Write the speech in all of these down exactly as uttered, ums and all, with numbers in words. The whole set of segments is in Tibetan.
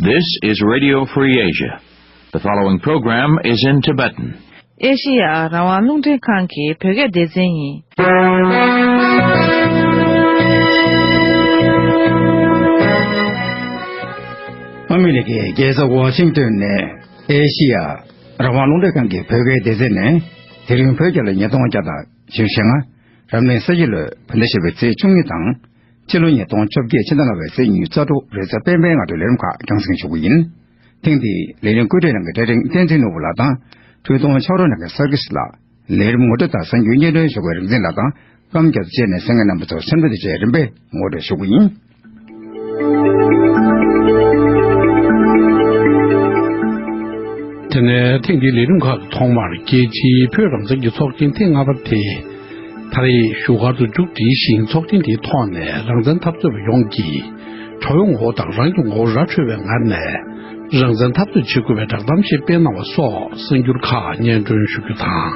This is Radio Free Asia. The following program is in Tibetan. ཨེ་ཤི་ཡ་རང་དབང་རླུང་འཕྲིན་ཁང་གི་བོད་སྐད་སྡེ་ཚན་ཡིན། ཨ་མི་རི་ཀའི་རྒྱལ་ས་ཝ་ཤིང་ཏོན་ནས་ཨེ་ཤི་ཡ་རང་དབང་རླུང་འཕྲིན་ཁང་གི་བོད་སྐད་སྡེ་ཚན་ནས། དེ་རིང་བོད་རྒྱལ་ལོ་ཉིས་སྟོང་བརྒྱ་དང་བཞི་བཅུ་ཞེ་ལྔ། རབ་གནས་ས་ཡི་ལོའི་བོད་ཟླ་བཞི་པའི་ཚེས་བཅུ་གཉིས་དང་། ཕྱི་ལོ་ཉིས་སྟོང་བཅོ་བརྒྱད་ཕྱི་ཟླ་ལྔ་པའི་ཚེས་ཉི་ཤུ་རྩ་དྲུག་རེས་གཟའ་སྤེན་པའི་སྔ་དྲོའི་ལས་རིམ་ཁག་རྒྱང་སྲིང་ཞུ་གི་ཡིན། ཐེངས་འདིའི་ལས་རིམ་བཀོད་སྒྲིག་གནང་མཁན་བཀྲས་རིང་བསྟན་འཛིན་ནོར་བུ་ལགས་དང་། འཕྲིན་གཏོང་ཕྱག་རོགས་གནང་མཁན་སར་ཁི་སི་ལགས། ལས་རིམ་ངོ་སྤྲོད་དང་གསར་འགྱུར་སྙན་སྒྲོན་ཞུ་མཁན་རིག་འཛིན་ལགས་དང་། རྐང་བརྒྱ་དང་བཅས་ནས་གསན་མཁན་རྣམ་པ་ཚོར་འཚམས་འདྲི་དང་བཅས་རིམ་པས་ངོ་སྤྲོད་ཞུ་གི་ཡིན། དེ་ནས་ཐེངས་འདིའི་ལས་རིམ་ཁག་གི་ཐོག་མར། རྒྱལ་སྤྱིའི་བོད་རང་བཙན་གྱི་ཚོགས་ཆེན་ཐེངས་ལྔ་པ་དེ་ད་རེས་བཞུགས་སྒར་དུ་མཇུག་སྒྲིལ་ཞིང་། ཚོགས་ཆེན་དེའི་ཐོག་ནས་རང་བཙན་འཐབ་རྩོད་པ་ཡོངས་ཀྱིས་དགྲ་བོའི་ངོ་བོ་དང་རང་གི་ངོ་བོ་ར་འཕྲོད་པའི་ངང་ནས་རང་བཙན་འཐབ་རྩོད་བྱེད་དགོས་པའི་བསྒྲགས་གཏམ་ཞིག་སྤེལ་གནང་བ་སོགས་གསར་འགྱུར་ཁག་སྙན་སྒྲོན་ཞུ་རྒྱུ་དང་།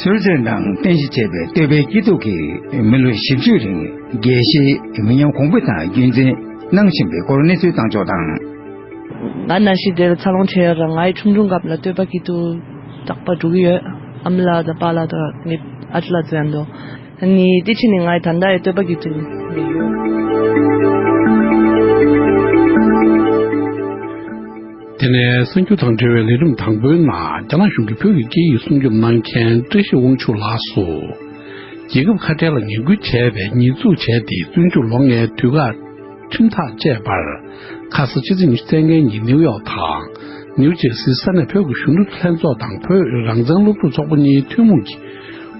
སུད་སི་ནང་རྟེན་གཞི་བྱས་པའི་བསྟོད་པའི་སྐྱིད་སྡུག་གིས་མི་ལོ་བཞི་བཅུའི་རིང་རྒྱལ་སྤྱིའི་མི་ཉམས་གོང་འཕེལ་དང་རྒྱུན་འཛིན་གནང་བཞིན་པའི་སྐོར་གནས་ཚུལ་བཏང་ཕྱོགས་དང་། ང་ནང་བཞིན་དེར་འཚར་ལོངས་བྱས་ཡོད་ར། ང་ཡི་ཆུང་ཆུང་སྐབས་ལ་བསྟོད་པ་སྐྱིད་སྡུག་རྟག་པར་འགྲོ་གི་ཡོད། ཨ་མ་ལགས་དང་པཱ་ལགས་དང་ངའི་ཨ་ཅག་ལགས་ཚོ་ཡང་འདུག་ནི་དེ་ཕྱིན་ནི་ང་ཡི་ད་ལྟ་ཡི་བསྟོད་པ་སྐྱིད་སྡུག་ནི་ཡོད། དེ་ནས་གསར་འགྱུར་དང་འབྲེལ་བའི་ལས་རིམ་དང་པོའི་ནང་། རྒྱ་ནག་གཞུང་གིས་བོད་ཀྱི་སྐད་ཡིག་སྲུང་སྐྱོབ་གནང་མཁན་བཀྲ་ཤིས་དབང་ཕྱུག་ལགས་སུ། རྒྱལ་ཁབ་ཁ་བྲལ་ལ་ངན་སྐུལ་བྱས་པའི་ཉེས་འཛུགས་བྱས་ཏེ། བཙོན་འཇུག་ལོ་ལྔའི་དུས་བཀག་ཁྲིམས་ཐག་བཅད་པར། ཁ་ས་ཕྱི་ཚེས་ཉི་ཤུ་རྩ་ལྔའི་ཉིན་ནིའུ་ཡོག་དང་ནིའུ་ཇར་སིའི་ས་གནས་བོད་ཀྱི་གཞོན་ནུ་ལྷན་ཚོགས་དང་བོད་རང་བཙན་སློབ་ཕྲུག་ཚོགས་པ་གཉིས་ཐུན་མོང་གིས་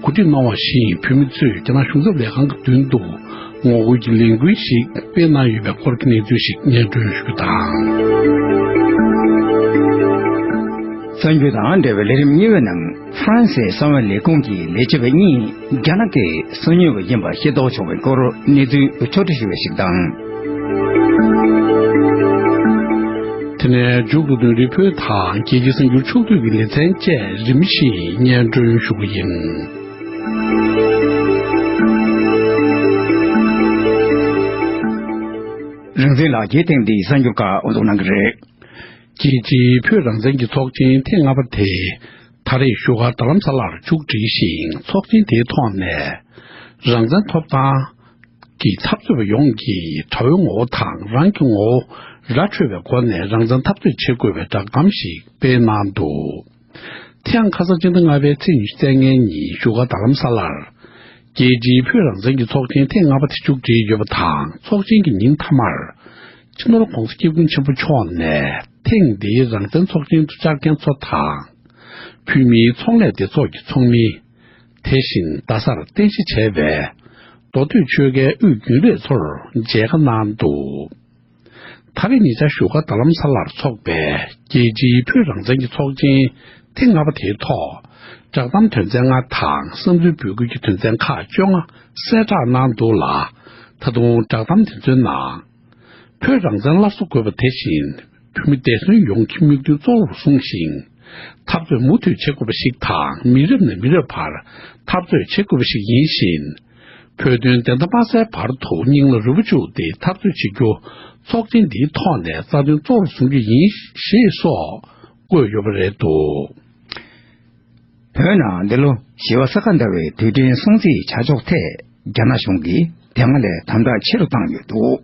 གོ་སྒྲིག་གནང་བ་བཞིན། བོད་མི་ཚོས་རྒྱ་ནག་གཞུང་ཚབ་ལས་ཁང་གི་མདུན་དུ་ངོ་རྒོལ་གྱི་ལས་འགུལ་ཞིག་སྤེལ་གནང་ཡོད་པའི་སྐོར་གྱི་གནས་ཚུལ་ཞིག་སྙན་སྒྲོན་ཞུ་རྒྱུ་དང་། གསར་འགྱུར་དང་འབྲེལ་བའི་ལས་རིམ་གཉིས་པའི་ནང་། ཧྥ་རན་སིའི་གསང་བའི་ལས་ཁུངས་ཀྱི་ལས་བྱེད་པ་གཉིས་རྒྱ་ནག་གི་སོ་ཉུལ་བ་ཡིན་པ་ཤེས་རྟོགས་བྱུང་བའི་སྐོར་གནས་ཚུལ་ཕྱོགས་བསྒྲིགས་ཞུས་པ་ཞིག་དང་། དེ་ནས་མཇུག་ཏུ་དོན་རིག་པོད་དང་རྒྱལ་སྤྱིའི་གསར་འགྱུར་ཕྱོགས་བསྡུས་ཀྱི་ལེ་ཚན་བཅས་རིམ་བཞིན་སྙན་སྒྲོན་ཞུ་གི་ཡིན། རིག་འཛིན་ལགས་ཀྱིས་ཐེངས་འདིའི་གསར་འགྱུར་ཁག་དབུ་འཛུགས་གནང་གི་རེད། རྒྱལ་སྤྱིའི་བོད་རང་བཙན་གྱི་ཚོགས་ཆེན་ཐེངས་ལྔ་པ་དེ་ད་རེས་བཞུགས་སྒར་རྡ་རམ་ས་ལར་མཇུག་སྒྲིལ་ཞིང་། ཚོགས་ཆེན་དེའི་ཐོག་ནས་རང་བཙན་ཐོབ་ཐང་གི་འཐབ་རྩོད་པ་ཡོངས་ཀྱིས་དགྲ་བོའི་ངོ་བོ་དང་རང་གི་ངོ་བོ་ར་འཕྲོད་པའི་སྒོ་ནས་རང་བཙན་འཐབ་རྩོད་བྱེད་དགོས་པའི་བསྒྲགས་གཏམ་ཞིག་སྤེལ་གནང་འདུག་དེ་ཡང་ཁ་སང་ཕྱི་ཟླ་ལྔ་པའི་ཚེས་ཉི་ཤུ་རྩ་ལྔའི་ཉིན་བཞུགས་སྒར་རྡ་རམ་ས་ལར་རྒྱལ་སྤྱིའི་བོད་རང་བཙན་གྱི་ཚོགས་ཆེན་ཐེངས་ལྔ་པ་དེ་མཇུག་སྒྲིལ་ཡོད་པ་དང་། ཚོགས་ཆེན་གྱི་ཉིན་མཐའ་མར་སྤྱི་ནོར་༧གོང་ས་༧སྐྱབས་མགོན་ཆེན་པོ་མཆོག་ནས་ཐེངས་འདིའི་རང་བཙན་ཚོགས་ཆེན་དུ་བཅར་མཁན་ཚོ་དང་། བོད་མིའི་ཚོང་ལས་སྡེ་ཚོགས་ཀྱི་ཚོགས་མི། དེ་བཞིན་རྡ་སར་རྟེན་གཞི་བྱས་པའི་མདོ་སྟོད་ཆོལ་ཁའི་དབུས་རྒྱུན་ལས་ཚོར་མཇལ་ཁ་གནང་འདུག་ད་རེས་ཉེ་ཆར་བཞུགས་སྒར་རྡ་རམ་ས་ལར་འཚོགས་པའི་རྒྱལ་སྤྱིའི་བོད་རང་བཙན་གྱི་ཚོགས་ཆེན་ཐེངས་ལྔ་པ་དེའི་ཐོག་བསྒྲགས་གཏམ་དོན་ཚན་ལྔ་དང་བསམ་ཚུལ་འབོད་སྐུལ་གྱི་དོན་ཚན་ཁག་བཅོ་ལྔ་གསལ་བསྒྲགས་གནང་འདུག་ལ། ད་དུང་བསྒྲགས་གཏམ་དེ་ཚོའི་ནང་། བོད་རང་བཙན་སླར་གསོ་དགོས་པ་དེ་བཞིན། བོད་མི་འདས་གསོན་ཡོང་རྒྱུའི་དམིགས་འདུན་གཙོ་བོར་བཟུང་ཞིང་། འཐབ་རྩོད་མུ་མཐུད་བྱེད་དགོས་པ་ཞིག་དང་། མི་རབས་ནས་མི་རབས་བར་འཐབ་རྩོད་བྱེད་དགོས་པ་ཞིག་ཡིན་བཞིན། བོད་དོན་བདེན་མཐའ་མ་གསལ་བར་དུ་སྙིང་ལ་རུས་པ་བཅུག་སྟེ་འཐབ་རྩོད་བྱེད་རྒྱུ་ཚོགས་ཆེན་འདིའི་ཐོག་ནས་རྩ་དོན་གཙོ་བོར་བཟུང་རྒྱུ་ཡིན་ཞེས་སོགས་བཀོད་ཡོད་པ་རེད་འདུག་བོད་ནང་འདི་ལོ་ཞི་བ་ས་ག་ཟླ་བའི་དུས་དྲན་སྲུང་བརྩིའི་བྱ་ཕྱོགས་ཐད་རྒྱ་ནག་གཞུང་གིས་དེ་སྔ་ལས་དམ་དྲག་ཆེ་རུ་བཏང་ཡོད་འདུག་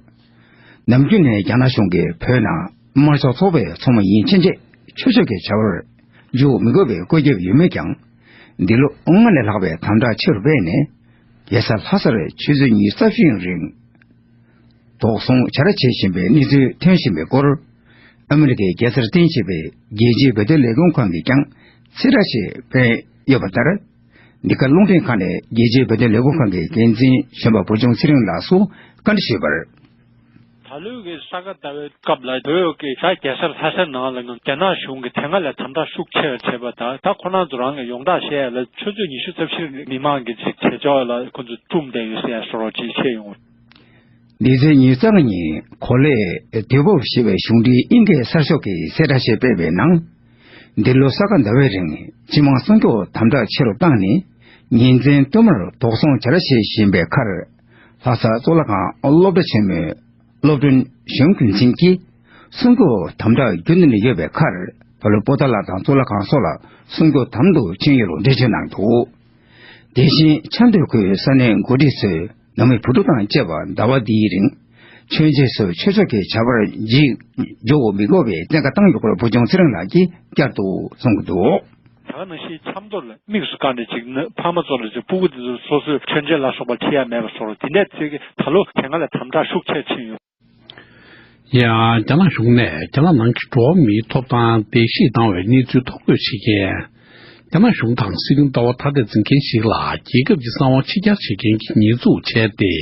ནམ་རྒྱུན་ནས་རྒྱ་ནག་གཞུང་གིས་བོད་ནང་དམར་ཤོག་ཚོགས་པའི་ཚོགས་མི་ཡིན་ཕྱིན་ཆད་ཆོས་ཕྱོགས་ཀྱི་བྱ་བར་འཇུག་མི་དགོས་པའི་བཀོད་ཁྱབ་ཡོད་མོད་ཀྱང་། འདི་ལོ་སྔར་ལས་ལྷག་པའི་དམ་དྲག་ཆེ་རུ་སྤེལ་ནས། རྒྱལ་ས་ལྷ་སར་ཆུ་ཚོད་ཉི་ཤུ་རྩ་བཞིའི་རིང་དོགས་ཟོན་བྱ་ར་བྱེད་བཞིན་པའི་གནས་ཚུལ་ཐོན་བཞིན་པའི་སྐོར། ཨ་མི་རི་ཀའི་རྒྱལ་སར་རྟེན་བྱེད་པའི་རྒྱལ་སྤྱིའི་བོད་དོན་ལས་ཁུངས་ཁང་གིས་ཀྱང་ཚིག་ར་ཞིག་སྤེལ་ཡོད་པ་ལྟར། འདི་ག་རླུང་འཕྲིན་ཁང་ནས་རྒྱལ་སྤྱིའི་བོད་དོན་ལས་ཁུངས་ཁང་གི་འགན་འཛིན་གཞོན་པ་བུ་ཆུང་ཚེ་རིང་ལགས་སུ་བཀའ་འདྲི་ཞུས་པར། ད་ལོའི་གི་ས་ག་ཟླ་བའི་སྐབས་ལ་བོད་ཀྱི་ས་རྒྱལ་སར་ལྷ་སའི་ནང་ལ་རྒྱ་ནག་གཞུང་གིས་དེ་སྔ་ལས་དམ་དྲག་ཤུགས་ཆེ་བ་བྱས་པ་དང་། ད་ཁོ་རང་ཚོ་རང་གི་ཡོངས་གྲགས་བཤད་ཡ་ལ་ཆུ་ཚོད་ཉི་ཤུ་རྩ་བཞིར་མི་མང་གི་ཅིག་བྱེད་ཕྱོགས་ལ་ཁོ་ཚོ་བཙུམ་བསྡད་ཡོད་ཟེར་ཡ་སོགས་ཅིག་བཤད་ཡོང་། འདི་ཚེས་ཉི་ཤུ་རྩ་ལྔ་ཉིན་གོ་ལའི་དུས་བབ་ཞེས་པའི་གཞུང་འབྲེལ་དབྱིན་སྐད་གསར་ཤོག་གིས་གསལ་བསྒྲགས་ཤིག་སྤེལ་བའི་ནང་། འདི་ལོ་ས་ག་ཟླ་བའི་རིང་སྤྱི་དམངས་སྲུང་སྐྱོབ་དམ་དྲག་ཆེ་རུ་བཏང་ནས། ཉིན་མཚན་བསྟུད་མར་དོགས་ཟོན་བྱ་ར་བྱེད་བཞིན་པའི་ཁར། ལྷ་ས་གཙུག་ལག་ཁང་སློབ་གྲྭ་ཆེན་མོའི་ སློབ་དཔོན་ཞང་ཀུན་ཆན་གྱིས་སྲུང་སྐྱོབ་དམ་དྲག་རྒྱུན་དུ་ཡོད་པའི་ཁར། ད་ལོ་པོ་ཏཱ་ལ་དང་གཙུག་ལག་ཁང་སོགས་ལ་སྲུང་སྐྱོབ་དམ་དུ་ཕྱིན་ཡོད་ལུགས་འགྲེལ་བརྗོད་གནང་འདུག། དེ་བཞིན་ཆབ་མདོའི་ཁུལ་ས་གནས་འགོ་ཁྲིད་ཚོས་ནང་མི་བུ་ཕྲུག་དང་བཅས་པ་ཟླ་བ་འདིའི་རིང་མཆོད་མཇལ་སོགས་ཆོས་ཕྱོགས་ཀྱི་བྱ་བར་འཇིགས་འཇོག་མི་དགོས་པའི་བཙན་བཀའ་བཏང་ཡོད་སྐོར་བུ་ཆུང་ཚེ་རིང་ལགས་ཀྱིས་བསྐྱར་དུ་གསུངས་ཀྱི་འདུག། ད་ག་ནང་བཞིན་ཆབ་མདོ་ལ་དམིགས་སུ་བཀར་ནས་ཅིག་ནི་ཕ་མ་ཚོ་ལ་ཅིག་སྤུ་གུ་དེ་ཚོ་སོ་སོའི་མཆོད་མཇལ་ལ་སོགས་པ་ཁྲིད་ཡ་མེད་པ་སོགས་དེ་འདྲ་ཚིག་གི་ད་ལོ་དེ་སྔ་ལས་དམ་དྲག་ཤུགས་ཆེ་ཕྱིན་ཡོད། ཡང་རྒྱ་ནག་གཞུང་ནས་རྒྱ་ནག་ནང་གི་འགྲོ་བ་མིའི་ཐོབ་ཐང་བརྡལ་བཤིག་བཏང་བའི་གནས་ཚུལ་ཐོ་འགོད་བྱེད་མཁན། རྒྱ་ནག་གཞུང་དང་སྲིད་དོན་ལྟ་བ་ཐ་དད་འཛིན་མཁན་ཞིག་ལ་རྒྱལ་ཁབ་ཀྱི་གསང་བ་ཕྱི་གྱར་བྱེད་མཁན་གྱི་ཉེས་འཛུགས་བྱས་ཏེ།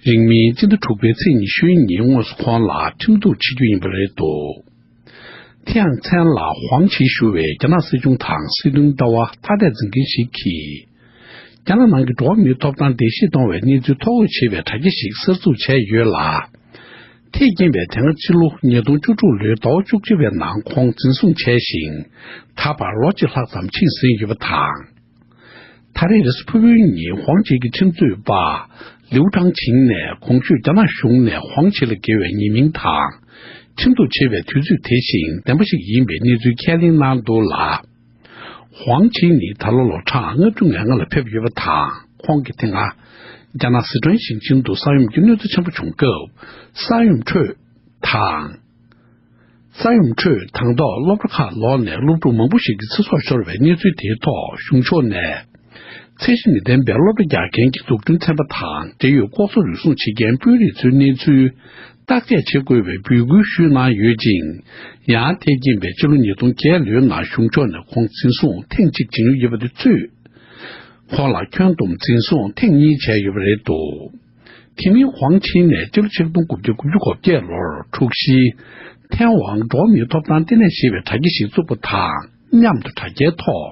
རིང་མིན་སྤྱི་ཟླ་དྲུག་པའི་ཚེས་ཉི་ཤུའི་ཉིན་དངོས་སུ་ཁོང་ལ་ཁྲིམས་གཏུག་བྱེད་རྒྱུ་ཡིན་པ་རེད་འདུག། དེ་ཡང་མཚན་ལ་ཝང་ཆི་ཞུ་བའི་རྒྱ་ནག་སྲིད་གཞུང་དང་སྲིད་དོན་ལྟ་བ་ཐ་དད་འཛིན་མཁན་ཞིག་གིས། རྒྱ་ནག་ནང་གི་འགྲོ་བ་མིའི་ཐོབ་ཐང་བརྡལ་བཤིག་གཏོང་བའི་གནས་ཚུལ་ཐོ་འགོད་བྱེད་པའི་དྲ་རྒྱ་ཞིག་གསར་འཛུགས་བྱས་ཡོད་ལ། དེས་རྐྱེན་པས་དེ་སྔ་ཕྱི་ལོ་ཉིས་སྟོང་བཅུ་དྲུག་ལོའི་ཟླ་བ་བཅུ་གཅིག་པའི་ནང་ཁོང་འཛིན་བཟུང་བྱས་ཤིང་། ད་བར་ལོ་གཅིག་ལྷག་ཙམ་ཕྱིན་ཟིན་ཡོད་པ་དང་། ད་རེས་རེས་གཟའ་ཕུར་བུའི་ཉིན་ཝང་ཆི་གི་ཁྲིམས་རྩོད་པ་ལིའུ་ཀྲང་ཆིང་ནས་གོང་ཞུས་རྒྱ་ནག་གཞུང་ནས་ཝང་ཆི་ལ་འགེལ་བའི་ཉེས་མིང་དང་། ཁྲིམས་གཏུག་བྱེད་པའི་དུས་ཚོད་དེ་བཞིན་བདེན་པ་ཞིག་ཡིན་པའི་གནས་ཚུལ་ཁས་ལེན་གནང་འདུག་ལ། ཝང་ཆི་ནི་ད་ལོ་ལོ་གྲངས་ལྔ་བཅུ་ང་ལྔ་ལ་ཕེབས་ཡོད་པ་དང་། ཁོང་གིས་དེ་སྔ་རྒྱ་ནག་སི་ཁྲོན་ཞིང་ཆེན་དུ་ས་ཡོམ་གྱི་གནོད་འཚེ་ཆེན་པོ་བྱུང་སྐབས་ས་ཡོམ་ཁྲོད་དང་། ས་ཡོམ་ཁྲོད་དང་ཐོག་སློབ་གྲྭ་ཁག་ལོག་ནས་སློབ་ཕྲུག་མང་པོ་ཞིག་གི་ཚེ་སྲོག་ཤོར་བའི་གནས་ཚུལ་དེའི་ཐོག་གཞུང་ཕྱོགས་ནས། ཚད་གཞི་མི་ལྡན་པའི་སློབ་གྲྭ་རྒྱག་མཁན་གྱི་འཛུགས་སྐྲུན་ཚན་པ་དང་འབྲེལ་ཡོད་ལྐོག་ཟ་རུལ་སུངས་བྱེད་མཁན་དཔོན་རིགས་ཚོའི་གནས་ཚུལ་བརྟག་དཔྱད་བྱེད་དགོས་པའི་འབོད་སྐུལ་ཞུས་གནང་ཡོད་ཅིང་། ཡང་དེ་རྐྱེན་པས་ཕྱི་ལོ་ཉིས་སྟོང་བརྒྱད་ལོའི་ནང་གཞུང་ཕྱོགས་ནས་ཁོང་འཛིན་བཟུང་ཐེངས་གཅིག་བྱིན་ཡོད་པ་དེ་ཚོས། ཁོང་ལ་ཁྱོན་བསྡོམས་འཛིན་བཟུང་ཐེངས་གཉིས་བྱས་ཡོད་པ་རེད་འདུག། དེ་མིན་ཝང་ཆིན་ནས་སྤྱི་ལོ་ཆིག་སྟོང་དགུ་བརྒྱ་དགུ་བཅུ་གོ་བརྒྱད་ལོར་འཁྲུག་གཞིའི་ཐེན་ཝང་འགྲོ་བ་མིའི་ཐོབ་ཐང་ལྟེ་གནས་ཞེས་པའི་དྲ་རྒྱ་ཞིག་བཙུགས་པ་དང་མཉམ་དུ་དྲ་རྒྱའི་ཐོག་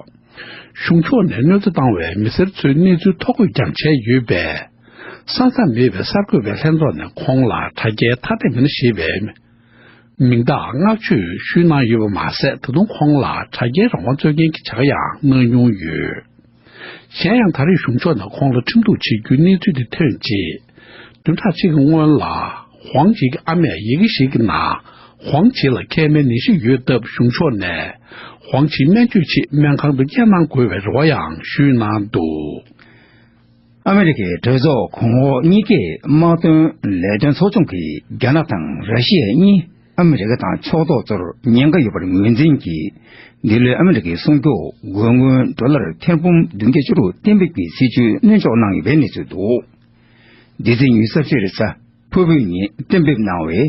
གཞུང་ཕྱོགས་ནས་གནོད་འཚེ་བཏང་བའི་མི་སེར་ཚོའི་གནས་ཚུལ་ཐོ་འགོད་ཀྱང་བྱས་ཡོད་པས། ས་མཚམས་མེད་པའི་གསར་འགོད་པའི་ལྷན་ཚོགས་ནས་ཁོང་ལ་དྲ་རྒྱའི་ཐ་དད་མི་སྣ་ཞེས་པའི་མིང་རྟགས་བསྔགས་བརྗོད་ཞུས་གནང་ཡོད་པ་མ་ཟད། ད་དུང་ཁོང་ལ་དྲ་རྒྱའི་རང་དབང་རྩོད་མཁན་གྱི་བྱ་དགའ་ཡང་གནང་མྱོང་ཡོད། གཞན་ཡང་ད་རེས་གཞུང་ཕྱོགས་ནས་ཁོང་ལ་ཁྲིམས་གཏུག་བྱེད་རྒྱུའི་གནས་ཚུལ་དེ་ཐོན་རྗེས། བདུན་ཕྲག་གཅིག་གི་སྔོན་ལ། ཝང་ཆི་གི་ཨ་མས་ཡི་གེ་ཞིག་གི་ནང་། ཝང་ཆི་ལ་མཁལ་མའི་ནད་གཞི་ཡོད་སྟབས་གཞུང་ཕྱོགས་ནས། ཝང་ཆི་སྨན་བཅོས་ཆེད་སྨན་ཁང་དུ་བསྐྱལ་གནང་དགོས་པའི་རེ་བ་ཡང་ཞུས་གནང་འདུག། ཨ་མི་རི་ཀའི་གྲོས་ཚོགས་གོང་འོག་གཉིས་ཀའི་དམག་དོན་ལས་དོན་ཚོགས་ཆུང་གིས་རྒྱ་ནག་དང་ར་ཤི་ཡ་གཉིས། ཨ་མི་རི་ཀ་དང་ཕྱོགས་གཏོགས་ཚོར་ཉེན་ཁ་ཡོད་པར་ངོས་འཛིན་གྱིས། འདི་ལོའི་ཨ་མི་རི་ཀའི་སྲུང་སྐྱོབ་དགོས་མཁོའི་ཌོ་ལར་ཐེར་འབུམ་བདུན་བརྒྱ་བཅུ་དྲུག་གཏན་འབེབས་ཀྱི་སྲིད་ཇུས་སྣོན་འཇོག་གནང་ཡོད་པའི་གནས་ཚུལ་འདུག། འདི་ཚེས་ཉི་ཤུ་རྩ་བཞི་རེས་གཟའ་ཕུར་བུའི་ཉིན་གཏན་འབེབས་གནང་བའི་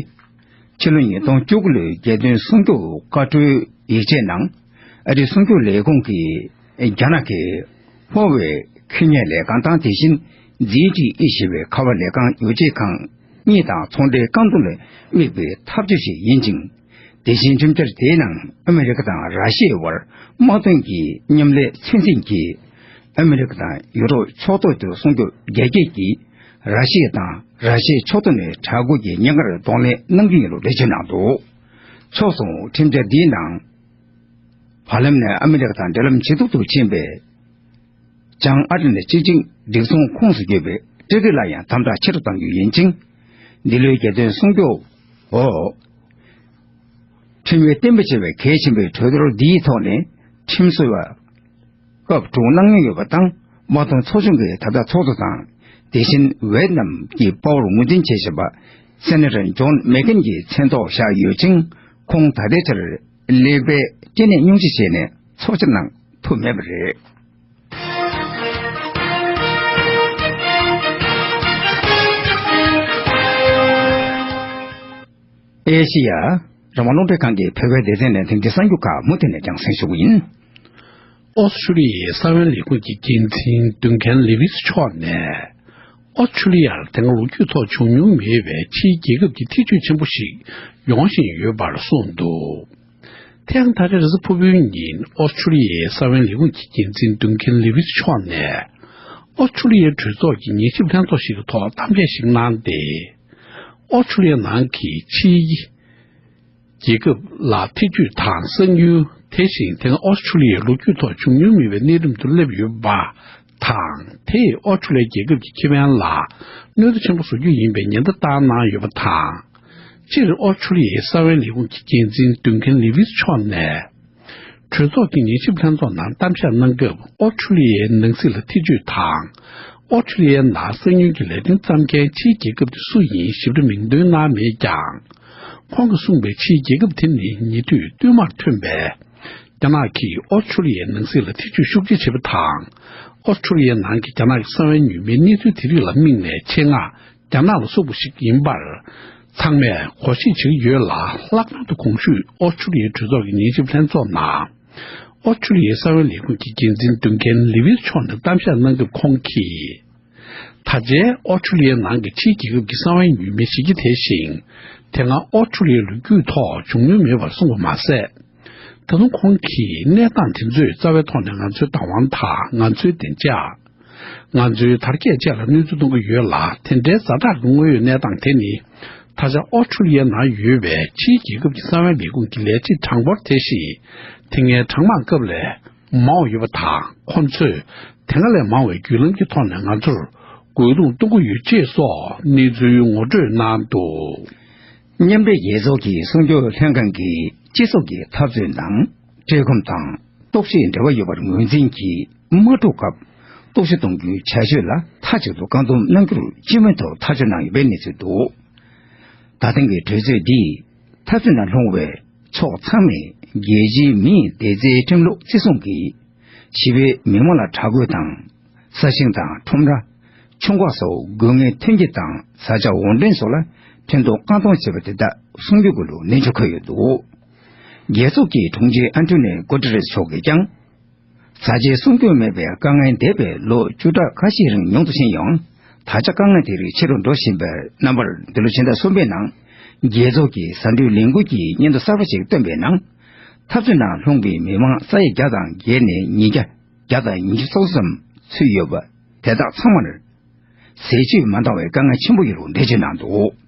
ཕྱི་ལོ་ཉིས་སྟོང་བཅུ་དགུ་ལོའི་རྒྱལ་དོན་སྲུང་སྐྱོབ་བཀའ་འཁྲོལ་ཡིག་ཆའི་ནང་། ཨ་རིའི་སྲུང་སྐྱོབ་ལས་ཁུངས་ཀྱིས་རྒྱ་ནག་གི་ཧྭ་ཝེ་ཁེ་ཉན་ལས་ཁང་དང་། དེ་བཞིན་ཛི་ཊི་ཨི་ཞེས་པའི་ཁ་པར་ལས་ཁང་ཡོ་བྱད་ཁང་གཉིས་དང་ཚོང་འབྲེལ་རྐང་འཛུགས་ལ་དམིགས་པའི་ཐབས་ཇུས་ཤིག་ཡིན་ཅིང་། དེ་བཞིན་ཁྲིམས་འཆར་དེའི་ནང་ཨ་མི་རི་ཀ་དང་ར་ཤི་ཡའི་དབར་དམག་དོན་གྱི་མཉམ་ལས་ཚད་འཛིན་གྱིས། ཨ་མི་རི་ཀ་དང་ཡུ་རོབ་ཕྱོགས་གཏོགས་ཚོའི་སྲུང་སྐྱོབ་རྒྱ་སྐྱེད་ཀྱིས། ར་ཤི་ཡ་དང་ར་ཤི་ཡའི་ཕྱོགས་གཏོགས་ནས་དྲག་རྒོལ་གྱི་ཉེན་ཁར་གདོང་ལེན་གནང་རྒྱུ་ཡིན་ལུགས་འགྲེལ་བརྗོད་གནང་འདུག། ཕྱོགས་མཚུངས་ཁྲིམས་འཆར་འདིའི་ནང་། བར་ལམ་ནས་ཨ་མི་རི་ཀ་དང་འབྲེལ་ལམ་ཇེ་སྡུག་ཏུ་ཕྱིན་པའི་བྱང་ཨ་ཊ་ལན་ཊིག་སྤྱི་ཆིངས་སྒྲིག་སྲུང་ཁོངས་སུ་ཡོད་པའི་ཏུར་ཀི་ལ་ཡང་དམ་དྲག་ཆེ་རུ་གཏང་རྒྱུ་ཡིན་ཅིང་། འདི་ལོའི་རྒྱལ་དོན་སྲུང་སྐྱོབ་འོག་ཁྲིམས་ཡིག་གཏན་འབེབས་བྱས་པའི་གལ་ཆེན་པོའི་གྲོས་བསྡུར་འདིའི་ཐོག་ནས་ཁྲིམས་བཟོ་བ་སྐབས་དྲུག་གནང་མྱོང་ཡོད་པ་དང་། དམག་དོན་ཚོགས་ཆུང་གི་ད་ལྟ་ཚོགས་གཙོ་དང་། དེ་བཞིན་ཝེ་ཏི་ནམ་གྱི་དཔའ་བོར་ངོས་འཛིན་བྱེད་བཞིན་པ་སེ་ནེ་ཊར་ཇོན་མེག་ཀེན་གྱི་མཚན་ཐོག་བཞག་ཡོད་ཅིང་། ཁོང་ད་ལྟའི་ཆར་ལེགས་པའི་སྐྱེ་གནས་སྙུང་གཞི་བྱས་ནས་ཚོགས་བཅར་གནང་ཐུབ་མེད་པ་རེད། ཨེ་ཤེ་ཡ་རང་དབང་རླུང་འཕྲིན་ཁང་གི་བོད་སྐད་སྡེ་ཚན་ནས་དེང་གི་གསར་འགྱུར་ཁག་མུ་མཐུད་ནས་རྒྱང་སྲིང་ཞུ་གི་ཡིན། ཨོ་སི་ཁྲུ་ལི་ཡའི་ས་བོན་ལས་ཁུངས་ཀྱི་འགན་འཛིན་ཏུན་ཁན་ལི་ཝི་སི་མཆོག་ནས། ཨོ་སི་ཁྲུ་ལི་ཡར་དེ་སྔ་ལོ་རྒྱུས་ཐོག་བྱུང་མྱོང་མེད་པའི་ཕྱིའི་རྒྱལ་ཁབ་ཀྱི་ཐེ་ཇུས་ཆེན་པོ་ཞིག་ཡོང་བཞིན་ཡོད་པར་གསུངས་འདུག། དེ་ཡང་ད་རེས་རེས་གཟའ་ཕུར་བུའི་ཉིན་ཨོ་སི་ཁྲུ་ལི་ཡའི་ས་བོན་ལས་ཁུངས་ཀྱི་འགན་འཛིན་ཏུན་ཁན་ལི་ཝི་སི་མཆོག་ནས། ཨོ་སི་ཁྲུ་ལི་ཡའི་གྲོས་ཚོགས་ཀྱི་ཉན་ཞིབ་ལྷན་ཚོགས་ཤིག་གི་ཐོག་གཏམ་བཤད་ཤིག་གནང་སྟེ། ཨོ་སི་ཁྲུ་ལི་ཡ་ནང་གི་ཕྱིའི་རྒྱལ་ཁབ་ལ་ཐེ་ཇུས་དང་གསང་ཉུལ། དེ་བཞིན་དེ་སྔ་ཨོ་སི་ཁྲུ་ལི་ཡའི་ལོ་རྒྱུས་ཐོག་བྱུང་མྱོང་མེད་པའི་གནས་རིམ་དུ་སླེབས་ཡོད་པ། དང་། དེས་ཨོ་སི་ཁྲུ་ལི་ཡ་རྒྱལ་ཁབ་ཀྱི་ཁེ་ཕན་ལ་གནོད་འཚེ་ཆེན་པོ་བཟོ་རྒྱུ་ཡིན་པའི་ཉེན་བརྡ་བཏང་གནང་ཡོད་པ་དང་། སྤྱིར་ཨོ་སི་ཁྲུ་ལི་ཡའི་གསང་བའི་ལས་ཁུངས་ཀྱི་འགན་འཛིན་ཌུན་ཁན་ལི་ཝིས་མཆོག་ནས། གྲོས་ཚོགས་ཀྱི་ཉན་ཞིབ་ལྷན་ཚོགས་ནང་གཏམ་བཤད་གནང་སྐབས། ཨོ་སི་ཁྲུ་ལི་ཡའི་ནང་སྲིད་ལ་ཐེ་བྱུས་དང་། ཨོ་སི་ཁྲུ་ལི་ཡའི་ནང་གསང་ཉུལ་གྱི་ལས་དོན་བརྩམས་མཁན་ཕྱིའི་རྒྱལ་ཁབ་དེ་སུ་ཡིན་ཞིབ་ཕྲ་མིང་འདོན་གནང་མེད་ཀྱང་། ཁོང་གིས་གསུངས་པའི་ཕྱིའི་རྒྱལ་ཁབ་དེ་ནི་ཉེ་དུས་བསྟུད་མར་ཐོན་པའི། རྒྱ་ནག་གིས་ཨོ་སི་ཁྲུ་ལི་ཡའི་ནང་སྲིད་ལ་ཐེ་བྱུས་ཤུགས་ཆེ་བྱེད་པ་དང་། ཨོ་སི་ཁྲུ་ལི་ཡའི་ནང་གི་རྒྱ་ནག་གི་གསང་བའི་ཉུལ་མའི་གནས་ཚུལ་དེ་རིགས་ལ་དམིགས་ནས་ཆེད་མངགས་རྒྱ་ནག་ལ་སོགས་པ་ཞིག་ཡིན་པར། ཚང་མས་གོ་ཤེས་བྱེད་ཀྱི་ཡོད་ལ། ལྷག་པར་དུ་གོང་ཞུས་ཨོ་སི་ཁྲུ་ལི་ཡའི་གྲོས་ཚོགས་ཀྱི་ཉན་ཞིབ་ལྷན་ཚོགས་ནང་། ཨོ་སི་ཁྲུ་ལི་ཡའི་གསང་བའི་ལས་ཁུངས་ཀྱི་འགན་འཛིན་ཌུན་ཁན་ལི་ཝིས་མཆོག་ནས་གཏམ་བཤད་གནང་སྐབས་ཁོང་གིས། ད་ཆའི་ཨོ་སི་ཁྲུ་ལི་ཡའི་ནང་གི་ཕྱིའི་རྒྱལ་ཁབ་ཀྱི་གསང་བའི་ཉུལ་མའི་གཞི་རྒྱ་དེ་བཞིན། དེ་སྔ་ཨོ་སི་ཁྲུ་ལི་ཡའི་ལོ་རྒྱུས་ཐོག་བྱུང་མྱོང་མེད་པར་གསུངས་པ་མ་ཟད། ད་དུང་ཁོང་གིས་གནས་སྟངས་དེ་ཚོས་རྩ་བའི་ཐོག་ནས་ང་ཚོའི་བདག་དབང་དང་ང་ཚོའི་བདེ་འཇགས། ང་ཚོའི་དར་རྒྱས་བཅས་ལ་གནོད་འཚེ་གཏོང་གི་ཡོད་ལ། དེ་འདྲའི་ཛ་དྲག་གི་དངོས་ཡོད་གནས་སྟངས་དེ་ནི། ད་ཆ་ཨོ་སི་ཁྲུ་ལི་ཡའི་ནང་ཡོད་པའི་ཕྱིའི་རྒྱལ་ཁབ་ཀྱི་གསང་བའི་ལས་ཁུངས་ཀྱི་ལས་བྱེད་གྲངས་འབོར་དེ་བཞིན། དེ་སྔའི་གྲང་དམག་སྐབས་ལས་མང་བ་ཡོད་པ་དང་། ཁོ་ཚོས་དེ་སྔ་ལས་མང་བའི་བརྒྱུད་ལམ་གྱི་ཐོག་ནས་ང་ཚོར་རྒོལ་རྡུང་གཏོང་གི་ཡོད་ཅེས་སོགས་གནས་ཚུལ་ངོ་སྤྲོད་གནང་འདུག། མཉམ་འབྲེལ་རྒྱལ་ཚོགས་ཀྱི་སྲུང་སྐྱོབ་ལྷན་ཁང་གིས་སྤྱི་ཚོགས་ཀྱི་འཐབ་རྩོད་ནང་བཀྲེས་སྐོམ་དང་རྟོག་ཞིབ་འབྲེལ་བ་ཡོད་པར་ངོས་འཛིན་གྱིས་མ་འཁྲུག་སྐབས། རྟོག་ཞིབ་གཏོང་རྒྱུའི་བྱ་སྤྱོད་ལ་མཐའ་གཅིག་ཏུ་བཀག་སྡོམ་གནང་རྒྱུར་སྤྱི་མོས་ཐོག་ཐག་གཅོད་གནང་ཡོད་པའི་གནས་ཚུལ་འདུག། ད་ཐེངས་ཀྱི་གྲོས་ཚོགས་འདིས་འཐབ་རྩོད་ནང་ལྷུང་བའི་ཕྱོགས་ཚང་མས་རྒྱལ་སྤྱིའི་མིའི་བདེ་རྩའི་ཁྲིམས་ལུགས་བརྩི་སྲུང་གིས་བྱིས་པའི་མི་མང་ལ་དྲག་རྒོལ་དང་། ས་ཞིང་དང་ཁྲོམ་ར། ཆུང་འགག་སོགས་དགོས་ངེས་ཐོན་སྐྱེད་དང་བཟའ་བཅའ་དབོར་འདྲེན་སོགས་ལ་ཕན་ཐོགས་བཀག་སྡོམ་བྱེད་པ་དེ་དག་སྲུང་སྐྱོབ་དགོས་ལུགས་ནན་བརྗོད་འཁོད་ཡོད་འདུག། རྒྱལ་ཚོགས་ཀྱི་དྲུང་ཆེ་ཨན་ཐོ་ནི་གོ་ཏི་རེས་མཆོག་གིས་ཀྱང་། བཟའ་བཅའི་སྲུང་སྐྱོབ་མེད་པའི་དཀའ་ངལ་འདས་པའི་ལོ་བཅུ་ཕྲག་ཁ་ཤས་རིང་ཉུང་དུ་ཕྱིན་ཡང་། ད་ཆ་དཀའ་ངལ་དེ་རིགས་ཆེ་རུ་འགྲོ་བཞིན་པའི་རྣམ་པར། འདི་ལོ་ཕྱི་ཟླ་གསུམ་པའི་ནང་རྒྱལ་ཚོགས་ཀྱི་ཟ་འབྲུའི་ལས་འགུལ་གྱིས་སྙན་ཐོ་གསར་པ་ཞིག་བཏོན་པའི་ནང་། འཐབ་རྩོད་ནང་ལྷུང་བའི་མི་མང་ས་ཡ་བརྒྱ་དང་བརྒྱད་ནས་ཉིས་བརྒྱ་བརྒྱ་དང་ཉི་ཤུ་རྩ་གསུམ་ཚུད་ཡོད་པ་དེ་དག་ཚང་མར་ཟས་བཅུད་མ་འདང་བའི་དཀའ་ངལ་ཆེན་པོ་ཡོད་ལུགས་འགྲེལ་བརྗོད་གནང་འདུག།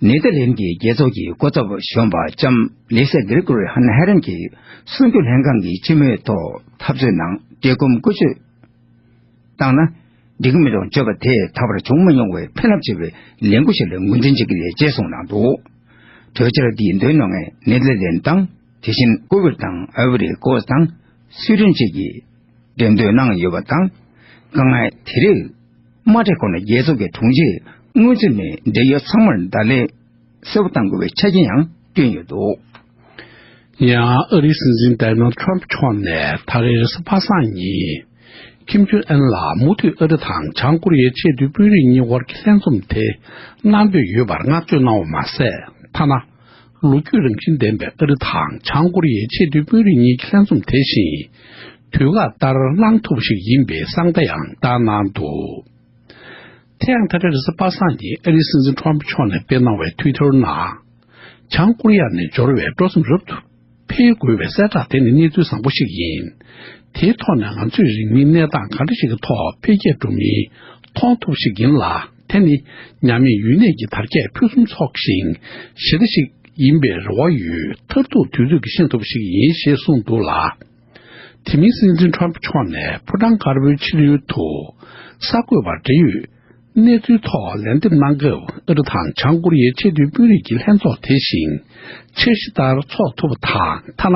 ནེ་ཐར་ལེན་གྱི་རྒྱལ་ཚོགས་ཀྱི་སྐུ་ཚབ་གཞོན་པ་ལྕམ་ལི་སེ་གྷི་རི་གོ་རི་ཧན་ཧེ་རན་གྱིས་སྲུང་སྐྱོབ་ལྷན་ཁང་གི་སྤྱི་མོས་ཐོག་འཐབ་རྩོད་ནང་བཀྲེས་སྐོམ་བཀོལ་སྤྱོད་བཏང་ན་འགྲིག་གི་མེད་འགྲོ་བརྗོད་པ་དེས་ད་བར་བྱུང་མ་མྱོང་བའི་ཕན་རླབས་ཆེ་བའི་ལས་འགུལ་ཞིག་ལ་ངོས་འཛིན་བྱེད་ཀྱི་རེད་ཅེས་གསུངས་གནང་འདུག། གྲོས་འཆར་འདིའི་མདུན་ནང་ནེ་ཐར་ལེན་དང་། དེ་བཞིན་ཀུ་ཝེར་དང་ཨའི་བྷོ་རི་ཀོ་སི་དང་སུའི་ཌེན་བཅས་ཀྱིས་འགྲེམས་སྟོན་གནང་ཡོད་པ་དང་། དཀའ་ངལ་དེ་རིགས་མ་འཕྲད་གོང་ནས་རྒྱལ་ཚོགས་ཀྱི་དྲུང་ཆེས་སྔོན་ཚུད་ནས་འབྲེལ་ཡོད་ཚང་མར་བརྡ་ལན་གསལ་པོ་གཏང་དགོས་པའི་ཆ་རྐྱེན་ཡང་བསྐྲུན་ཡོད་འདུག། ཡང་ཨ་རིའི་སྲིད་འཛིན་ཌོ་ནལ་ཌི་ཊརམ་ཕི་མཆོག་ནས་ད་རེས་རེས་གཟའ་པ་སངས་ཉིན། ཁིམ་ཇོང་ཨན་ལ་མུ་མཐུད་ཨ་རི་དང་བྱང་ཀོ་རི་ཡའི་ཆེས་མཐོའི་དཔོན་རིགས་གཉིས་དབར་གྱི་ལྷན་འཛོམས་དེ་གནང་འདོད་ཡོད་པར་བསྔགས་བརྗོད་གནང་བ་མ་ཟད། ཐ་ན། ལོ་རྒྱུས་རང་བཞིན་ལྡན་པའི་ཨ་རི་དང་བྱང་ཀོ་རི་ཡའི་ཆེས་མཐོའི་དཔོན་རིགས་གཉིས་ཀྱི་ལྷན་འཛོམས་དེ་བཞིན་དུས་བཀག་ལྟར་གནང་ཐུབ་པ་ཞིག་ཡིན་པའི་གསང་བརྡ་ཡང་བཏང་གནང་འདུག། དེ་ཡང་ད་ལྟ་རེས་གཟའ་པ་སངས་ཉིན་ཨ་རིའི་སྲིད་འཛིན་ཊརམ་ཕི་མཆོག་ནས་སྤེལ་གནང་བའི་ཊུའི་ཊར་ནང་། བྱང་ཀོ་རི་ཡ་ནས་འབྱོར་བའི་སྤྲོ་སེམས་རབ་ཏུ་འཕེལ་དགོས་པའི་གསལ་བསྒྲགས་དེ་ནི་གནས་ཚུལ་བཟང་པོ་ཞིག་ཡིན། དེའི་ཐོག་ནས་ང་ཚོས་རིང་མིན་གནས་སྟངས་གང་འདྲ་ཞིག་གི་ཐོག་འཕེལ་རྒྱས་འགྲོ་མིན་མཐོང་ཐུབ་ཞིག་ཡིན་ལ། དེ་ནི་ཉམས་མེད་ཡུན་གནས་ཀྱི་དར་རྒྱས་ཕུན་སུམ་ཚོགས་ཤིང་ཞེ་དྲག་ཞིག་ཡིན་པའི་རེ་བ་ཡོད། མཐར་ཐུག་དུས་ཚོད་ཀྱིས་ཤེས་ཐུབ་པ་ཞིག་ཡིན་ཞེས་གསུངས་འདུག་ལ། དེ་མིན་སྲིད་འཛིན་ཊརམ་ཕི་མཆོག་ནས་ཕོ་བྲང་དཀར་པོའི་ཕྱི་རོལ་དུ་གསར་འགོད་པར་འབྲེལ་ཡོད་གནས་ཚུལ་ཐོག་ལན་འདེབས་གནང་སྐབས། ཨ་རི་དང་བྱང་ཀོ་རི་ཡའི་ཆེས་མཐོའི་དཔོན་རིགས་ཀྱི་ལྷན་ཚོགས་དེ་བཞིན་འཆར་གཞི་ལྟར་འཚོགས་ཐུབ་པ་དང་། ཐ་ན་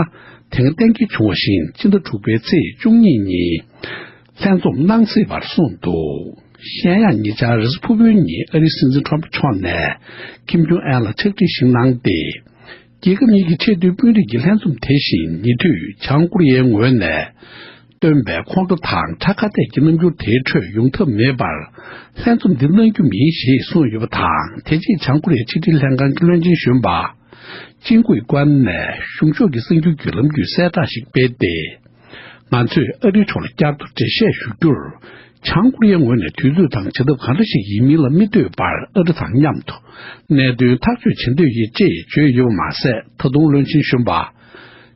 དེ་སྔ་གཏན་འཁེལ་བྱུང་བ་བཞིན་ཕྱི་ཟླ་དྲུག་པའི་ཚེས་བཅུ་གཉིས་ཉིན་ལྷན་འཛོམས་གནང་སྲིད་པར་གསུངས་འདུག། གཞན་ཡང་ཉེ་ཆར་རེས་གཟའ་ཕུར་བུའི་ཉིན་ཨ་རིའི་སྲིད་འཛིན་ཊརམ་ཕི་མཆོག་ནས་ཁིམ་ཇོང་ཨན་ལ་ཕྱག་བྲིས་ཤིག་གནང་སྟེ། རྒྱལ་ཁབ་གཉིས་ཀྱི་ཆེས་མཐོའི་དཔོན་རིགས་ཀྱི་ལྷན་འཛོམས་དེ་བཞིན་ཉེ་དུས་བྱང་ཀོ་རི་ཡའི་ངོས་ནས་བཏོན་པའི་ཁོང་ཁྲོ་དང་དགྲ་ཁ་གཏད་ཀྱི་རྣམ་འགྱུར་དེའི་ཁྲོད་ཡོང་ཐབས་མེད་པར་ལྷན་འཛོམས་འདི་གནང་རྒྱུ་མིན་ཞེས་གསུངས་ཡོད་པ་དང་། དེ་རྗེས་བྱང་ཀོ་རི་ཡའི་ཕྱི་དྲིལ་ལྷན་ཁང་གི་བློན་ཆེན་གཞོན་པ་ཅིན་ཀུའེ་ཀོན་ནས་གཞུང་ཕྱོགས་ཀྱི་གསར་འགྱུར་བརྒྱུད་ལམ་བརྒྱུད་གསལ་བསྒྲགས་ཤིག་སྤེལ་ཏེ། ང་ཚོས་ཨ་རིའི་ཕྱོགས་ལ་བསྐྱར་དུ་འགྲེལ་བཤད་ཞུ་རྒྱུར། བྱང་ཀོ་རི་ཡའི་ངོས་ནས་དུས་ཚོད་དང་བྱེད་ཐབས་གང་འདྲ་ཞིག་ཡིན་མིན་ལ་མི་ལྟོས་པར་ཨ་རི་དང་མཉམ་དུ་གནད་དོན་ཐག་གཅོད་བྱེད་འདོད་ཡོད་ཅེས་བརྗོད་ཡོད་པ་མ་ཟད། ད་དུང་བློན་ཆེན་གཞོན་པ་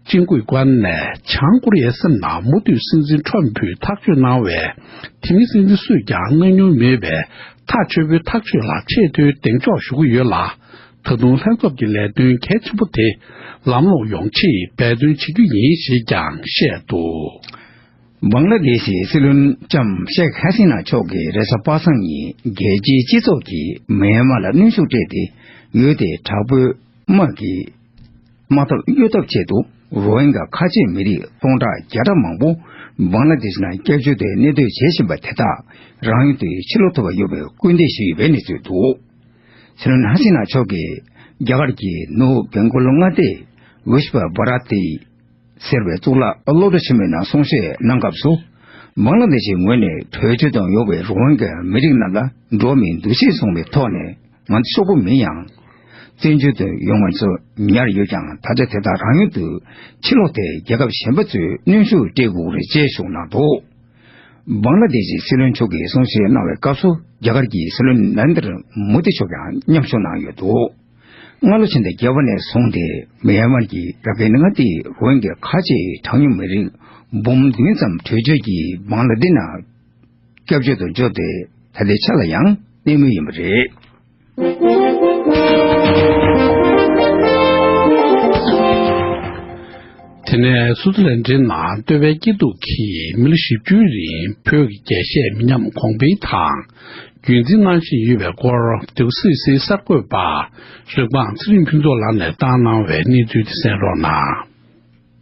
ཅིན་ཀུའེ་ཀོན་ནས་བྱང་ཀོ་རི་ཡའི་སེམས་ནང་མུ་མཐུད་སྲིད་འཛིན་ཊརམ་ཕུས་ཐག་གཅོད་གནང་བའི་དེ་མིན་སྲིད་འཛིན་སུས་ཀྱང་གནང་མྱོང་མེད་པའི་ཐག་ཆོད་པོའི་ཐག་གཅོད་ལ་ཆེས་མཐོའི་གདེང་འཇོག་ཞུ་གི་ཡོད་ལ། ད་དུང་ལྷན་ཚོགས་ཀྱི་ལས་དོན་གལ་ཆེན་པོ་དེ་ལམ་ལྷོང་ཡོང་ཆེད་འབད་བརྩོན་བྱེད་རྒྱུ་ཡིན་ཞེས་ཀྱང་བཤད་འདུག། བང་ལ་དེ་ཤི་སྲིད་བློན་ལྕམ་ཤེག་ཧ་སི་ན་མཆོག་གིས་རེས་གཟའ་པ་སངས་ཉིན་རྒྱལ་སྤྱིའི་སྤྱི་ཚོགས་ཀྱིས་མེན་མར་ལ་གནོན་ཤུགས་སྤྲད་དེ་ཡུལ་དེའི་དྲག་པོའི་དམག་གིས་དམག་འཐབ་གཡོལ་ཐབས་ཆེད་དུ་རོ་ཧིན་གྱ་ཁ་ཆེའི་མི་རིགས་སྟོང་ཕྲག་བརྒྱ་ཕྲག་མང་པོ་བང་ལ་དེ་ཤི་ནང་སྐྱབས་བཅོལ་དུ་གནས་སྡོད་བྱེད་བཞིན་པ་དེ་དག་རང་ཡུལ་དུ་ཕྱིར་ལོག་ཐུབ་པ་ཡོང་བའི་སྐུལ་འདེད་ཞུས་ཡོད་པའི་གནས་ཚུལ་འདུག། སྲིད་བློན་ཧ་སི་ན་མཆོག་གིས་རྒྱ་གར་གྱི་ནུབ་བེང་གོ་ལ་མངའ་སྡེའི་ཝིཤ་པ་བྷ་ར་ཏི་ཟེར་བའི་གཙུག་ལག་སློབ་གྲྭ་ཆེན་མོའི་ནང་གསུང་བཤད་གནང་སྐབས་སུ། བང་ལ་དེ་ཤི་ངོས་ནས་བྲོས་བྱོལ་དུ་ཡོང་བའི་རོ་ཧིན་གྱི་མི་རིགས་རྣམས་ལ་འགྲོ་བ་མིའི་འདུ་ཤེས་བཟུང་བའི་ཐོག་ནས་ང་ཚོ་ཤོག་བུ་མིན་ཡང་། བཙན་བྱོལ་དུ་ཡོང་བ་ཚོ་ཉར་ཡོད་ཀྱང་ད་ཆ་དེ་དག་རང་ཡུལ་དུ་ཕྱིར་ལོག་སྟེ་རྒྱལ་ཁབ་གཞན་པ་ཚོས་གནོན་ཤུགས་སྤྲད་དགོས་རེད་ཅེས་གསུངས་གནང་འདུག། བང་ལ་དེ་ཤི་སྲིད་བློན་མཆོག་གིས་གསུང་བཤད་གནང་བའི་སྐབས་སུ་རྒྱ་གར་གྱི་སྲིད་བློན་ན་རེན་དྲ་མོ་དི་མཆོག་ཀྱང་མཉམ་ཞུགས་གནང་ཡོད་འདུག། སྔ་ལོ་ཕྱི་ཟླ་བརྒྱད་པ་ནས་བཟུང་སྟེ་མེན་མར་གྱི་ར་ཁའིན་མངའ་སྡེའི་རོ་ཧིན་གྱི་ཁ་ཆེའི་གྲངས་ཉུང་མི་རིགས་འབུམ་བདུན་ཙམ་བྲོས་བྱོལ་གྱིས་བང་ལ་དེ་ནང་སྐྱབས་བཅོལ་དུ་འབྱོར་ཏེ་ད་ལྟའི་ཆ་ལ་ཡང་གནས་མུས་ཡིན་པ་རེད། དེ་ནས་སུའུ་ཙི་ལན་ཌའི་ནང་བསྟོད་པའི་སྐྱིད་སྡུག་གིས་མི་ལོ་བཞི་བཅུའི་རིང་བོད་ཀྱི་རྒྱལ་སྲས་མི་ཉམས་གོང་འཕེལ་དང་། རྒྱུན་འཛིན་གནང་བཞིན་ཡོད་པའི་སྐོར་འདི་ག་སུད་སིའི་གསར་འགོད་པ་རིག་འབངས་ཚེ་རིང་ཕུན་ཚོགས་ལགས་ནས་བཏང་གནང་བའི་གནས་ཚུལ་དེ་གསན་རོགས་གནང་།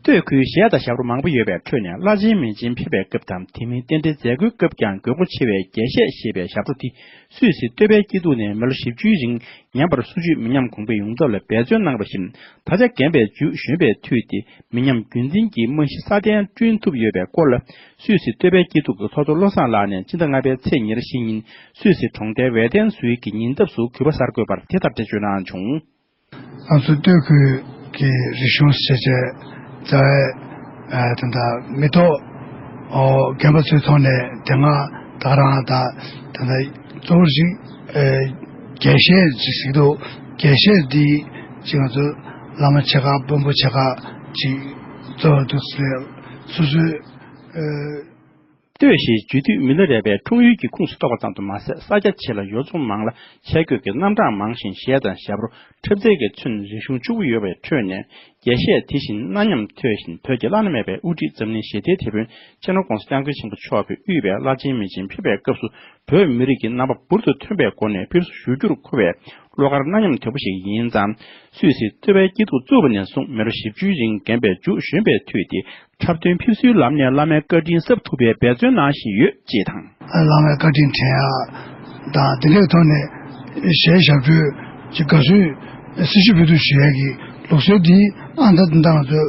སྟོད་ཁུལ་གཞས་དང་ཞབས་བྲོ་མང་པོ་ཡོད་པའི་ཁྲོད་ནས་བླ་ཆེན་མན་ཆད་ཕེབས་པའི་སྐབས་དང་དེ་མིན་རྟེན་འབྲེལ་མཛད་སྒོའི་སྐབས་ཀྱང་དགོས་མཁོ་ཆེ་བའི་རྒྱས་བཤད་ཞེས་པའི་ཞབས་བྲོ་དེ་སུད་སི་བསྟོད་པའི་སྐྱིད་སྡུག་ནས་མི་ལོ་བཞི་བཅུའི་རིང་ཉམས་པར་སོར་ཆུད་མི་ཉམས་གོང་འཕེལ་ཡོང་ཐབས་ལ་འབད་བརྩོན་གནང་བ་བཞིན་ད་ཆ་རྒན་པའི་མཇུག་གཞོན་པའི་མཐུད་དེ་མི་ཉམས་རྒྱུན་འཛིན་གྱི་རྨང་གཞི་སྲ་བརྟན་བསྐྲུན་ཐུབ་ཡོད་པའི་སྐོར་ལ་སུད་སི་བསྟོད་པའི་སྐྱིད་སྡུག་གི་ཚོགས་གཙོ་བློ་བཟང་ལགས་ནས་སྤྱི་ཟླ་ལྔ་པའི་ཚེས་ཉེར་བཞི་ཉིན་སུད་སི་གྲོང་རྡལ་ཝེ་ཏན་ཟུའི་གི་ཉེ་འདབས་སུ་གུས་པ་གསར་འགོད་པར་དེ་ལྟར་འགྲེལ་བརྗོད་གནང་བྱུང་། ང་ཚོ་སྟོད་ཁུལ་གྱི་རིག་གཞུང་ཞེས་བྱའི་རྩ་བའི་ཨ་དེ་འདྲ་མི་ཐོག་ཨོ་རྒན་པ་ཚོའི་ཐོག་ནས་དེ་སྔ་ད་ག་རང་ད་དེ་འདྲ་གཙོ་བོ་ཞིག་ཨེ་རྒྱས་བཤད་ཅིག་ཟེར་གྱི་འདུག། རྒྱས་བཤད་འདི་ཅིག་ང་ཚོ་བླ་མ་ཆེ་ཁག་དཔོན་པོ་ཆེ་ཁག་ཅིག་གཙོ་བོ་འདུག་ཟེར་སོ་སོའི་ཨེ། ལྟོས་ཞེས་བརྗོད་དུས་མི་ལོ་རས་པའི་འཁྲུངས་ཡུལ་གྱི་ཁོངས་སུ་གཏོགས་པ་ཙམ་དུ་མ་ཟད་ས་རྒྱ་ཆེ་ལ་ཡུལ་ལྗོངས་མང་ལ་ཆས་གོས་ཀྱི་རྣམ་གྲངས་མང་ཞིང་གཞས་དང་ཞབས་བྲོ་འཁྲབ་རྩལ་གྱི་ཚོན་རིག་གཞུང་ཕྱུག་པོ་ཡོད་པའི་ཁྲོད་ནས་རྒྱས་བཤད་དེ་བཞིན་གནའ་ཉམས་ཐོས་ཤིང་བོད་ཀྱི་བླ་ན་མེད་པའི་དབུ་ཁྲིད་འཛམ་གླིང་ཞི་བདེའི་དེད་དཔོན་སྤྱི་ནོར་༸གོང་ས་༸སྐྱབས་མགོན་ཆེན་པོ་མཆོག་གིས་དབུས་པའི་བླ་ཆེན་མི་ཆེན་ཕེབས་པའི་སྐབས་སུ་བོད་མི་རིགས་ཀྱི་རྣམ་པ་འབུར་དུ་ཐོན་པའི་སྒོ་ནས་ཕེབས་བསུ་ཞུ་རྒྱུར་མཁོ་བའི་བློ་དཀར་གནའ་ཉམས་དོད་པོ་ཞིག་ཡིན་ཙང་། སུད་སིའི་བསྟོད་པའི་སྐྱིད་སྡུག་བཙུགས་པ་ནས་བཟུང་མི་ལོ་བཞི་བཅུའི་རིང་རྒན་པའི་མཇུག་གཞོན་པའི་མཐུད་དེ་འཁྲབ་སྟོན་ཕེབས་བསུའི་ལམ་ནས་བླ་མའི་བཀའ་དྲིན་གསབ་ཐུབ་པའི་འབད་བརྩོན་གནང་བཞིན་ཡོད་ཅེས་དང་། བླ་མའི་བཀའ་དྲིན་དྲན་ཡག་དང་དེ་འདྲའི་ཐོག་ནས་གཞས་ཞབས་བྲོའི་གི་དགའ་བསུའི་སྲི་ཞུ་ཕུལ་དུ་ཞུ་ཡག་གི་ལུགས་སྲོལ་འདི་ཨ་ད་ད་ང་ཚོ་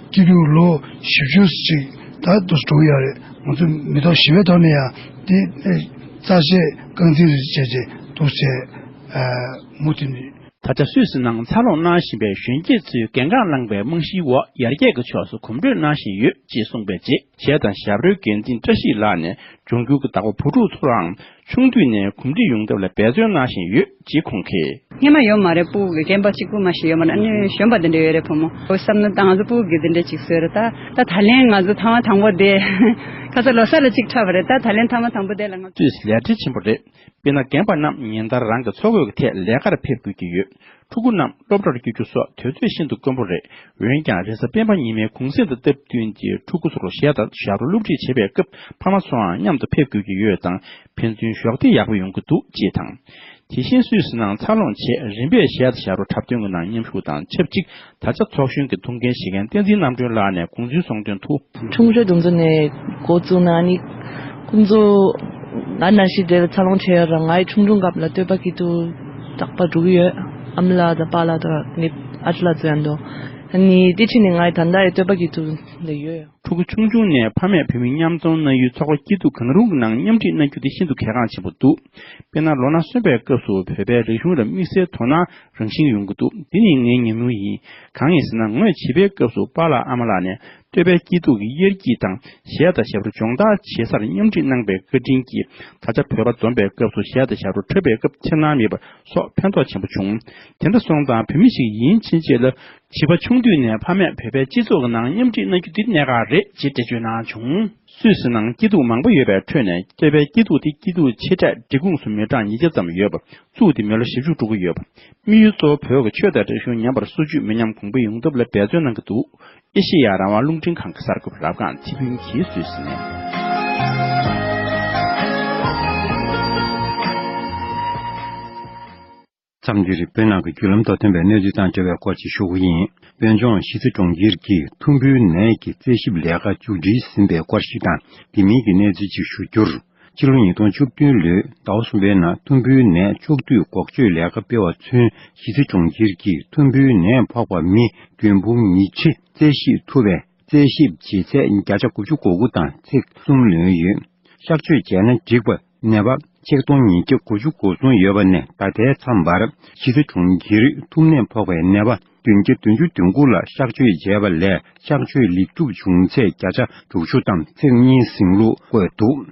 སྐྱིད་སྡུག་ལོ་བཞི་བཅུ་ཅིག་ད་དུ་འགྲོ་གི་ཡོད་རེད། ང་ཚོ་མི་ཐོག་བཞི་པའི་ཐོག་ནས་ཡང་འདི་རྩ་ཆེ་རྐང་འཛིན་རེ་བྱས་རྗེས་འདུག་ཟེར་མུ་མཐུད་ནས། ད་ཆ་སུད་སི་ནང་འཚར་ལོངས་གནང་བཞིན་པའི་གཞོན་སྐྱེས་ཚོས་འགན་འཁུར་བླངས་པའི་རྨང་གཞིའི་འོག་ཡར་རྒྱས་ཀྱི་ཕྱོགས་སུ་གོམ་བགྲོད་གནང་བཞིན་ཡོད་ཅེས་གསུངས་པའི་རྗེས་གཞས་དང་ཞབས་བྲོའི་འགན་འཛིན་བཀྲ་ཤིས་ལགས་ནས་འབྱུང་འགྱུར་གྱི་བདག་པོ་བུ་ཕྲུག་ཚོ་རང་ཆུང་དུས་ནས་གོམས་འདྲིས་ཡོང་ཐབས་ལ་འབད་བརྩོན་གནང་བཞིན་ཡོད་ཅེས་ཁོང་གིས། སྔོན་མ་ཡོད་མ་རེད། སྤུ་གུ་གི་རྐང་པ་གཅིག་པུ་མ་ཞིག་ཡོད་མ་རེད། ཨ་ནི་གཞོན་པ་དེ་འདྲ་ཡོད་རེད་བུ་མོ། འོ་བསམ་ན་ད་ང་ཚོ་སྤུ་གུ་གི་དེ་འདྲ་ཅིག་བཟོས་རེད། ད་ད་ད་ལན་ང་ཚོ་ཐེངས་མ་དང་པོ་དེ་ཁ་སང་ལོ་གསར་ལ་གཅིག་འཁྲབ་པ་རེད། ད་ད་ལན་ཐེངས་མ་དང་པོ་དེ་ལ་ང་ཚོས་ལས་བྲེལ་ཆེན་པོ་རེད། དཔེར་ན་རྒན་པ་རྣམས་ཉིན་ལྟར་རང་གི་འཚོ་དགོས་ཀྱི་ཐད་ལས་ཀར་ཕེབས་དགོས་ཀྱི་ཡོད། ཕྲུ་གུ་རྣམས་སློབ་གྲྭར་བསྐྱོད་རྒྱུ་སོགས་དུས་ཚོད་ཤིན་ཏུ་དཀོན་པོ་རེད། འོན་ཀྱང་རེས་གཟའ་སྤེན་པ་ཉི་མའི་གུང་གསེང་དང་སྟབས་བསྟུན་གྱིས་ཕྲུ་གུ་ཚོར་གཞས་དང་ཞབས་བྲོ་སློབ་ཁྲིད་བྱེད་པའི་སྐབས་ཕ་མ་ཚོའང་མཉམ་དུ་ཕེབས་དགོས་ཀྱི་ཡོད་ཙང་ཕན་ཚུན་གཞོགས་འདེགས་ཡག་པོ་ཡོང་གི་འདུག་ཅེས་དང་། དེ་བཞིན་སུད་སི་ནང་འཚར་ལོངས་བྱས་རིམ་པས་གཞས་དང་ཞབས་བྲོ་འཁྲབ་སྟོན་གྱི་ནང་མཉམ་ཞུགས་དང་ཆབས་ཅིག་ད་ཆ་ཚོགས་གཞོན་གྱི་ཐུགས་འགན་བཞེས་མཁན་བསྟན་འཛིན་རྣམ་གྲོལ་ལགས་ནས་དགོངས་ཚུལ་གསུངས་དོན་དུ། ཆུང་ཆུང་དུས་ཚོད་ནས་འགོ་བཙུགས་ན་ནི་ཁོང་ཚོ་ང་ནང་བཞིན་དེ་འཚར་ལོངས་བྱས་ཡོད་ར། ང་ཡི་ཆུང་ཆུང་སྐབས་ལ་བསྟོད་པ་སྐྱིད་སྡུག་རྟག་པར་འགྲོ་གི་ཡོད། ཨ་མ་ལགས་དང་པཱ་ལགས་དང་ངའི་ཨ་ཅག་ལགས་ཚོ་ཡང་འདུག་ཨ་ནི་དེ་ཕྱིན་ནས་ང་ཡི་ད་ལྟ་ཡི་བསྟོད་པ་སྐྱིད་སྡུག་འདི་ཡོད། ཕྲུ་གུ་ཆུང་ཆུང་ནས་ཕ་མས་བོད་མི་མཉམ་འཛོམས་གནང་ཡུལ་ཚོགས་པ་སྐྱིད་སྡུག་གང་རུང་གི་ནང་མཉམ་ཁྲིད་གནང་རྒྱུ་དེ་ཤིན་ཏུ་གལ་འགངས་ཆེན་པོ་འདུག་དཔེར་ན་ལོ་ན་གསོན་པའི་སྐབས་སུ་བོད་པའི་རིག་གཞུང་ལ་དམིགས་བསལ་དོ་སྣང་རང་བཞིན་ཡོང་གི་འདུག་འདི་ནི་ངའི་ཉམས་མྱོང་ཡིན། གང་ཡིན་ཟེར་ན་ངོས་བྱིས་པའི་སྐབས་སུ་པཱ་ལགས་ཨ་མ་ལགས་ནས་བསྟོད་པའི་སྐྱིད་སྡུག་གི་དབྱར་སྐྱིད་དང་གཞས་དང་ཞབས་བྲོ་སྦྱོང་བརྡར་བྱེད་སར་མཉམ་ཁྲིད་གནང་པའི་བཀའ་དྲིན་གྱིས་ད་ཆ་བོད་པ་འཛོམས་པའི་སྐབས་སུ་གཞས་དང་ཞབས་བྲོ་འཁྲབ་པའི་སྐབས་འཆར་སྣང་མེད་པ་སོགས་ཕན་ཐོགས་ཆེན་པོ་བྱུང་། དེ་འདྲ་སོང་ཙང་བོད་མི་ཞིག་ཡིན་ཕྱིན་ཆད་ལ་ བྱིས་པ་ཆུང་དུས་ནས་ཕ་མས་བོད་པའི་སྤྱི་ཚོགས་ཀྱི་ནང་མཉམ་ཁྲིད་གནང་རྒྱུ་འདི་གནད་འགག་རེད་ཅེས་འགྲེལ་བརྗོད་གནང་བྱུང་། སུད་སི་ནང་སྐྱིད་སྡུག་མང་པོ་ཡོད་པའི་ཁྲོད་ནས་སྐྱེས་པའི་སྐྱིད་སྡུག་དེ་སྐྱིད་སྡུག་ཆེ་གྲས་འབྲི་གུང་སུ་མི་གྲངས་ཉིས་བརྒྱ་ཙམ་ཡོད་པ། བཙུགས་ཏེ་མི་ལོ་བཞི་བཅུ་འགྲོ་གི་ཡོད་པ། དམིགས་ཡུལ་གཙོ་བོ་བོད་ཀྱི་ཆོས་དང་རིག་གཞུང་ཉམས་པར་སོར་ཆུད་མི་ཉམས་གོང་འཕེལ་ཡོང་ཐབས་ལ་འབད་བརྩོན་གནང་གི་འདུག། ཨེ་ཤེ་ཡ་རང་དབང་རླུང་འཕྲིན་ཁང་གི་གསར་འགོད་པ་རབ་སྒང་ཚེ་ཕུན་གྱིས་སུད་སི་ནས། མཚམས་འདིར་བོད་ནང་གི་བརྒྱུད་ལམ་དང་མཐུན་པའི་གནས་ཚུལ་དང་འབྲེལ་བའི་སྐོར་ཅིག་ཞུ་གི་ཡིན། བོད་ལྗོངས་གཞིས་རྩེ་གྲོང་ཁྱེར་གྱི་ཐུམ་འབུའི་ནད་ཀྱི་རྩད་ཞིབ་ལས་ཀ་མཇུག་སྒྲིལ་ཟིན་པའི་སྐོར་ཞིག་དང་། དེ་མིན་གྱི་གནས་ཚུལ་ཅིག་ཞུ་རྒྱུར། ཕྱི་ལོ་ཉིས་སྟོང་བཅུ་བདུན་ལོའི་ཟླ་བ་གསུམ་པའི་ནང་ཐུམ་འབུའི་ནད་ཕྱོགས་བསྡུས་འགོག་བཅོས་ལས་ཀ་སྤེལ་བ་ཚུན། གཞིས་རྩེ་གྲོང་ཁྱེར་གྱི་ཐུམ་འབུའི་ནད་ཕོག་པ་མི་རྒྱུན་འབུམ་ཉི་ཁྲི་རྩད་ཞིབ་ཐུབ་པའི་རྩད་ཞིབ་བྱེད་ཚད་བརྒྱ་ཆ་དགུ་བཅུ་གོ་དགུ་དང་ཚེག་གསུམ་ལོན་ཡོད། གཤག་བཅོས་བྱས་ན་འགྲིག་པ་ནད་པ་ཆིག་སྟོང་ཉིས་བརྒྱ་དགུ་བཅུ་གོ་གསུམ་ཡོད་པ་ནས། ད་ལྟའི་མཚམས་བར་གཞིས་རྩེ་གྲོང་ཁྱེར་ཐུམ་ནད་ཕོག་པའི་ནད་པ་བདུན་བརྒྱ་བདུན་ཅུ་དོན་དགུ་ལ་གཤག་བཅོས་བྱས་པ་ལས། གཤག་བཅོས་ལེགས་གྲུབ་བྱུང་ཚད་བརྒྱ་ཆ་དྲུག་ཅུ་དང་ཚེག་གཉིས་ཟིན་ལུགས་བཀོད་འདུག།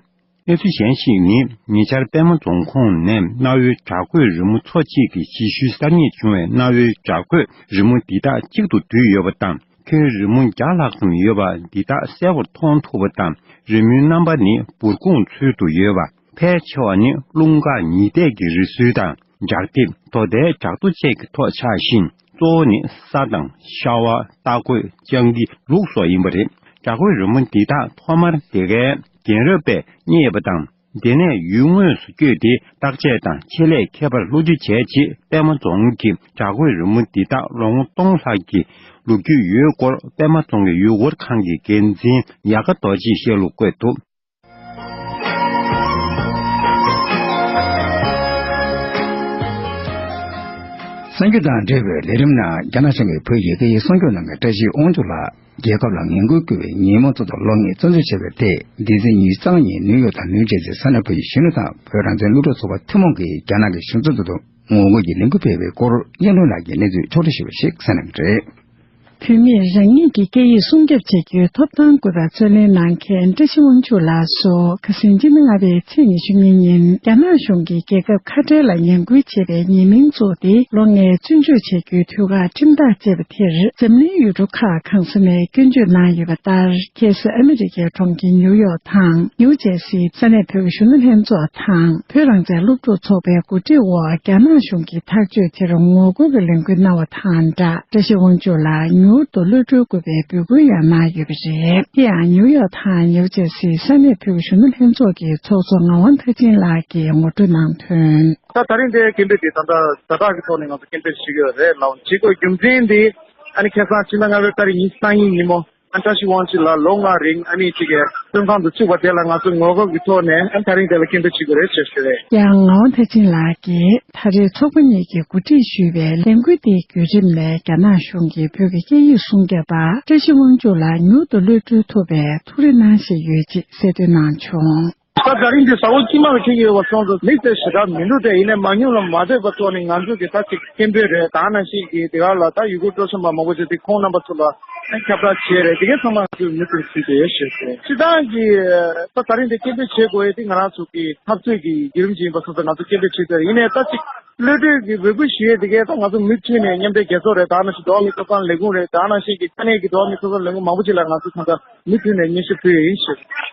གནས་ཚུལ་གཞན་ཞིག་ནི། ཉེ་ཆར་པད་མ་རྫོང་ཁོངས་ནས་གནའ་བོའི་བྲག་བརྐོས་རི་མོ་མཚོ་གཅིག་གི་གཞིས་ཤུལ་གསར་རྙེད་བྱུང་བའི་གནའ་བོའི་བྲག་བརྐོས་རི་མོ་འདི་དག་གཅིག་ཏུ་བསྡུས་ཡོད་པ་དང་། ཁྱོན་རི་མོ་བརྒྱ་ལྷག་ཙམ་ཡོད་པ་འདི་དག་གསལ་པོར་མཐོང་ཐུབ་པ་དང་། རི་མོའི་རྣམ་པ་ནི་འབུར་གོང་ཚུལ་དུ་ཡོད་པ། ཕལ་ཆེ་བ་ནི་རླུང་འགག་ཉི་ཟླས་ཀྱི་རི་སུལ་དང་། བྲག་ལྡེབས། རྡོ་དལ། བྲག་རྡོ་བཅས་ཀྱི་ཐོག་ཆགས་ཤིང་། གཙོ་བོ་ནི་ས་དང་ཤ་བ། རྟ་རྒོད། སྤྱང་ཀི། ལུག་སོགས་ཡིན་པ་རེད། བྲག་བརྐོས་རི་མོ་འདི་དག་ཐོག་མར་དེ་གའི་རྒན་རབས་པས་རྙེད་པ་དང་། དེ་ནས་ཡུལ་དངོས་སུ་བསྐྱོད་དེ་བརྟག་དཔྱད་དང་ཆེད་ལས་མཁས་པར་བློ་འདྲི་བྱས་རྗེས། པད་མ་རྫོང་གི་བྲག་བརྐོས་རི་མོ་འདི་དག་ལོ་ངོ་སྟོང་ལྷག་གི་ལོ་རྒྱུས་ཡོད་སྐོར། པད་མ་རྫོང་གི་ཡུལ་སྐོར་ཁང་གི་འགན་འཛིན་ཡག་ག་རྡོ་རྗེས་བཤད་ལུགས་བཀོད་འདུག། གསར་འགྱུར་དང་འབྲེལ་བའི་ལས་རིམ་ནང་། རྒྱ་ནག་གཞུང་གིས་བོད་ཀྱི་སྐད་ཡིག་སྲུང་སྐྱོབ་གནང་མཁན་བཀྲ་ཤིས་དབང་ཕྱུག་ལགས་རྒྱལ་ཁབ་ལ་ངན་སྐུལ་བཀོད་པའི་ཉིན་མོ་གཙོ་བོར་ལོ་ལྔའི་བཙོན་འཇུག་བྱས་པའི་ཐད། འདི་ཚེས་ཉི་ཤུ་རྩ་ལྔ་ཉིན་ནིའུ་ཡོག་དང་ནིའུ་ཇར་སིའི་ས་གནས་བོད་ཀྱི་གཞོན་ནུ་དང་བོད་རང་བཙན་སློབ་ཕྲུག་ཚོགས་པ་ཐུན་མོང་གིས་རྒྱ་ནག་གི་གཞུང་ཚབ་ཏུ་ངོ་རྒོལ་གྱི་ལས་འགུལ་སྤེལ་བའི་སྐོར། གཡས་གླིང་ལགས་ཀྱིས་གནས་ཚུལ་ཕྱོགས་བསྒྲིགས་ཞུས་པ་ཞིག་གསན་གནང་གི་རེད། བོད་མིས་རང་ཉིད་ཀྱི་སྐད་ཡིག་སྲུང་སྐྱོབ་བྱེད་རྒྱུའི་ཐོབ་ཐང་དགོས་པར་རྩོད་ལེན་གནང་མཁན་བཀྲ་ཤིས་དབང་ཕྱུག་ལགས་སུ། ཁ་སང་སྤྱི་ཟླ་ལྔ་པའི་ཚེས་ཉི་ཤུ་གཉིས་ཉིན། རྒྱ་ནག་གཞུང་གིས་རྒྱལ་ཁབ་ཁ་བྲལ་ལ་ངན་སྐུལ་བྱས་པའི་ཉེས་མིང་བཙུགས་ཏེ། ལོ་ལྔའི་བཙོན་འཇུག་བྱ་རྒྱུའི་ཐོད་བརྒལ་ཁྲིམས་ཐག་བཅད་པ་དེར། འཛམ་གླིང་ཡུལ་གྲུ་ཁག་གང་ས་ནས་སྐྱོན་བརྗོད་གནང་ཡོད་པ་ལྟར། ཁ་སང་ཨ་མི་རི་ཀའི་གྲོང་ཁྱེར་ནིའུ་ཡོག་དང་ནིའུ་ཇར་སིའི་ས་གནས་བོད་ཀྱི་གཞོན་ནུ་ལྷན་ཚོགས་དང་། བོད་རང་བཙན་སློབ་ཕྲུག་ཚོགས་པའི་གོ་སྒྲིག་འོག་རྒྱ་ནག་གཞུང་གི་ཐག་གཅོད་དེར་ངོ་རྒོལ་གྱི་ལས་འགུལ་གནང་བ་དང་སྦྲགས། བཀྲ་ཤིས་དབང་ཕྱུག་ལགས་མྱུར་དུ་གློད་གྲོལ་དགོས་པའི་འབོད་སྐུལ་ཡང་གནང་ཡོད་པ་རེད། དེ་ཡང་ནིའུ་ཡོག་དང་ནིའུ་ཇར་སིའི་ས་གནས་བོད་ཀྱི་གཞོན་ནུ་ལྷན་ཚོགས་ཀྱི་ཚོགས་གཙོ་ངག་དབང་མཐར་ཕྱིན་ལགས་ཀྱིས་ངོ་སྤྲོད་གནང་དོན། ད་ད་རིང་འདིའི་སྐད་འབོད་དེ་ད་ལྟ་ཛ་དྲག་གི་ཐོག་ནས་ང་ཚོ་སྐད་འབོད་ཞུ་གི་ཡོད་རེད་ལགས། བྱེད་དགོས་རྒྱུ་མཚན་དེ་ཨ་ནི་ཁ་སང་ཕྱི་ཟླ་ལྔ་པའི་ཏ་རིག་ཉི་ཤུ་རྩ་གཉིས་ཉིན་མོ། ཨ་བཀྲ་ཤིས་དབང་ཕྱུག་ལགས་ལོ་ལྔ་རིང་ཨ་ནི་ཅིག་གི་བཙོན་ཁང་དུ་བཅུག་པ་དེ་ལ་ང་ཚོས་ངོ་རྒོལ་གྱི་ཐོག་ནས་ཨ་ད་རིང་དེ་ལ་སྐད་འབོད་བྱེད་དགོས་རེད་ཅེས་ཞུ་རེད། ཡང་ངག་དབང་མཐར་ཕྱིན་ལགས་ཀྱིས་ད་རེས་ཚོགས་པ་གཉིས་ཀྱིས་གོ་སྒྲིག་ཞུས་པའི་ལས་འགུལ་དེའི་བརྒྱུད་རིམ་ནས་རྒྱ་ནག་གཞུང་གིས་བོད་ཀྱི་སྐད་ཡིག་སྲུང་སྐྱོབ་པ་བཀྲ་ཤིས་དབང་ཕྱུག་ལགས་མྱུར་དུ་གློད་གྲོལ་ཐུབ་པའི་ཐུགས་རེ་གནང་བཞིན་ཡོད་ཅེས་གསལ་སྟོན་གནང་བྱུང་། ད་ད་རིང་འདི་ཟ་འོག་དཀྱིལ་མ་ལ་འཁེལ་གྱི་ཡོད་པ་སོང་ཙང་མིག་དཔེ་ཞེ་དྲག་མི་འདུག་སྟེ། ཡིན་ནའི་མང་ཉུང་ལ་མ་ལྟོས་པ་ཐོག་ནས་ང་ཚོ་གི་ད་ཅིག་སྐད་འབོད་རེད། ད་ནང་བཞིན་གྱི་དེ་ག་ལ་ད་ཡུལ་སྐོར་སྤྲོ་འཆམ་པ་མང་པོ་ཅིག་དེ་ཁོང་རྣམ་པ་ཚོ་ལ་ཁྱབ་བསྒྲགས་བྱས་རེད། དེ་གའི་ཚང་མ་ང་ཚོས་མུ་མཐུད་བྱས་ཏེ་ཡོད་ཞུ་ཞུ། སྤྱིར་བཏང་གི་ད་ད་རིང་འདི་སྐད་འབོད་བྱེད་དགོས་ཡས་དེ་ང་རང་ཚོ་གི་འཐབ་རྩོད་ཀྱི་བརྒྱུད་རིམ་ཅིག་ཡིན་པ་སོང་ཙང་ང་ཚོ་སྐད་འབོད་བྱེད་དགོས་རེད། ཡིན་ནའི་ད་ཅིག་གློད་གྲོལ་གྱི་འབོད་སྐུལ་ཞུ་ཡས་དེ་གའི་ད་ང་ཚོ་མུ་མཐུད་ནས་མཉམ་འབྲེལ་རྒྱལ་ཚོགས་རེད། ད་ནང་བཞིན་འགྲོ་བ་མིའི་ཐོབ་ཐང་ལས་ཁུངས་རེད། ད་ནང་བཞིན་གྱི་ས་གནས་ཀྱི་འགྲོ་བ་མིའི་ཐོབ་ཐང་ལས་ཁུངས་མང་པོ་ཅིག་ལ་ང་ཚོ་ད་ལྟ་མུ་མཐུད་ནས་སྙན་ཞུ་ཕུལ་ཡས་ཡིན་ཞུ།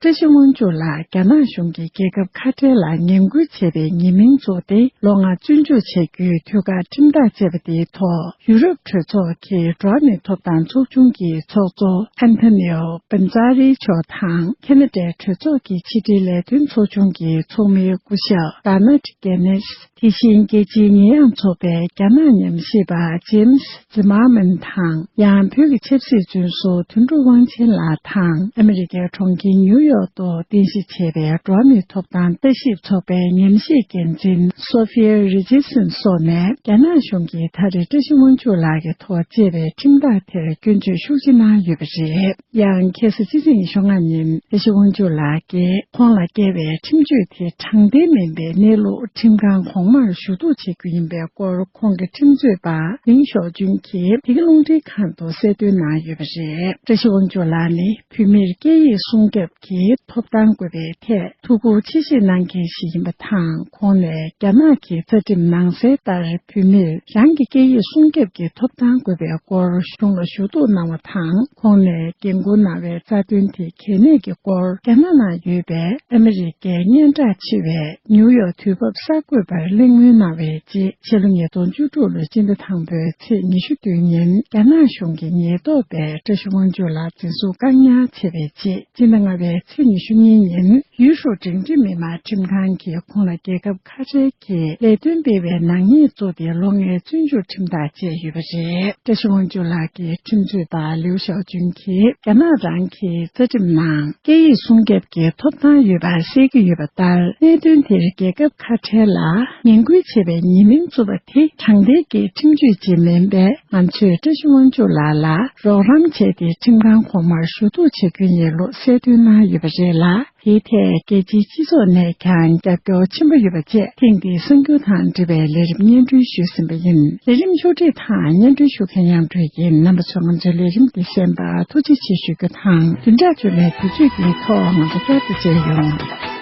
བཀྲ་ཤིས་དབང་ཕྱུག་ལགས་རྒྱ་ནག་གཞུང་གིས་རྒྱལ་ཁབ་ཁ་བྲལ་ལ་ངན་སྐུལ་བྱས་པའི་ཉེས་མིང་བཙུགས་ཏེ་ལོ་ལྔ་བཙོན་འཇུག་བྱ་རྒྱུའི་ཐོད་བརྒལ་ཁྲིམས་ཐག་བཅད་པ་དེའི་ཐོག་ཡུ་རོབ་གྲོས་ཚོགས་ཀྱི་འགྲོ་བ་མིའི་ཐོབ་ཐང་ཚོགས་ཆུང་གི་ཚོགས་གཙོ་ཨན་ཐོ་ནིའོ་པན་ཛ་རི་མཆོག་དང་། ཁེ་ན་ཌའི་གྲོས་ཚོགས་ཀྱི་ཕྱི་དྲིལ་ལས་དོན་ཚོགས་ཆུང་གི་ཚོགས་མིའི་སྐུ་ཞབས་བྷར་ནཊ་གེ་ནེས། དེ་བཞིན་རྒྱལ་སྤྱིའི་ཉེས་ཡངས་ཚོགས་པའི་རྒྱ་ནག་ཉམས་ཞིབ་པ་ཇེམ་སི་ཛི་མར་མན་དང་། ཡང་བོད་ཀྱི་ཆབ་སྲིད་བཙོན་ཟུར་དོན་གྲུབ་དབང་ཆེན་ལགས་དང་། ཨ་མི་རི་ཀའི་གྲོང་ཁྱེར་ནིའུ་ཡོག་ཏུ་རྟེན་གཞི་བྱས་པའི་འགྲོ་བ་མིའི་ཐོབ་ཐང་ལྟ་ཞིབ་ཚོགས་པའི་ཉམས་ཞིབ་འགན་འཛིན་སོ་ཕི་ཡ་རི་ཇི་སན་སོགས་ནས་རྒྱ་ནག་གཞུང་གིས་ད་རེས་བཀྲ་ཤིས་དབང་ཕྱུག་ལགས་ཀྱི་ཐོག་བཅད་པའི་ཁྲིམས་ཐག་དེར་སྐྱོན་བརྗོད་ཤུགས་ཆེ་གནང་ཡོད་པ་རེད། ཡང་ཁ་སང་སྤྱི་ཚེས་ཉི་ཤུ་ལྔ་ཉིན་བཀྲ་ཤིས་དབང་ཕྱུག་ལགས་ཀྱིས་ཁོང་ལ་བཀལ་བའི་ཁྲིམས་གཅོད་དེ་དྲང་བདེན་མིན་པའི་གནས་ལུགས་ཁྲིམས་ཁང་གོང་ ཐོག་མར་ཞུ་གཏུག་བྱེད་རྒྱུ་ཡིན་པའི་སྐོར་ཁོང་གི་ཁྲིམས་རྩོད་པ་ལིང་ཞའོ་ཅུན་གྱིས་དེ་གའི་རླུང་འཕྲིན་ཁང་དུ་གསལ་སྟོན་གནང་ཡོད་པ་རེད། བཀྲ་ཤིས་དབང་ཕྱུག་ལགས་ནི་བོད་མིར་སྐད་ཡིག་སྲུང་སྐྱོབ་ཀྱི་ཐོབ་ཐང་དགོས་པའི་ཐད་ཐུགས་ཁུར་ཆེ་བཞེས་གནང་མཁན་ཞིག་ཡིན་པ་དང་། ཁོང་ནས་རྒྱ་ནག་གི་རྩ་ཁྲིམས་ནང་གསལ་ལྟར་བོད་མིར་རང་གི་སྐད་ཡིག་སྲུང་སྐྱོབ་ཀྱི་ཐོབ་ཐང་དགོས་པའི་སྐོར་གཞུང་ལ་ཞུ་གཏུག་གནང་བ་དང་། ཁོང་ནས་འགན་འཁུར་གནང་བའི་རྩ་དོན་དེ་གལ་གནད་ཀྱི་སྐོར་རྒྱ་ནག་ནང་ཡོད་པའི་ཨ་མི་རི་ཀའི་སྙན་གྲགས་ཆེ་བའི་ནིའུ་ཡོག་དུས་བབ་གསར་འགོད་པར་གླེང་མོལ་གནང་བའི་རྗེས། ཕྱི་ལོ་ཉིས་སྟོང་བཅུ་དྲུག་ལོའི་སྤྱི་ཟླ་དང་པོའི་ཚེས་ཉི་ཤུ་བདུན་ཉིན་རྒྱ་ནག་གཞུང་གི་ཉེན་རྟོག་པས་བཀྲ་ཤིས་དབང་ཕྱུག་ལགས་འཛིན་བཟུང་བཀག་ཉར་བྱས་པའི་རྗེས། སྤྱི་ཟླ་ལྔ་པའི་ཚེས་ཉི་ཤུ་གཉིས་ཉིན་ཡུས་ཧྲུའུ་སྒྲིང་སྒྲིང་མི་དམངས་ཁྲིམས་ཁང་གིས་ཁོང་ལ་རྒྱལ་ཁབ་ཁ་བྲལ་གྱི་ལས་དོན་སྤེལ་བའི་ནག་ཉེས་བཙུགས་ཏེ་ལོ་ལྔའི་བཙོན་འཇུག་ཁྲིམས་ཐག་བཅད་ཡོད་པ་རེད། བཀྲ་ཤིས་དབང་ཕྱུག་ལགས་ཀྱི་ཁྲིམས་རྩོད་པ་ལིའུ་ཞའོ་ཅུན་གྱིས་རྒྱ་ནག་རང་གི་རྩ་ཁྲིམས་ནང་སྐད་ཡིག་སྲུང་སྐྱོབ་ཀྱི་ཐོབ་ཐང་ཡོད་པ་གསལ་གྱི་ཡོད་པ་ལྟར། གནད་དོན་དེར་རྒྱལ་ཁབ་ཁ་བྲལ་ལ་ངན་སྐུལ་བྱས་པའི་ཉེས་མིང་བཙུགས་པ་དེ་དྲང་བདེན་གྱི་ཁྲིམས་གཅོད་ཅིག་མིན་པས། ང་ཚོས་བཀྲ་ཤིས་དབང་ཕྱུག་ལགས་ལ་རོགས་རམ་བྱས་ཏེ་ཁྲིམས་ཁང་གོང་མར་ཞུ་གཏུག་བྱེད་རྒྱུ་ཡིན་ལུགས་གསལ་སྟོན་གནང་ཡོད་པ་རེད་ལ། དེའི་ཐད་རྒྱལ་སྤྱིའི་སྤྱི་ཚོགས་ནས་ཀྱང་རྒྱབ་སྐྱོར་ཆེན་པོ་ཡོད་པ་བཅས། ཐེངས་འདིའི་གསར་འགྱུར་དང་འབྲེལ་བའི་ལས་རིམ་སྙན་སྒྲོན་ཞུས་ཟིན་པ་ཡིན། ལས་རིམ་ཕྱོགས་སྒྲིག་དང་སྙན་སྒྲོན་ཞུ་མཁན་གཡང་སྒྲོལ་ཡིན། རྣམ་པ་ཚོས་ང་ཚོའི་ལས་རིམ་འདི་གསན་པར་ཐུགས་རྗེ་ཆེ་ཞུ་རྒྱུ་དང་། བདུན་ཕྲག་རྗེས་མའི་དུས་ཚོད་འདིའི་ཐོག་ང་ཚོ་བསྐྱར་དུ་མཇལ་ཡོང་། དེ་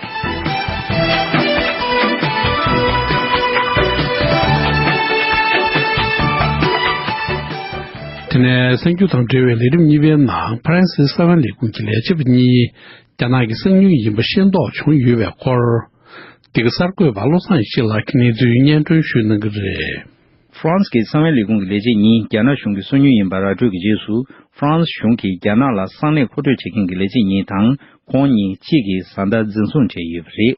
ནས་གསར་འགྱུར་དང་འབྲེལ་བའི་ལས་རིམ་གཉིས་པའི་ནང་ཕ་རན་སིའི་གསང་བའི་ལས་ཁུངས་ཀྱི་ལས་བྱེད་པ་གཉིས་རྒྱ་ནག་གི་གསང་ཉུལ་ཡིན་པ་ཤེས་རྟོགས་བྱུང་ཡོད་པའི་སྐོར། འདི་ག་གསར་འགོད་པ་བློ་བཟང་ཡེ་ཤེས་ལགས་ཀྱིས་གནས་ཚུལ་སྙན་སྒྲོན་ཞུ་གནང་གི་རེད། ཧྥ་རན་སི་གི་གསང་བའི་ལས་ཁུངས་ཀྱི་ལས་བྱེད་གཉིས་རྒྱ་ནག་གཞུང་གི་སོ་ཉུལ་ཡིན་པ་ར་སྤྲོད་ཀྱི་རྗེས་སུ། ཧྥ་རན་སི་གཞུང་གིས་རྒྱ་ནག་ལ་གསང་གནས་མཁོ་སྤྲོད་བྱེད་མཁན་གྱི་ལས་བྱེད་གཉིས་དང་། ཁོང་གཉིས་གཅིག་གིས་བཟའ་ཟླ་འཛིན་བཟུང་བྱས་ཡོད་པ་རེད།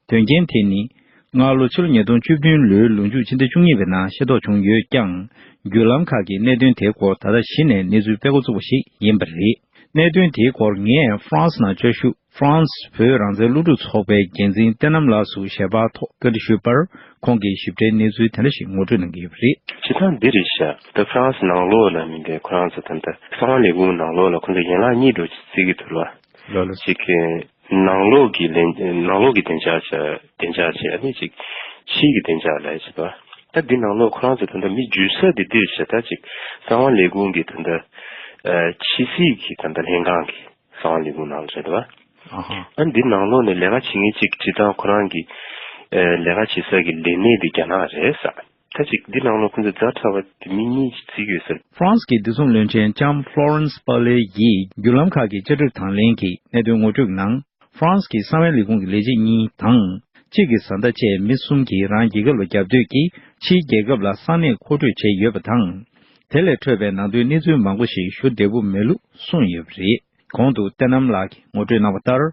དོན་རྐྱེན་དེ་ནི། སྔ་ལོ་ཕྱི་ལོ་ཉིས་སྟོང་བཅུ་བདུན་ལོའི་ལོ་མཇུག་ཕྱི་ཟླ་བཅུ་གཉིས་པའི་ནང་ཤེས་རྟོགས་བྱུང་ཡོད་ཀྱང་། བརྒྱུད་ལམ་ཁག་གིས་གནད་དོན་དེའི་སྐོར་ད་ལྟ་གཞི་ནས་གནས་ཚུལ་སྤེལ་འགོ་བཙུགས་པ་ཞིག་ཡིན་པ་རེད། གནད་དོན་དེའི་སྐོར་ངས་ཧྥ་རན་སི་ནང་བཅའ་བཞུགས་ཧྥ་རན་སི་བོད་རང་བཙན་སློབ་ཕྲུག་ཚོགས་པའི་འགན་འཛིན་བསྟན་ནམ་ལགས་སུ་ཞལ་པར་ཐོག་བཀའ་འདྲི་ཞུས་པར། ཁོང་གིས་ཞིབ་ཕྲའི་གནས་ཚུལ་དེ་འདྲ་ཞིག་ངོ་སྤྲོད་གནང་གི་ཡོད་པ་རེད། སྤྱིར་བཏང་འདི་རེད་ཤག་ད་ཧྥ་རན་སི་ནང་ལོགས་ལ་མི་འདི་ཁོ་རང་ཚོ་ད་ལྟ་གསང་བ་ལས་ཁུངས་ནང་ལོགས་ལ་ཁོ་ཚོ་ཡན་ལག་གཉིས་འགྲོ་བརྩི་གི་འདུག་ལ། ལོ་ལོ། གཅིག་གི་ནང་ལོགས་ཀྱི་ལན་ནང་ལོགས་ཀྱི་བདེ་འཇགས་བྱ་བདེ་འཇགས་བྱས། ཨ་ནི་གཅིག་ཕྱིའི་གི་བདེ་འཇགས་ལ་བྱེད་པ། ད་འདི་ནང་ལོགས་ཁོ་རང་ཚོ་ད་ལྟ་མི་འཇུ་ས་འདི་འདིར་བྱས། ད་གཅིག་གསང་བ་ལས་ཁུངས་ཀྱི་ད་ལྟ་ཕྱི་སྲིད་ཀྱི་ད་ལྟ་ལྷན་ཁང་གི་གསང་བ་ལས་ཁུངས་ནང་ལ་རེད་བ། ཨ་ཧ། ཨ་འདི་ནང་ལོགས་ནས་ལས་ཀ་བྱེད་མཁན་གཅིག་སྤྱིར་བཏང་ཁོ་རང་གི་ལས་ཀ་བྱེད་ས་གི་ལས་གནས་འདི་རྒྱ་ནག་རེད་ས། ད་ཅིག་འདི་ནང་ལོགས་ཁོང་ཚོ་ཛ་དྲག་པ་དེ་མི་གཉིས་ཅིག་བརྩི་གི་ཡོད་ཟེར། ཧྥ་རན་སི་གི་བདེ་སྲུང་བློན་ཆེན་ལྕམ་ཕློ་རན་སི་པ་ལེ་ཡིས་བརྒྱུད་ལམ་ཁག་གི་བཅའ་ཁྲིམས་དང་ལེན་གྱི་གནད་དོན་ངོ་སྤྲོད་ནང་། ཧྥ་རན་སི་གི་གསང་བའི་ལས་ཁུངས་ཀྱི་ལས་བྱེད་གཉིས་དང་། གཅིག་གི་བཟའ་ཟླ་བཅས་མི་གསུམ་གྱིས་རང་རྒྱལ་ཁབ་ལ་རྒྱབ་གཏོད་ཀྱིས་ཕྱིའི་རྒྱལ་ཁབ་ལ་གསང་གནས་མཁོ་སྤྲོད་བྱས་ཡོད་པ་དང་། དེ་ལས་འཕྲོས་པའི་ནང་དོན་གནས་ཚུལ་མང་པོ་ཞིག་ཞུ་བདེ་པོ་མེད་ལུགས་གསུངས་ཡོད་པ་རེད། གོང་དུ་བསྟན་ནམ་ལགས་ཀྱིས་ངོ་སྤྲོད་གནང་བ་ལྟར།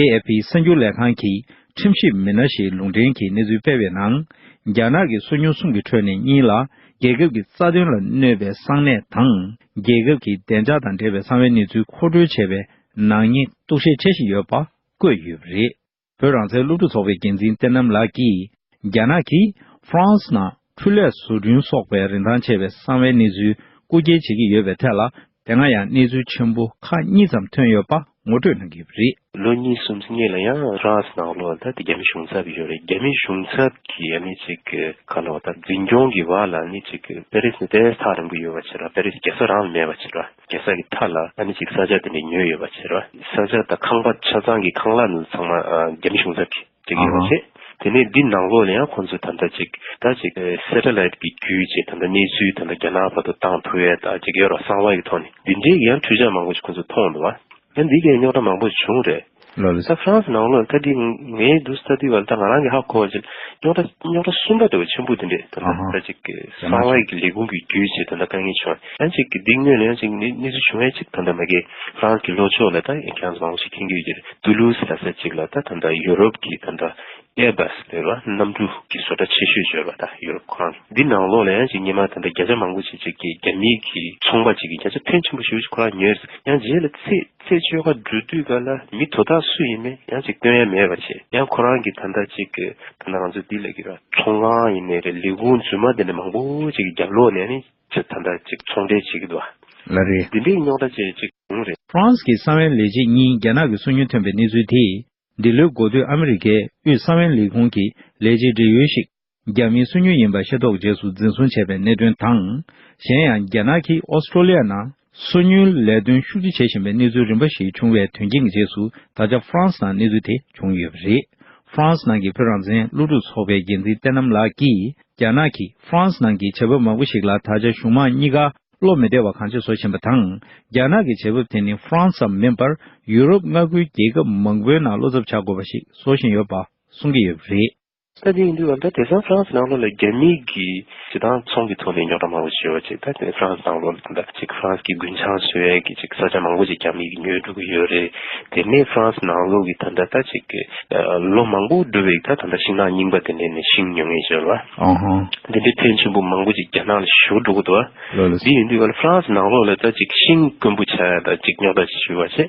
ཨེ་ཨེ་ཕི་གསར་འགྱུར་ལས་ཁང་གིས་ཁྲིམས་ཞིབ་མི་སྣ་ཞིག་ལུང་འདྲེན་གྱིས་གནས་ཚུལ་སྤེལ་བའི་ནང་། རྒྱ་ནག་གི་སོ་ཉུལ་གསུམ་གྱི་ཁྲོད་ནས་གཉིས་ལ་རྒྱལ་ཁབ་ཀྱི་རྩ་དོན་ལ་གནོད་པའི་གསང་གནས་དང་། རྒྱལ་ཁབ་ཀྱི་བདེ་འཇགས་དང་འབྲེལ་བའི་གསང་བའི་གནས་ཚུལ་མཁོ་སྤྲོད་བྱས་པའི་ནག་ཉེས་གཏུག་བཤེར་བྱེད་བཞིན་ཡོད་པ་བཀོད་ཡོད་པ་རེད། བོད་རང་བཙན་སློབ་ཕྲུག་ཚོགས་པའི་འགན་འཛིན་བསྟན་ནམ་ལགས་ཀྱིས། རྒྱ་ནག་གིས་ཧྥ་རན་སི་ནང་འཕྲུལ་ལས་བཟོ་སྐྲུན་སོགས་པའི་རིན་ཐང་ཆེ་བའི་གསང་བའི་གནས་ཚུལ་རྐུ་འཁྱེར་བྱེད་ཀྱི་ཡོད་པའི་ཐད་ལ། དེ་སྔ་ཡང་གནས་ཚུལ་ཆེན་པོ་ཁག་གཉིས་ཙམ་ཐོན་ཡོད་པ་ངོ་སྤྲོད་གནང་གི་ཡོད་པ་རེད། ལོ་གཉིས་གསུམ་སྔོན་ལ་ཡང་ཧྥ་རན་སི་ནང་ལོགས་ད་དེ་རྒྱ་མི་གཞུང་ཚབ་ཡོད་རེད། རྒྱ་མི་གཞུང་ཚབ་ཀྱི་ཨ་ནི་ཅིག་ག་ལོ་ད་འཛིན་སྐྱོང་གི་བར་ལ་ཨ་ནི་ཅིག་པེ་རི་སི་ནི་དེ་ཐག་རིང་པོ་ཡོད་པ་བྱས་ར། པེ་རི་སི་རྒྱལ་ས་རང་ལ་མེད་པ་བྱས་ར། རྒྱལ་ས་གི་མཐའ་ལ་ཨ་ནི་ཅིག་ས་ཆ་དེ་འདྲ་ཉོས་ཡོད་པ་བྱས་ར། ས་ཆ་དང་ཁང་པ་ཆ་ཚང་གི་ཁང་གླ་ནི་ཚང་མ་ཨ་རྒྱ་མི་གཞུང་ཚབ་ཀྱིས་སྤྲད་ཀྱི་ཡོད་པ་བྱས། དེ་ནས་འདི་ནང་ལོགས་ལ་ཡང་ཁོང་ཚོས་ད་ལྟ་ཅིག་ད་ཅིག་ཨ་སེ་ཊེ་ལའིཊ་གི་བརྒྱུད་བྱས་ད་ལྟ་གནས་ཚུལ་ད་ལྟ་རྒྱ་ནག་བར་དུ་བཏང་ཐུབ་ཡས་ད་ཅིག་ཡོད་ར། གསང་བ་ཡི་ཐོག་ནས་འདི་འདྲའི་ཡང་འཕྲུལ་ཆས་མང་པོ་ཞིག་ཁོང་ཚོས་མཐོང་འདུག་བ། ཡང་འདི་གའི་རྙོག་དྲ་མང་པོ་ཞིག་བྱུང་རེད། ལགས་ལགས། ད་ཧྥ་རན་སི་ནང་ལོགས་ད་འདི་ངའི་འདུག་ས་ད་འདི་བ་ད་ང་རང་གི་ཧ་གོ་བ་ཅིག་རྙོག་དྲ་རྙོག་དྲ་གསུམ་པ་འདྲ་བོ་ཆེན་པོ་འདི་འདྲས་ད་ལྟ་ཨ་ཧ། ད་ཅིག་རྒྱ་ནག་གསང་བ་ཡི་གི་ལས་ཁུངས་ཀྱི་བརྒྱུད་བྱས་ད་ལྟ་དཀའ་ངལ་བྱུང་། ཡང་ཅིག་གི་འདི་སྔོན་ལ་ཡང་ཅིག་གནས་གནས་ཚུལ་བྱུང་ཡས་ཅིག་ད་ལྟ་མ་གི་ཧྥ་རན་སི་གི་ལྷོ་ཕྱོགས་ལ་ད་ཡང་ཁྱེད་རང་ཚོ་མང་པོ་ཞིག་མཁྱེན་གྱི་ཡོད་ཀྱི་རེད། ཏུ་ལུ་སི་ལ་ས་ཅིག་ལ་ད་ད་ལྟ་ཡུ་རོབ་ཀྱི་ད་ལྟ་ཨེར་བྷ་སི་ལབ་ར་གནམ་གྲུ་གི་བཟོ་གྲྭ་ཆེ་ཤོས་ཡོད་ར། ད་ཡུ་རོབ་ཁོ་རང་འདི་ནང་ལོགས་ལ་ཡང་ཅིག་སྔོན་མ་ད་ལྟ་བརྒྱ་ཆ་མང་པོ་ཞིག་ཅིག་གི་རྒྱ་མིའི་གི་ཚོང་པ་ཅིག་གི་བརྒྱ་ཆ་ཕོན་ཆེན་པོ་ཞེ་པོ་ཅིག་ཁོ་རང་ཉོས་རེད། ཡང་རྗེས་ལ་ཚེས་ཚེས་བཅོ་ཁ་འགྲོ་དུས་ག་ལ་མི་དོ་བདག་སུ་ཡིན་མིན་ཡང་ཅིག་སྟོན་ཡ་མེད་པ་བྱས། ཡང་ཁོ་རང་གི་ད་ལྟ་ཅིག་གི་ད་ལྟ་ང་ཚོ་འདི་ལ་གི་ར་ཚོང་ཁང་ཡིན་ནའི་རེད། ལས་ཁུངས་རྫུན་མ་དེ་འདྲ་མང་པོ་ཅིག་གི་རྒྱབ་ལོགས་ནས་ནི་ཅིག་ད་ལྟ་ཅིག་ཚོང་འབྲེལ་བྱེད་ཀྱི་འདུག་བ། ལགས་རེད། འདི་འདྲའི་རྙོག་དྲ་ཅིག་ཅིག་བྱུང་རེད། ཧྥ་རན་སི་གི་གསང་བའི་ལས་བྱེད་གཉིས་རྒྱ་ནག་གི་སོ་ཉུལ་ཐོན་པའི་གནས་ཚུལ་དེས། འདི་ལོའི་འགོ་སྟོད་ཨ་མི་རི་ཀའི་དབུས་གསང་བའི་ལས་ཁུངས་ཀྱི་ལས་བྱེད་བགྲེས་ཡོལ་ཞིག་ རྒྱ་མིའི་སོ་ཉུལ་ཡིན་པ་ཤེས་རྟོགས་རྗེས་སུ་འཛིན་བཟུང་བྱས་པའི་གནད་དོན་དང་། གཞན་ཡང་རྒྱ་ནག་གིས་ཨོ་སི་ཀྲོ་ལི་ཡ་ནང་སོ་ཉུལ་ལས་དོན་ཤུགས་ཆེ་བྱེད་བཞིན་པའི་གནས་ཚུལ་རིམ་པ་ཞིག་བྱུང་བའི་དོན་རྐྱེན་གྱི་རྗེས་སུ། ད་ཆ་ཧྥ་རན་སི་ནང་གནས་ཚུལ་དེ་བྱུང་ཡོད་པ་རེད། ཧྥ་རན་སི་ནང་གི་བོད་རང་བཙན་སློབ་ཕྲུག་ཚོགས་པའི་འགན་འཛིན་བསྟན་ནམ་ལགས་ཀྱིས། རྒྱ་ནག་གིས་ཧྥ་རན་སི་ནང་གི་བྱེད་བབ་མང་པོ་ཞིག་ལ་ད་ཆ་གཞུང་མང་གཉིས་ཀ་བློ་མི་བདེ་བ་གང་ཆེ་བཟོ་བཞིན་པ་དང་། རྒྱ་ནག་གི་བྱེད་བབ་དེ་ནི་ཧྥ་རན་སི་ཙམ་མིན་པར། ཡུ་རོབ་མངའ་ཁུལ་རྒྱལ་ཁབ་མང་པོའི་ནང་བློ་འཚབ་ཆགས་དགོས་པ་ཞིག་བཟོ་བཞིན་ཡོད་པ་གསུང་གི་ཡོད་པ་རེད། ད་དེ་ཡིན་དུས་ཨ་ད་དེང་སང་ཧྥ་རན་སི་ནང་ལོགས་ལ་རྒྱ་མི་གི་སྤྱི་བཏང་ཚོང་གི་ཐོག་ནས་རྙོག་དྲ་མང་པོ་ཞིག་ཡོད་པ་ཅིག་ད་དེ་ཧྥ་རན་སི་ནང་ལོགས་ལ་ད་ཅིག་ཧྥ་རན་སི་གི་རྒུན་ཆང་བཟོ་ཡས་ཀྱི་ཅིག་ས་ཆ་མང་པོ་ཅིག་རྒྱ་མི་གི་ཉོས་འགྲོ་གི་ཡོད་རེད། དེ་ནས་ཧྥ་རན་སི་ནང་ལོགས་ཀྱི་ད་ལྟ་ད་ཅིག་གི་ལོ་མང་པོ་འགྲོ་བའི་ད་ད་ལྟ་ཤིང་ནགས་རྙིང་པ་དེ་འདྲས་ནས་ཤིང་ཉོ་མཁན་ཡོད་རེད་བ། ཨ་ཧ། དེ་འདྲའི་ཕོན་ཆེན་པོ་མང་པོ་ཅིག་རྒྱ་ནག་ལ་ཞུ་འགྲོ་གི་འདུག་བ། ལགས་ལགས། འདི་ཡིན་དུས་ཨ་ནི་ཧྥ་རན་སི་ནང་ལོགས་ལ་ད་ཅིག་ཤིང་དཀོན་པོ་ཆགས་ཡ་ད་ཅིག་རྙོག་དྲ་ཅིག་ཞུ་བ་བྱས།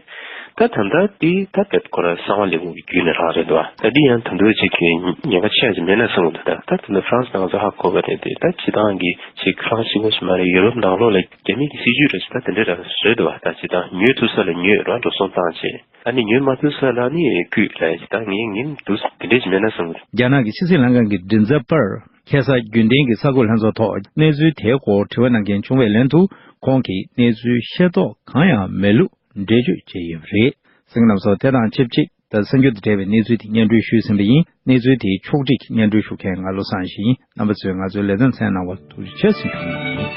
ད་ད་ལྟ་འདི་ད་བེད་ཁོ་རང་གསང་བ་ལས་ཁུངས་ཀྱི་བརྒྱུད་ནས་རག་རེད་འདུག་བ། ད་འདི་ཡང་ད་འདུག་ཅིག་གི་ཉེན་ཁ་ཆེ་ཡ་ཅིག་མེད་ན་བསམ་གི་འདུག་ད་ད་ད་ལྟ་ཧྥ་རན་སི་ནང་ཚོ་ཧ་གོ་བ་རེད་དེ། ད་སྤྱི་བཏང་གི་ཅིག་ཧྥ་རན་སི་གཅིག་པོ་ཞིག་མ་རེད། ཡུ་རོབ་ནང་ལོགས་ལ་རྒྱ་མི་གི་སྲིད་ཇུས་རེད་ཅིག་ད་དེ་འདྲ་རང་རེད་འདུག་བ། ད་སྤྱི་བཏང་ཉོས་ཐུབ་ས་ལ་ཉོས་རང་འགྲོ་སོང་བཏང་བྱས། ཨ་ནི་ཉོས་མ་ཐུབ་ས་ལ་ནི་རྒུད་ལ་ད་ངས་ངས་འདུག་དེ་འདྲས་ཞིག་མེད་ན་བསམ་གི་འདུག་རྒྱ་ནག་གི་ཕྱི་སྲིད་ལྷན་ཁང་གི་མགྲིན་ཚབ་པར་ཁ་སང་རྒྱུན་ལྡན་གྱི་གསར་འགོད་ལྷན་ཚོགས་ཐོག་གནས་ཚུལ་དེའི་སྐོར་དྲི་བ་གནང་མཁན་བྱུང་བའི་ལན་དུ། ཁོང་གིས་གནས་ཚུལ་ཤེས་རྟོགས་གང་ཡང་མེད་ལུགས་འགྲེལ་བརྗོད་བྱས་ཡོད་པ་རེད། གསན་མཁན་རྣམ་པ་ཚོ། དེ་དང་ཆབས་ཅིག་ད་གསར་འགྱུར་དང་འབྲེལ་བའི་གནས་ཚུལ་དེ་སྙན་སྒྲོན་ཞུས་ཟིན་པ་ཡིན། གནས་ཚུལ་དེའི་ཕྱོགས་སྒྲིག་སྙན་སྒྲོན་ཞུ་མཁན་ང་བློ་བཟང་ཡེ་ཤེས་ཡིན། རྣམ་པ་ཚོས་ང་ཚོའི་ལེ་ཚན་གསན་གནང་བར་ཐུགས་རྗེ་ཆེ་ཞུ་རྒྱུ་ཡིན།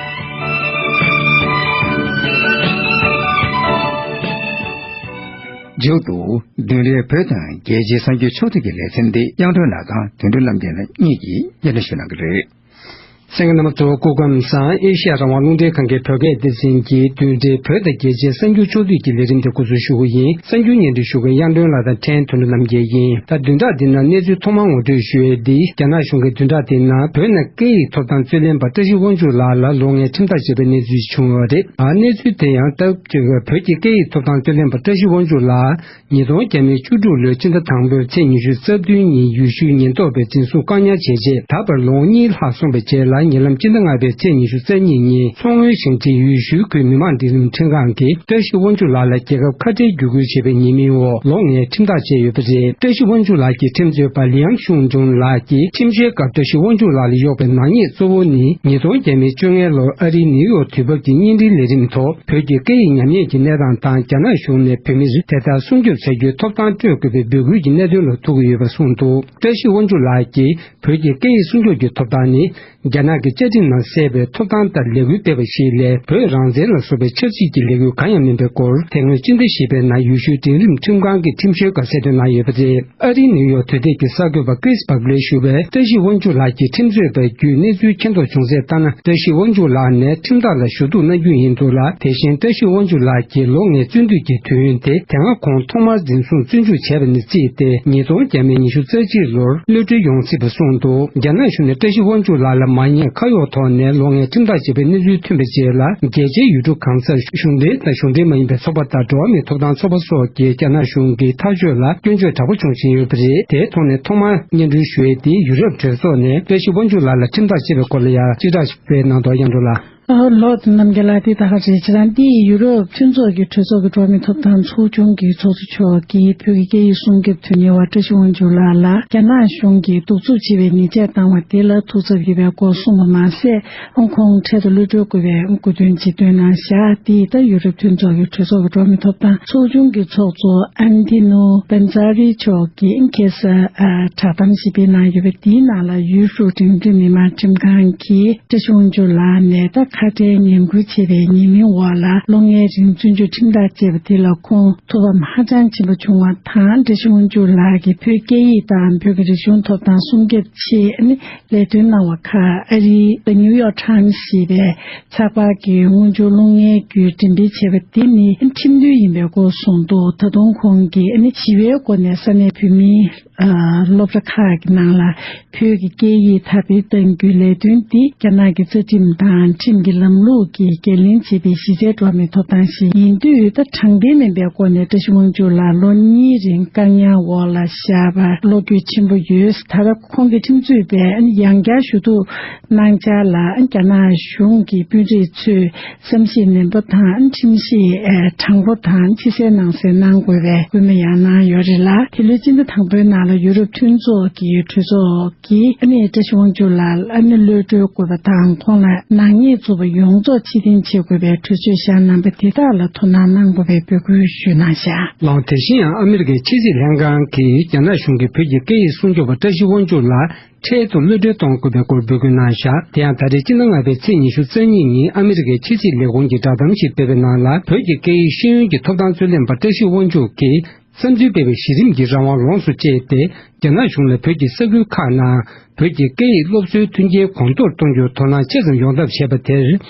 མཇུག་ཏུ། བདུན་རེའི་བོད་དང་རྒྱལ་སྤྱིའི་གསར་འགྱུར་ཕྱོགས་བསྡུས་ཀྱི་ལེ་ཚན་འདི་དབྱངས་སྒྲོན་ལགས་དང་དོན་གྲུབ་རྣམ་རྒྱལ་ལགས་གཉིས་ཀྱིས་སྙན་སྒྲོན་ཞུ་གནང་གི་རེད། གསན་མཁན་རྣམ་པ་ཚོ་སྐུ་ཁམས་བཟང་། ཨེ་ཤ་ཡ་རང་དབང་རླུང་འཕྲིན་ཁང་གི་བོད་སྐད་སྡེ་ཚན་གྱིས་བདུན་རེའི་བོད་དང་རྒྱལ་སྤྱིའི་གསར་འགྱུར་ཕྱོགས་བསྡུས་ཀྱི་ལས་རིམ་དེ་འགོ་འཛུགས་ཞུ་གི་ཡིན། གསར་འགྱུར་སྙན་སྒྲོན་ཞུ་མཁན་དབྱངས་སྒྲོན་ལགས་དང་ཕྲན་དོན་གྲུབ་རྣམ་རྒྱལ་ཡིན། ད་བདུན་ཕྲག་འདི་ནང་གནས་ཚུལ་ཐོག་མར་ངོ་སྤྲོད་ཞུ་ཡས་འདི་རྒྱ་ནག་གཞུང་གིས་བདུན་ཕྲག་འདི་ནང་བོད་ནང་སྐད་ཡིག་ཐོབ་ཐང་རྩོད་ལེན་པ་བཀྲ་ཤིས་དབང་ཕྱུག་ལགས་ལ་ལོ་ལྔའི་ཁྲིམས་ཐག་བཅད་པའི་གནས་ཚུལ་ཞིག་བྱུང་ཡོད་པ་རེད། ཨ་གནས་ཚུལ་དེ་ཡང་སྟབས་བདེ་བའི་བོད་ཀྱི་སྐད་ཡིག་ཐོབ་ཐང་རྩོད་ལེན་པ་བཀྲ་ཤིས་དབང་ཕྱུག་ལགས་ཉིས་སྟོང་བརྒྱ་མེད་བཅུ་དྲུག་ལོའི་སྤྱི་ཟླ་དང་པོའི་ཚེས་ཉི་ཤུ་རྩ་བདུན་ཉིན་ཡུལ་ཤུལ་ཉེན་རྟོག་པས་འཛིན་བཟུང་བཀག་ཉར་བྱས་རྗེས་ད་བར་ལོ་ངོ་གཉིས་ལྷག་སོང་བའི་རྗེས་ལ་ཉེ་ལམ་སྤྱི་ཟླ་ལྔ་པའི་ཚེས་ཉི་ཤུ་རྩ་གཉིས་ཉིན་མཚོ་སྔོན་ཞིང་ཆེན་ཡུལ་ཤུལ་ཁུལ་མི་མང་སྒྲིག་ལམ་ཁྲིམས་ཁང་གིས་བཀྲ་ཤིས་དབང་ཕྱུག་ལགས་ལ་རྒྱལ་ཁབ་ཁ་བྲལ་བརྒྱུད་སྐུལ་བྱས་པའི་ཉེས་མིང་འོག་ལོ་ལྔའི་ཁྲིམས་ཐག་བཅད་ཡོད་པ་རེད། བཀྲ་ཤིས་དབང་ཕྱུག་ལགས་ཀྱི་ཁྲིམས་རྩོད་པ་ལི་ཡང་ཤུང་ཀྲུང་ལགས་ཀྱིས་ཁྲིམས་བཤེར་སྐབས་བཀྲ་ཤིས་དབང་ཕྱུག་ལགས་ལ་གཡོགས་པའི་ནག་ཉེས་གཙོ་བོ་ནི་ཉིས་སྟོང་བརྒྱ་མེད་བཅོ་ལྔ་ལོར་ཨ་རིའི་ནིའུ་ཡོག་དུས་བབ་ཀྱི་བརྙན་འཕྲིན་ལས་རིམ་ཐོག་བོད་ཀྱི་སྐད་ཡིག་ཉམས་ཉེས་ཀྱི་གནས་སྟངས་དང་རྒྱ་ནག་གཞུང་ནས་བོད་མི་རིགས་དེ་དག་སྲུང་སྐྱོབ་བྱ་རྒྱུའི་ཐོབ་ཐང་སྤྲོད་དགོས་པའི་འབོད་སྐུལ་གྱི་གནད་དོན་ལ་ཐུག་གི་ཡོད་པ་གསུངས་འདུག་བཀྲ་ཤིས་དབང་ཕྱུག་ལགས་ཀྱིས་བོད་ཀྱི་སྐད་ཡིག་སྲུང་སྐྱོབ་ཀྱི་ཐོབ་ཐང་ནི་རྒྱ་ནག་གི་བཅའ་ཁྲིམས་ནང་གསལ་བའི་ཐོབ་ཐང་ལྟར་ལས་འགུལ་སྤེལ་བ་ཞིག་ལས་བོད་རང་བཙན་ལ་སོགས་པའི་ཆབ་སྲིད་ཀྱི་ལས་འགུལ་གང་ཡང་མིན་པའི་སྐོར་དེ་སྔོན་སྤྱི་ཟླ་བཞི་པའི་ནང་ཡུལ་ཤུལ་འབྲིང་རིམ་ཁྲིམས་ཁང་གི་ཁྲིམས་བཤེར་སྐབས་གསལ་སྟོན་གནང་ཡོད་པ་རེད། ཨ་རིའི་ནིའུ་ཡོག་དུས་དེབ་ཀྱི་གསར་འགོད་པ་ཀྲིས་བྷག་ལེ་ཞུ་བས་བཀྲ་ཤིས་དབང་ཕྱུག་ལགས་ཀྱི་ཁྲིམས་རྩོད་པ་བརྒྱུད་གནས་ཚུལ་མཁྱེན་རྟོགས་བྱུང་གསལ་ལྟར་ན། བཀྲ་ཤིས་དབང་ཕྱུག་ལགས་ནས་ཁྲིམས་ཐག་ལ་ཞུ་གཏུག་གནང་རྒྱུ་ཡིན་འདུག་ལ། དེ་བཞིན་བཀྲ་ཤིས་དབང་ཕྱུག་ལགས་ཀྱི་ལོ་ལྔའི་བཙོན་འདུས་ཀྱི་དུས་ཡུན་དེ་དེ་སྔ་ཁོང་ཐོག་མར་འཛིན་བཟུང་བཙོན་འཇུག་བྱས་པ་ནས་བརྩིས་ཏེ་ཉིས་སྟོང་བརྒྱ་མེད་ཉི་ཤུ་རྩ་གཅིག་ལོར་གློད་གྲོལ་ཡོང་སྲིད་པ་གསུངས་འདུག་རྒྱ་ནག་གཞུང་ནས་བཀྲ་ཤིས་དབང་ཕྱུག་ལགས་ལ་མ་ཉེས་ཁ་གཡོགས་ཐོག་ནས་ལོ་ལྔའི་ཁྲིམས་ཐག་བཅད་པའི་གནས་ཚུལ་ཐོན་པའི་རྗེས་ལ། རྒྱལ་སྤྱིའི་ཡུལ་གྲུ་གང་སར་གཞུང་འབྲེལ་དང་གཞུང་འབྲེལ་མ་ཡིན་པའི་ཚོགས་པ་དང་འགྲོ་བ་མིའི་ཐོབ་ཐང་ཚོགས་པ་སོགས་ཀྱིས་རྒྱ་ནག་གཞུང་གི་ཐག་གཅོད་ལ་སྐྱོན་བརྗོད་དྲག་པོ་བྱུང་བཞིན་ཡོད་པ་རེད། དེའི་ཐོག་ནས་ཐོག་མར་སྙན་སྒྲོན་ཞུ་ཡས་དེ་ཡུ་རོབ་གྲོས་ཚོགས་ནས་བཀྲ་ཤིས་དབང་ཕྱུག་ལགས་ལ་ཁྲིམས་ཐག་བཅད་པའི་སྐོར་ལ་ཡང་སྤྱི་བསྒྲགས་ཤིག་སྤེལ་གནང་འདུག་དབྱངས་སྒྲོན་ལགས། ཨ་ལོ། རྣམ་རྒྱལ་ལགས། འདི་ད་ག་རེད། ཁྱེད་རང་འདི་ཡུ་རོབ་མཐུན་ཚོགས་ཀྱི་གྲོས་ཚོགས་ཀྱི་འགྲོ་བ་མིའི་ཐོབ་ཐང་ཚོགས་ཆུང་གི་ཚོགས་གཙོ་མཆོག་གིས་བོད་ཀྱི་སྐད་ཡིག་སྲུང་སྐྱོབ་དོན་གཉེར་བ་བཀྲ་ཤིས་དབང་ཕྱུག་ལགས་ལ་རྒྱ་ནག་གཞུང་གིས་གདུག་རྩུབ་ཆེ་བའི་ཉེས་ཆད་བཏང་བ་དེ་ལ་ཐུགས་འཚབ་ཡོད་པའི་སྐོར་གསུངས་པ་མ་ཟད། ཁོང་འཕྲལ་དུ་གློད་གྲོལ་དགོས་པའི་དགོས་འདུན་ཅིག་བཏོན་གནང་བཞག་འདི་ད་ཡུ་རོབ་མཐུན་ཚོགས་ཀྱི་གྲོས་ཚོགས་ཀྱི་འགྲོ་བ་མིའི་ཐོབ་ཐང་ཚོགས་ཆུང་གི་ཚོགས་གཙོ་ཨན་ཏི་ནོ་པན་ཛ་རི་མཆོག་གིས་ཁ་སང་བསྒྲགས་གཏམ་ཞིག་སྤེལ་གནང་ཡོད་པ་འདིའི་ནང་ལ་ཡུལ་ཤུལ་འབྲིང་རིམ་མི་མང་ཁྲིམས་ཁང་གིས་བཀྲ་ཤིས་དབང་ཕྱུག་ལགས་ནས་ད་ཁ་བྲལ་ངན་སྐུལ་བྱས་པའི་ཉེས་མིང་འོག་ལ་ལོ་ལྔའི་རིང་བཙོན་འཇུག་ཁྲིམས་ཐག་བཅད་པ་དེ་ལ་ཁོང་ཐུགས་ཕམ་ཧ་ཅང་ཆེན་པོ་བྱུང་བ་དང་། བཀྲ་ཤིས་དབང་ཕྱུག་ལགས་ཀྱིས་བོད་སྐད་ཡིག་དང་བོད་ཀྱི་རིག་གཞུང་ཐོབ་ཐང་སྲུང་སྐྱོབ་ཆེད་ནི་ལས་དོན་གནང་བ་ཁག་ཨ་རིའི་ནིའུ་ཡོག་ཊའིམ་ཞེས་པའི་ཚགས་པར་གྱི་དངུལ་འབྱོར་བློ་ངན་བརྒྱུད་འགྲེམས་སྤེལ་བྱས་པ་འདི་ནི་ཁྲིམས་མཐུན་ཡིན་པའི་སྐོར་གསུངས་འདུག་ད་དུང་ཁོང་གིས་ནི་ཞི་བའི་སྒོ་ནས་ས་གནས་བོད་མིའི་སློབ་གྲྭ་ཁག་གི་ནང་ལ་བོད་ཀྱི་སྐད་ཡིག་དར་སྤེལ་གཏང་རྒྱུའི་ལས་དོན་འདི་རྒྱ་ནག་གི་རྩ་ཁྲིམས་དང་ཁྲིམས་ཀྱི་ལམ་ལུགས་ཀྱིས་འགན་ལེན་བྱས་པའི་གཞི་རྩའི་འགྲོ་བ་མིའི་ཐོབ་ཐང་ཞིག་ཡིན་དུས། ད་དྲང་བདེན་མིན་པའི་སྒོ་ནས་བཀྲ་ཤིས་དབང་ཕྱུག་ལགས་ལོ་གཉིས་རིང་བཀག་ཉར་འོག་ལ་བཞག་པར་བློ་འགྱོད་ཆེན་པོ་ཡོད། ད་ལྟ་ཁོང་གི་ཁྲིམས་རྩོད་པས་ཡང་བསྐྱར་ཞུ་གཏུག་གནང་འཆར་ལ་རྒྱ་ནག་གཞུང་གི་དཔོན་རིགས་ཚོས་བསམ་ཤེས་ནན་པོ་དང་ཁྲིམས་ཤེས་དྲང་པོ་དང་ཕྱི་གསལ་ནང་གསལ་གནང་དགོས་པའི་སྐུལ་མ་ཡང་གནང་ཡོད་རེད་ལ། འདི་ལོའི་སྤྱི་ཟླ་དང་པོའི་ནང་ ལ་ཡུ་རོབ་མཐུན་ཚོགས་ཀྱི་གྲོས་ཚོགས་ཀྱིས་ཨ་ནི་བཀྲ་ཤིས་དབང་ཕྱུག་ལགས་ཨ་ནི་གློད་གྲོལ་དགོས་པ་དང་ཁོང་ལ་ནག་ཉེས་བཙུགས་པ་ཡོངས་རྫོགས་ཕྱིར་འཐེན་བྱེད་དགོས་པའི་གྲོས་ཆོད་བཞག་གནང་པ་དེ་དག་ལ་དོ་སྣང་གནང་དགོས་པའི་འབོད་སྐུལ་ཞུས་གནང་བཞག་ལའང་དེ་བཞིན་ཡང་ཨ་མི་རི་ཀའི་ཕྱི་སྲིད་ལྷན་ཁང་གིས་རྒྱ་ནག་གཞུང་གིས་བོད་ཀྱི་སྐད་ཡིག་སྲུང་སྐྱོབ་པ་བཀྲ་ཤིས་དབང་ཕྱུག་ལགས་འཕྲལ་དུ་གློད་གྲོལ་གཏོང་དགོས་པའི་སྐོར་འབོད་སྐུལ་གནང་བཞག་དེ་ཡང་ད་རེས་སྤྱི་ཟླ་ལྔ་པའི་ཚེས་ཉི་ཤུ་རྩ་གཉིས་ཉིན་ཨ་མི་རི་ཀའི་ཕྱི་སྲིད་ལས་ཁུངས་ཀྱིས་བསྒྲགས་གཏམ་ཞིག་སྤེལ་བའི་ནང་ལ། བོད་ཀྱི་སྐད་ཡིག་ཤེས་ཡོན་གྱི་ཐོབ་ཐང་རྩོད་ལེན་པ་བཀྲ་ཤིས་དབང་ཕྱུག་གིས་བསམ་ཚུལ་སྤེལ་བའི་གཞི་རིམ་གྱི་རང་དབང་ལོངས་སུ་སྤྱད་དེ། རྒྱ་ནག་གཞུང་ལ་བོད་ཀྱི་ས་ཁུལ་ཁག་ནང་བོད་ཀྱི་སྐད་ཡིག་སློབ་གསོའི་མཐུན་རྐྱེན་གོང་མཐོར་གཏོང་རྒྱུར་དོ་སྣང་ཆེ་ཙམ་ཡོང་ཐབས་བྱས་པ་དེར།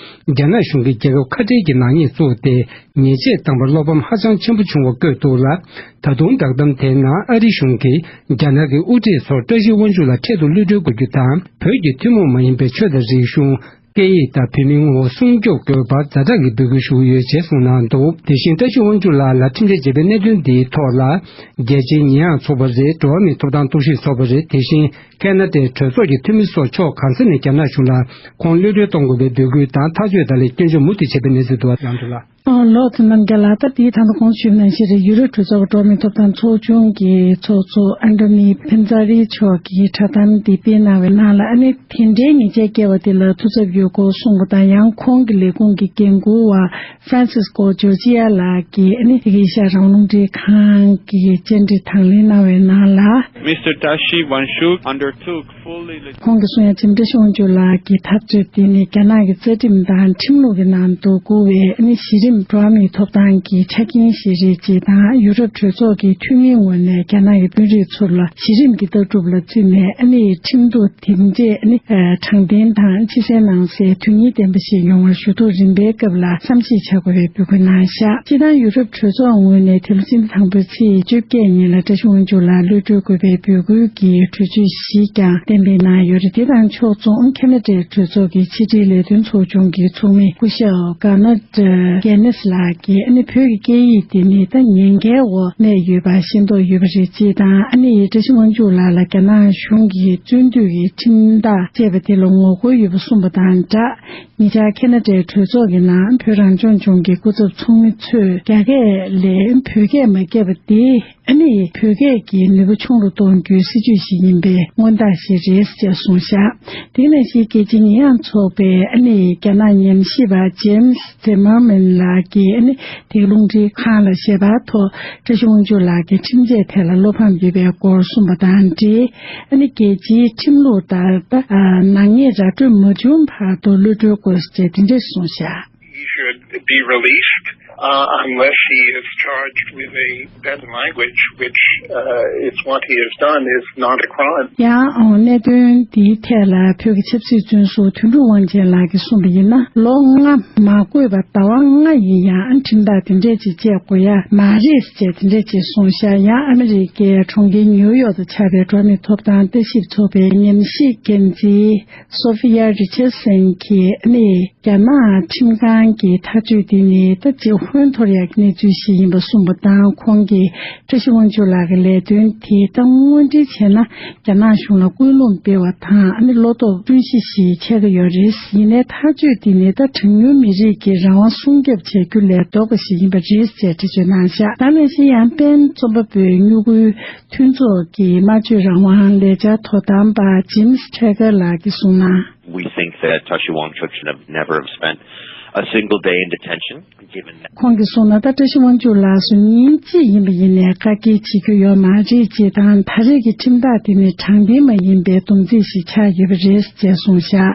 རྒྱ་ནག་གཞུང་གིས་རྒྱལ་ཁབ་ཁ་བྲལ་གྱི་ནག་ཉེས་བཙུགས་ཏེ། ཉེས་ཆད་བཏང་བར་བློ་ཕམ་ཧ་ཅང་ཆེན་པོ་བྱུང་བ་བཀོད་འདུག་ལ། ད་དུང་བསྒྲགས་གཏམ་དེའི་ནང་ཨ་རིའི་གཞུང་གིས་རྒྱ་ནག་གི་དབུ་ཁྲིད་ཚོར་བཀྲ་ཤིས་དབང་ཕྱུག་ལ་འཕྲལ་དུ་གློད་གྲོལ་དགོས་རྒྱུ་དང་། བོད་ཀྱི་ཐུན་མོང་མ་ཡིན་པའི་ཆོས་དང་རིག་གཞུང་། སྐད་ཡིག་དང་བོད་མིའི་ངོ་བོ་སྲུང་སྐྱོབ་དགོས་པར་ཛ་དྲག་གི་འབོད་སྐུལ་ཞུ་གི་ཡོད་ཅེས་གསུངས་གནང་འདུག་དེ་བཞིན་བཀྲ་ཤིས་དབང་ཕྱུག་ལགས་ལ་ཁྲིམས་ཆད་བཅད་པའི་གནད་དོན་འདིའི་ཐོག་ལ། རྒྱལ་སྤྱིའི་ཉེས་ཡངས་ཚོགས་པ་རེད། འགྲོ་བ་མིའི་ཐོབ་ཐང་གཏུག་བཤེར་ཚོགས་པ་རེད། དེ་བཞིན་ཁེ་ན་ཌའི་གྲོས་ཚོགས་ཀྱི་འཐུས་མི་སོགས་ཕྱོགས་གང་ས་ནས་རྒྱ་ནག་གཞུང་ལ་ཁོང་གློད་གྲོལ་གཏོང་དགོས་པའི་འབོད་སྐུལ་དང་ཐག་གཅོད་དག་ལ་སྐྱོན་བརྗོད་མུ་མཐུད་བྱས་པའི་གནས་ཚུལ་འདུག་པ་ལགས་འདུག་ལ། ཨོ་ལགས་དོ་ནམ་རྒྱལ་ལགས། ད་འདིའི་དང་པོ་གོང་ཞུས་ནང་བཞིན་རེད། ཡུ་རོབ་གྲོས་ཚོགས་ཀྱི་འགྲོ་བ་མིའི་ཐོབ་ཐང་ཚོགས་ཆུང་གི་ཚོགས་གཙོ་ཨན་ཏོ་ནི་ཕན་ཛ་རི་མཆོག་གིས་བསྒྲགས་གཏམ་འདི་སྤེལ་གནང་བའི་ནང་ལ། ཨ་ནི་དེ་འདྲའི་ཉེས་ཆད་བཀལ་བ་དེ་ལ་ཐུགས་འཚབ་ཡོད་སྐོར་གསུངས་པ་དང་། ཡང་ཁོང་གི་ལས་ཁུངས་ཀྱི་འགན་འཁུར་བ་ཧྥ་རན་སིས་ཀོ་ཇོར་ཇི་ཡ་ལགས་ཀྱིས་ཨ་ནི་ཨེ་ཤ་ཡ་རང་དབང་རླུང་འཕྲིན་ཁང་གི་བཅར་འདྲི་དང་ལེན་གནང་བའི་ནང་ལ། Mister Tashi Wangchuk undertook fully ཁོང་གིས་གསུངས་ཡ། བཀྲ་ཤིས་དབང་ཕྱུག་ལགས་ཀྱི་ཐག་གཅོད་དེ་ནི་རྒྱ་ནག་གི་རྩ་ཁྲིམས་དང་ཁྲིམས་ལུགས་ཀྱི་ནང་དུ་བཀུར་བའི་ཨ་ནི་གཞི་རིམ་འགྲོ་བ་མིའི་ཐོབ་ཐང་གི་ཆ་རྐྱེན་ཞིག་རེད་ཅེས་དང་། ཡུ་རོབ་གྲོས་ཚོགས་ཀྱི་འཐུས་མིའི་ངོས་ནས་རྒྱ་ནག་གི་དཔོན་རིགས་ཚོ་ལ་གཞི་རིམ་གྱི་ལྟ་གྲུབ་ལ་བརྩིས་ནས་ཨ་ནི་ཁྲིམས་གཏུག་དེ་འདྲས་ཨ་ནི་དྲང་བདེན་དང་ཕྱི་གསལ་ནང་གསལ་དོན་སྙིང་ལྡན་པ་ཞིག་ཡོང་བར་ཞུ་གཏུག་རིམ་པའི་སྐབས་ལ་བསམ་གཞིག་བྱ་དགོས་པའི་འབོད་སྐུལ་གནང་བཞག་སྤྱིར་བཏང་ཡུ་རོབ་གྲོས་ཚོགས་ངོས་ནས་དེ་ལོ་སྤྱི་ཟླ་དང་པོའི་ཚེས་བཅོ་བརྒྱད་ཉིན་ལ་བཀྲ་ཤིས་དབང་ཕྱུག་ལགས་གློད་གྲོལ་དགོས་པའི་འབོད་སྐུལ་གྱི་གྲོས་ཆོད་ཞིག་ཀྱང་གཏན་འབེབས་གནང་ཡོད་རེད། དེ་དང་ཕྱོགས་མཚུངས་ཁེ་ན་ཌའི་གྲོས་ཚོགས་ཀྱི་ཕྱི་དྲིལ་ལས་དོན་ཚོགས་ཆུང་གི་ཚོགས་མི་སྐུ་ཞབས་གྷ་ན་ཌ་གྷེ་ནེ་སི་ལགས་ཀྱིས་ཨ་ནི་བོད་ཀྱི་སྐད་ཡིག་དེ་ནི་ད་ཉེན་ཁའི་འོག་གནས་ཡོད་པ་ཤེས་རྟོགས་ཡོད་པ་རེད་ཅེས་དང་། ཨ་ནི་བཀྲ་ཤིས་དབང་ཕྱུག་ལགས་ལ་རྒྱ་ནག་གཞུང་གིས་བཙོན་འཇུག་གི་ཁྲིམས་ཐག་བཅད་པ་དེ་ལ་ངོ་རྒོལ་ཡོད་པ་གསུངས་པ་དང་སྦྲགས། ཉེ་ཆར་ཁེ་ན་ཌའི་གྲོས་ཚོགས་ཀྱི་ནང་བོད་རང་སྐྱོང་ལྗོངས་ཀྱི་སྐུ་ཚབ་ཚོགས་མི་ཚོས་རྒྱ་སྐད་ལས་བོད་སྐད་མ་བརྒྱབ་པ་དེས་ཨ་ནི་བོད་སྐད་ཀྱི་ནུས་པ་ཆུང་རུ་གཏོང་རྒྱུའི་སྲིད་བྱུས་ཤིག་ཡིན་པའི་མངོན་རྟགས་ཤིག་རེད་ཅེས་གསུངས་བཞག་དེ་ནང་བཞིན་རྒྱལ་སྤྱིའི་ཉེས་ཡངས་ཚོགས་པའི་ཨ་ནི་རྒྱ་ནག་ཉམས་ཞིབ་པ་ཇེམ་སི་ཛེ་མར་མན་ལགས་ཀྱིས་ཨ་ནི་དེ་ག་རླུང་འཕྲིན་ཁང་ལ་ཞལ་པར་ཐོག་བཀྲ་ཤིས་དབང་ཕྱུག་ལགས་ཀྱི་ཁྲིམས་ཆད་ཐད་ལ་བློ་ཕམ་ཡོད་པའི་སྐོར་གསུངས་པ་དང་འབྲེལ། ཨ་ནི་རྒྱལ་སྤྱིའི་ཁྲིམས་ལུགས་ལྟར་ད་ནག་ཉེས་ར་སྤྲོད་མ་བྱུང་བར་དུ་གློད་གྲོལ་དགོས་ཅེས་དེ་འདྲས་གསུངས་བཞག He should be released uh, unless he is charged with a bad language, which uh, is what he has done, is not a crime. ཡང་གནད་དོན་འདིའི་ཐད་ལ་བོད་ཀྱི་ཆབ་སྲིད་བཙོན་ཟུར་དོན་གྲུབ་དབང་ཆེན་ལགས་ཀྱིས་གསུངས་པ་ཡིན་ན། ལོ་ལྔ་མ་བསྐོས་པར་ཟླ་བ་ལྔ་ཡིན་ཡང་ཁྲིམས་ཐག་དེ་འདྲས་ཅིག་བཅད་དགོས་ཡ་མ་རེད་ཅེས་དེ་འདྲས་ཅིག་གསུངས་བཞག་ཡང་ཨ་མི་རི་ཀའི་གྲོང་ཁྱེར་ཉིའུ་ཡོག་ཏུ་ཆགས་པའི་འགྲོ་བ་མིའི་ཐོབ་ཐང་ལྟ་ཞིབ་ཚོགས་པའི་ཉམས་ཞིབ་འགན་འཛིན་སོ་ཧྥི་ཡ་རི་ཆར་སན་གྱིས་ཨ་ནི་རྒྱ་ནག་ཁྲིམས་ཁང་གི་ཐག་གཅོད་འདི་ནི་ད་ཅིག་ཧོན་འཐོར་ཡག་གི་གནས་ཚུལ་ཞིག་ཡིན་པ་གསུངས་པ་དང་། ཁོང་གིས་བཀྲ་ཤིས་དབང་ཕྱུག་ལགས་ཀྱི་ལས་དོན་དེ་ད་དངོས་འབྲེལ་བྱས་ན་རྒྱ་ནག་གཞུང་ལ་སྐུལ་སློང་སྤེལ་བ་དང་ཨ་ནི་བློ་ཐོག་བཀྲོན་གཞི་ཞིག་ཆགས་ཀྱི་ཡོད་རེད། ཡིན་ནའི་ཐག་གཅོད་འདི་ནི་ད་གྲངས་ཉུང་མི་རིགས་ཀྱི་རང་དབང་སྲུང་སྐྱོབ་བྱ་རྒྱུ་ལས་ལྡོག་པ་ཞིག་ཡིན་པ་རེད་ཅེས་འགྲེལ་བརྗོད་གནང་བཞག་ད་ནང་བཞིན་ཡང་པེན་རྩོམ་པ་པོའི་སྨྱུ་གུའི་མཐུན་ཚོགས་ཀྱི་སྨྲ་བརྗོད་རང་དབང་ལས་འཆར་དོ་དམ་པ་ཇེམ་སི་ཁྲེ་ཀར་ལགས་ཀྱིས་གསུངས་ན། We think that Tashi Wangchuk should have never have spent a single day in detention, given that ཁོང་གིས་གསུངས་ན། ད་བཀྲ་ཤིས་དབང་ཕྱུག་ལགས་སུ་ཉིན་གཅིག་ཡིན་པ་ཡིན་ནའི་བཀག་སྐྱིལ་བྱེད་རྒྱུ་ཡོད་མ་རེད་ཅེས་དང་། ད་རེས་ཀྱི་ཁྲིམས་ཐག་དེ་ནི་དྲང་བདེན་མ་ཡིན་པའི་སྡོམ་རྩིས་ཤིག་ཆགས་ཡོད་པ་རེད་ཅེས་གསུངས་བཞག་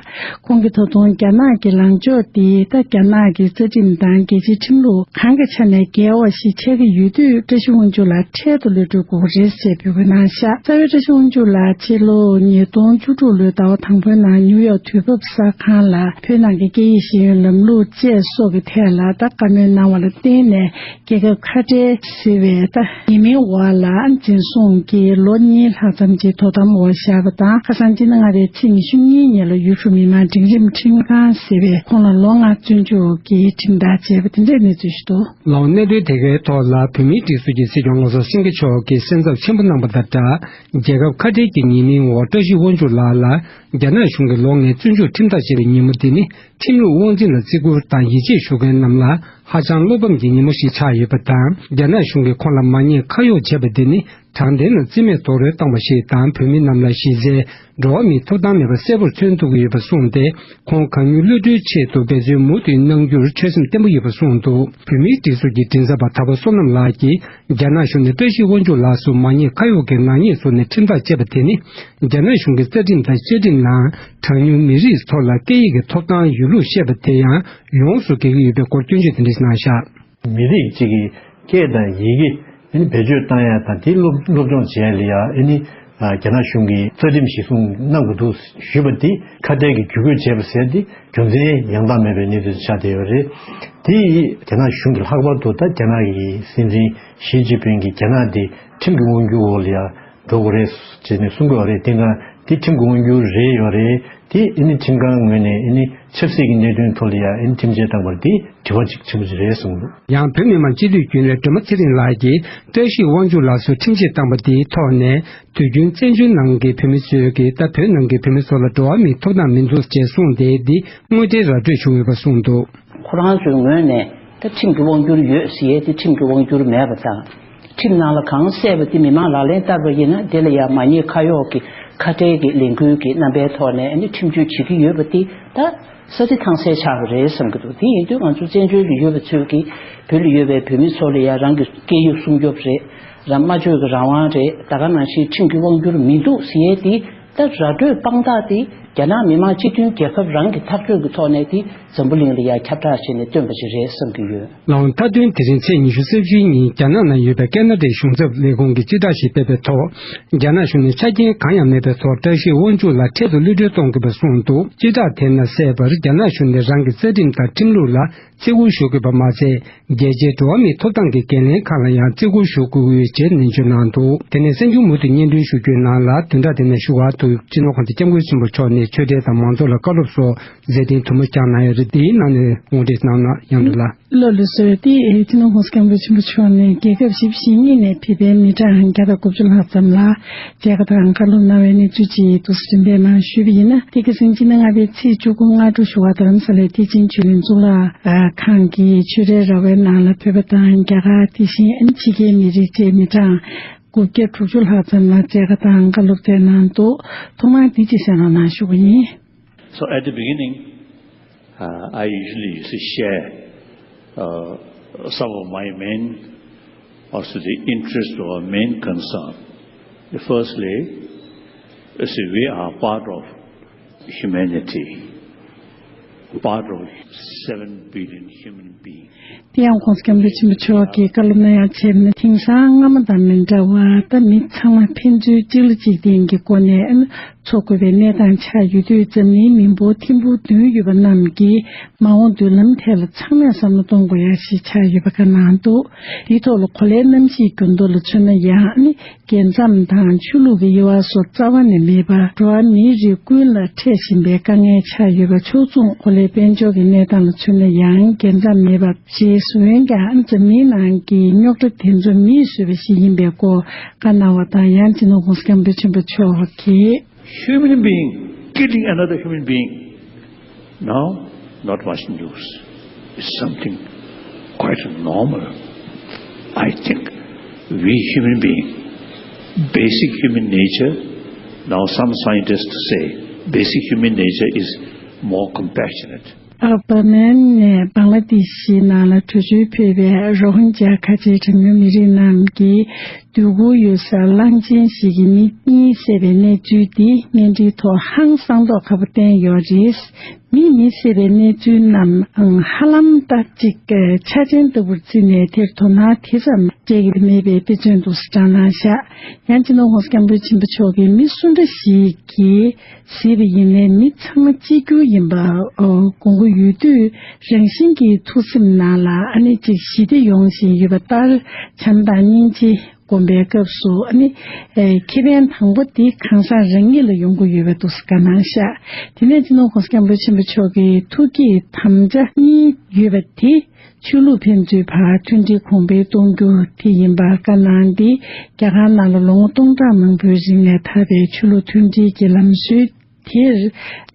ཁོང་གིས་ད་དུང་རྒྱ་ནག་གི་ལངས་ཕྱོགས་དེ་ད་རྒྱ་ནག་གི་རྩ་ཁྲིམས་དང་རྒྱལ་སྤྱིའི་ཁྲིམས་ལུགས་གང་གི་ཆ་ནས་འགལ་བ་ཞིག་ཆགས་ཀྱི་ཡོད་དུས། བཀྲ་ཤིས་དབང་ཕྱུག་ལགས་འཕྲལ་དུ་གློད་གྲོལ་དགོས་པ་རེད་ཅེས་འབོད་སྐུལ་གནང་བཞག་རྩ་བའི་བཀྲ་ཤིས་དབང་ཕྱུག་ལགས་ཕྱི་ལོ་ཉིས་སྟོང་བཅུ་དྲུག་ལོའི་ཟླ་བ་དང་པོའི་ནང་ནིའུ་ཡོག་དུས་བབ་གསར་ཁང་ལ་བོད་ནང་གི་སྐད་ཡིག་ཤེས་ཡོན་ལམ་ལུགས་བཅས་སོགས་ཀྱི་ཐད་ལ་ད་བཀའ་མོལ་གནང་བ་ལ་བརྟེན་ནས། རྒྱལ་ཁབ་ཁ་བྲལ་ཟེར་བའི་ད་ཉེས་མིང་འོག་ལ་འཛིན་བཟུང་གིས་ལོ་གཉིས་ལྷག་ཙམ་གྱི་དོ་དམ་འོག་བཞག་པ་དང་། ཁ་སང་སྤྱི་ཟླ་ལྔ་པའི་ཚེས་ཉི་ཤུ་གཉིས་ཉིན་ལ་ཡུལ་གྲུ་མི་མང་འབྲིང་རིམ་ཁྲིམས་ཁང་ཟེར་བས་ཁོང་ལ་ལོ་ལྔ་བཙོན་འཇུག་གི་ཁྲིམས་ཐག་བཅད་པ་དེ་འདྲའི་གནས་ཚུལ་ཞིག་འདུག་ལའང་གནད་དོན་དེ་གའི་ཐོག་ལ་བོད་མིའི་སྒྲིག་འཛུགས་ཀྱི་སྲིད་སྐྱོང་ངོ་སོ་སེང་གེ་མཆོག་གིས་སེམས་འཚབ་ཆེན་པོ་གནང་པ་དང་སྦྲགས། རྒྱལ་ཁབ་ཁ་བྲལ་གྱི་ཉེས་མིང་འོག་བཀྲ་ཤིས་དབང་ཕྱུག་ལགས་ལ་རྒྱ་ནག་གཞུང་གིས་ལོ་ལྔའི་བཙོན་འཇུག་ཁྲིམས་ཐག་བཅད་པའི་ཉིན་མོ་འདི་ནི། ཁྲིམས་ལུགས་དབང་འཛིན་ལ་བརྩི་བཀུར་དང་ཡིད་ཆེས་ཞུ་མཁན་རྣམས་ལ་ཧ་ཅང་བློ་ཕམ་གྱི་ཉིན་མོ་ཞིག་ཆགས་ཡོད་པ་དང་། རྒྱ་ནག་གཞུང་གིས་ཁོང་ལ་མ་ཉེས་ཁ་གཡོགས་བྱས་པ་འདི་ནི་ དྲང་བདེན་ལ་རྩིས་མེད་རྡོག་རོལ་བཏང་བ་ཞིག་དང་། བོད་མི་རྣམས་ལ་གཞི་རྩའི་འགྲོ་བ་མིའི་ཐོབ་ཐང་མེད་པ་གསལ་པོར་མཚོན་ཐུབ་ཀྱི་ཡོད་པ་གསུངས་ཏེ། ཁོང་གང་མྱུར་གློད་གྲོལ་ཆེད་དུ་འབད་བརྩོན་མུ་མཐུད་གནང་རྒྱུར་ཆོད་སེམས་བརྟན་པོ་ཡོད་པ་གསུངས་འདུག་བོད་མིའི་སྒྲིག་འཛུགས་ཀྱི་མགྲིན་ཚབ་པ་དར་པ་བསོད་ནམས་ལགས་ཀྱིས། རྒྱ་ནག་གཞུང་ནས་བཀྲ་ཤིས་དབང་ཕྱུག་ལགས་སུ་མ་ཉེས་ཁ་གཡོགས་ཀྱི་ནག་ཉེས་བཟོས་ནས་ཁྲིམས་ཐག་བཅད་པ་དེ་ནི། རྒྱ་ནག་གཞུང་གི་རྩ་ཁྲིམས་དང་བཅའ་ཁྲིམས་ནང་། གྲངས་ཉུང་མི་རིགས་ཚོ་ལ་སྐད་ཡིག་གི་ཐོབ་ཐང་ཡོད་ལུགས་བཤད་པ་དེ་ཡང་ཡོངས་སུ་འགལ་གྱི་ཡོད་པའི་སྐོར་སྐྱོན་བརྗོད་དེ་འདྲ་ཞིག་གནང་བཞག་མི་རིགས་གཅིག་གི་སྐད་དང་ཡི་གེ་ཨ་ནི་བེད་སྤྱོད་བཏང་ཡ་དང་དེ་སློབ་སློབ་སྦྱོང་བྱས་ལ་ཡ་ཨ་ནི་རྒྱ་ནག་གཞུང་གིས་རྩ་ཁྲིམས་གཞིར་བཟུང་གནང་དགོས་འདུག་ཞུས་པ་འདི་ཁ་བྲལ་གྱི་བརྒྱུད་སྐུལ་བྱས་པ་ཟེར་ཏེ་རྒྱུ་མཚན་ཡང་དག་མེད་པའི་གནས་ཚུལ་ཆགས་བསྡད་ཡོད་རེད། དེ་ཡིས་རྒྱ་ནག་གཞུང་གིས་ལྷག་པར་དུ་ད་རྒྱ་ནག་གི་སྲིད་འཛིན་ཞི་ཅིན་ཕིང་གིས་རྒྱ་ནག་འདི་ཁྲིམས་ཀྱི་དབང་སྒྱུར་འོག་ལ་ཡ་འགྲོ་དགོས་རེད་ཅེས་ནས་གསུང་གི་ཡོད་རེད། དེ་ན་དེ་ཁྲིམས་ཀྱི་དབང་སྒྱུར་རེད་ཡོད་རེད། དེ་ཨ་ནི་ཁྲིམས་ཁང་ངོས་ནས་ཨ་ནི་ཆབ་སྲིད་ཀྱི་གནད་དོན་ཐོག་ལ་ཡ་ཨ་ནི་ཁྲིམས་ཆད་བཏང་བར་དེ་དྲི་བ་གཅིག་ཆེན་པོ་ཞིག་རེད་གསུངས་འདུག་ཡང་བོད་མི་མང་སྤྱི་འཐུས་རྒྱུན་ལས་སྒྲོལ་མ་ཚེ་རིང་ལགས་ཀྱིས་བཀྲ་ཤིས་དབང་ཕྱུག་ལགས་སུ་ཁྲིམས་ཆད་བཏང་བ་དེའི་ཐོག་ནས། དུས་རྒྱུན་བཙན་བྱོལ་ནང་གི་བོད་མི་ཚོས་ཀྱིས་ད་བོད་ནང་གི་བོད་མི་ཚོ་ལ་འགྲོ་བ་མིའི་ཐོབ་ཐང་མི་འདུག་ཅེས་གསུངས་ཏེ། འདི་དངོས་འབྲེལ་ར་སྤྲོད་བྱུང་ཡོད་པ་གསུངས་འདུག་ཁོ་རང་ཚོའི་ངོས་ནས་ད་ཁྲིམས་ཀྱི་དབང་སྒྱུར་ཡོད་ཟེར་ཡས་དེ་ཁྲིམས་ཀྱི་དབང་སྒྱུར་མེད་པ་དང་། ཁྲིམས་ནང་ལ་གང་གསལ་བ་དེ་མི་མང་ལག་ལེན་བསྟར་བ་ཡིན་ན། དེ་ལ་ཡང་མ་ཉེས་ཁ་གཡོག་གི་ཁ་བྲལ་གྱི་ལས་འགུལ་གྱི་རྣམ་པའི་ཐོག་ནས་ཨ་ནི་ཁྲིམས་གཅོད་བྱེད་ཀྱི་ཡོད་པ་དེ་ད་ས་ཆ་ཐང་གསལ་ཆགས་པ་རེད་བསམ་གྱི་འདུག་དེ་ཡིན་དུས་ང་ཚོ་བཙན་བྱོལ་དུ་ཡོད་པ་ཚོས་ཀྱིས་བོད་ལ་ཡོད་པའི་བོད་མི་ཚོ་ལ་ཡང་རང་གི་སྐད་ཡིག་སྲུང་སྐྱོབ་རེད། རང་སྨྲ་བརྗོད་ཀྱི་རང་དབང་རེད། ད་ག་ནང་བཞིན་ཁྲིམས་ཀྱི་དབང་སྒྱུར་མི་འདུག་ཟེར་ཡས་དེ་ད་ར་སྤྲོད་དཔང་རྟགས་དེ་རྒྱ་ནག་མི་དམངས་སྤྱི་མཐུན་རྒྱལ་ཁབ་རང་གི་ཐག་གཅོད་ཀྱི་ཐོག་ནས་དེ་འཛམ་བུ་གླིང་ལ་ཡང་ཁྱབ་བསྒྲགས་བྱས་ནས་བཏོན་པ་ཞིག་རེད་བསམ་གྱི་ཡོད། ལའང་མཐའ་དོན། དེ་རིང་ཚེས་ཉི་ཤུ་རྩ་བཞིའི་ཉིན་རྒྱ་ནག་ནང་ཡོད་པའི་ཀེ་ན་ཌའི་གཞུང་ཚབ་ལས་ཁུངས་ཀྱིས་སྤྱི་བསྒྲགས་ཤིག་སྤེལ་བའི་ཐོག་རྒྱ་ནག་གཞུང་ནས་ཆ་རྐྱེན་གང་ཡང་མེད་པའི་ཐོག་བཀྲ་ཤིས་དབང་ཕྱུག་ལ་འཕྲལ་དུ་གློད་གྲོལ་གཏོང་དགོས་པ་གསུངས་འདུག་སྤྱི་བསྒྲགས་དེ་ནང་གསལ་བར། རྒྱ་ནག་གཞུང་ནས་རང་གི་རྩ་ཁྲིམས་དང་ཁྲིམས་ལུགས་ལ་བརྩི་བཀུར་ཞུ་དགོས་པ་མ་ཟད། རྒྱལ་སྤྱིའི་འགྲོ་བ་མིའི་ཐོབ་ཐང་གི་འགན་ལེན་ཁག་ལ་ཡང་བརྩི་བཀུར་ཞུ་དགོས་ཀྱི་ཡོད་ཅེས་ནན་བརྗོད་གནང་འདུག་དེ་ནས་གསན་རྒྱུ་མུ་མཐུད་སྙན་སྒྲོན་ཞུ་རྒྱུའི་ནང་ལ། བདུན་ཕྲག་འདི་ནས་བཞུགས་སྒར་དུ་སྤྱི་ནོར་གོང་ས་སྐྱབས་མགོན་ཆེན་པོ་མཆོག་ནས་ཆོས་འབྲེལ་དང་མང་གཙོ་ལ་བཀའ་སློབ་སོགས་མཛད་འཕྲིན་དུ་མ་བསྐྱངས་གནང་ཡོད་རེད། འདིའི་ནང་ནས་དགོངས་འགྲེལ་གནང་ན་ཡང་འདུག་ལ། ལགས་ལགས་སོ། དེ་སྤྱི་ནོར་གོང་ས་སྐྱབས་མགོན་ཆེན་པོ་མཆོག་ནས་རྒྱལ་ཁབ་བཞི་བཅུ་ཞེ་གཉིས་ནས་ཕེབས་པའི་མི་གྲངས་བརྒྱ་དང་དགུ་བཅུ་ལྷག་ཙམ་ལ་མཇལ་ཁ་དང་བཀའ་སློབ་གནང་བའི་གནས་ཚུལ་ཅིག་ཏུ་རིམ་པས་མར་ཞུས་པ་ཡིན་ན། དེ་ག་ཟིང་ཕྱི་ཟླ་ལྔ་པའི་ཚེས་བཅུ་དགུ་སྔ་དྲོ་བཞུགས་སྒར་རྡ་རམ་ས་ལའི་ཐེག་ཆེན་ཆོས་གླིང་གཙུག་ལག་ཁང་གི་ཆོས་རའི་ར་བའི་ནང་ལ་བོད་པ་དང་རྒྱ་གར། དེ་བཞིན་ཕྱི་རྒྱལ་མི་རིགས་བཅས་མི་གྲངས་དགུ་བརྒྱ་དྲུག་ཅུ་ལྷག་ཙམ་ལ་མཇལ་ཁ་དང་བཀའ་སློབ་སྩལ་གནང་འདུག་ཐོག་མར་འདི་ཅིག་གསན་རོགས་གནང་ཞུ་བ་ཡིན། So at the beginning, uh, I usually used to share uh, some of my main, also the interest or main concern. Firstly, you see, we are part of humanity, part of seven billion human beings. དེ་ཡང་གོང་ས་སྐྱབས་མགོན་ཆེན་པོ་མཆོག་གིས་བཀའ་སློབ་གནང་ཡ་བྱས་ན། དེང་སང་སྔ་མ་དང་མི་འདྲ་བར་ད་མི་ཚང་མ་ཕན་ཚུན་གཅིག་ལ་གཅིག་བརྟེན་གྱི་སྒོ་ནས་འཚོ་དགོས་པའི་གནས་སྟངས་ཆགས་ཡོད་དུས། འཛམ་གླིང་མི་འབོར་ཐེར་འབུམ་བདུན་ཡོད་པ་རྣམས་ཀྱིས་མ་འོངས་མདུན་ལམ་ཐད་ལ་ཚང་མས་བསམ་བློ་གཏོང་དགོས་ཡ་ཞིག་ཆགས་ཡོད་པ་བཀའ་གནང་འདུག་དེའི་ཐོག་ལ་གོ་ལའི་གནམ་གཤིས་འགྱུར་ལྡོག་ལ་མཚོན་ན་ཡང་ནི། རྒྱལ་མཚམས་དང་ཆོས་ལུགས་ཀྱི་དབྱེ་བ་སོགས་རྩ་བ་ནས་མེད་པར་འགྲོ་བ་མིའི་རིགས་ཀུན་ལ་འཕྲད་བཞིན་པའི་དཀའ་ངལ་ཆགས་ཡོད་པ། ཕྱོགས་མཚུངས་གོ་ལའི་དཔལ་འབྱོར་གྱི་གནས་སྟངས་ལ་མཚོན་ན་ཡང་རྒྱལ་མཚམས་མེད་པ་ཞིག་འོན་ཀྱང་འཛམ་གླིང་ནང་གི་རྙོག་དྲ་དེ་ཚོ་མིས་བཟོས་པ་ཞིག་ཡིན་པའི་སྐོར་བཀའ་གནང་བ་དང་། ཡང་སྤྱི་ནོར་གོང་ས་སྐྱབས་མགོན་ཆེན་པོ་མཆོག་གིས། Human being killing another human being. Now, not much news. It's something quite normal. I think we human being, basic human nature, now some scientists say basic human nature is more compassionate. ཨ་བྷ་མན་ནས་བང་ལ་དེ་ཤི་ནང་ལ་བྲོས་བྱོལ་ཕེབས་པའི་རོ་ཧིན་ཇཱ་ཁ་ཆེའི་གྲངས་ཉུང་མི་རིགས་རྣམས་ཀྱིས། སྡོད་ཁུལ་ཡོད་སར་གླང་ཆེན་ཞིག་གིས་མི་གཉིས་བསད་པའི་གནས་ཚུལ་འདི་བརྙན་འཕྲིན་ཐོག་ཧང་སངས་མདོག་ཁ་པོ་བསྟན་ཡོད་རེད། མིས་མི་བསད་པའི་གནས་ཚུལ་རྣམས་ཧ་ལམ་ད་ཅིག་ཆ་ཅན་ལྟ་བུར་བརྩིས་ནས་དེར་དོ་སྣང་དེ་ཙམ་སྤྲད་ཀྱི་མེད་པའི་དཔེ་མཚོན་དུ་བཀྲམ་གནང་བཞག་ཡང་སྤྱི་ནོར་གོང་ས་སྐྱབས་མགོན་ཆེན་པོ་མཆོག་གིས་མི་སུ་འདྲ་ཞིག་གིས་བཟི་བ་ཡིན་ནའི་མི་ཚང་མ་གཅིག་གྱུར་ཡིན་པ་དགོངས་ཀྱི་ཡོད་དུས། རང་བཞིན་གྱིས་ཐུགས་སེམས་ནང་ལ་ཨ་ནི་ཅིག་ཞི་བདེ་ཡོང་བཞིན་ཡོད་པ་ལྟར། བྱམས་དང་སྙིང་རྗེ་སྒོམ་པའི་སྐབས་སུ་ཨ་ནི་ཨེ་ཁེ་ཕན་དང་པོ་དེ་གང་ཟག་རང་ཉིད་ལ་ཡོང་གི་ཡོད་པ་འདུག་སེ་བཀའ་གནང་བཞག་དེ་ནས་སྤྱི་ནོར་གོང་ས་སྐྱབས་མགོན་ཆེན་པོ་མཆོག་གིས་ཐུགས་བསྐྱེད་དམ་བཅའ་གཉིས་ཡོད་པ་དེ། ཆོས་ལུགས་ཕན་ཚུན་བར་མཐུན་སྒྲིལ་གོང་འཕེལ་གཏོང་རྒྱུ་དེ་ཡིན་པ་བཀའ་གནང་སྟེ། རྒྱ་གར་ནང་ལ་ལོ་ངོ་སྟོང་ཕྲག་མང་པོའི་རིང་ནས་དར་བའི་ཆོས་ལུགས་མཐུན་སྒྲིལ་གྱི་ལམ་སྲོལ་ དེར་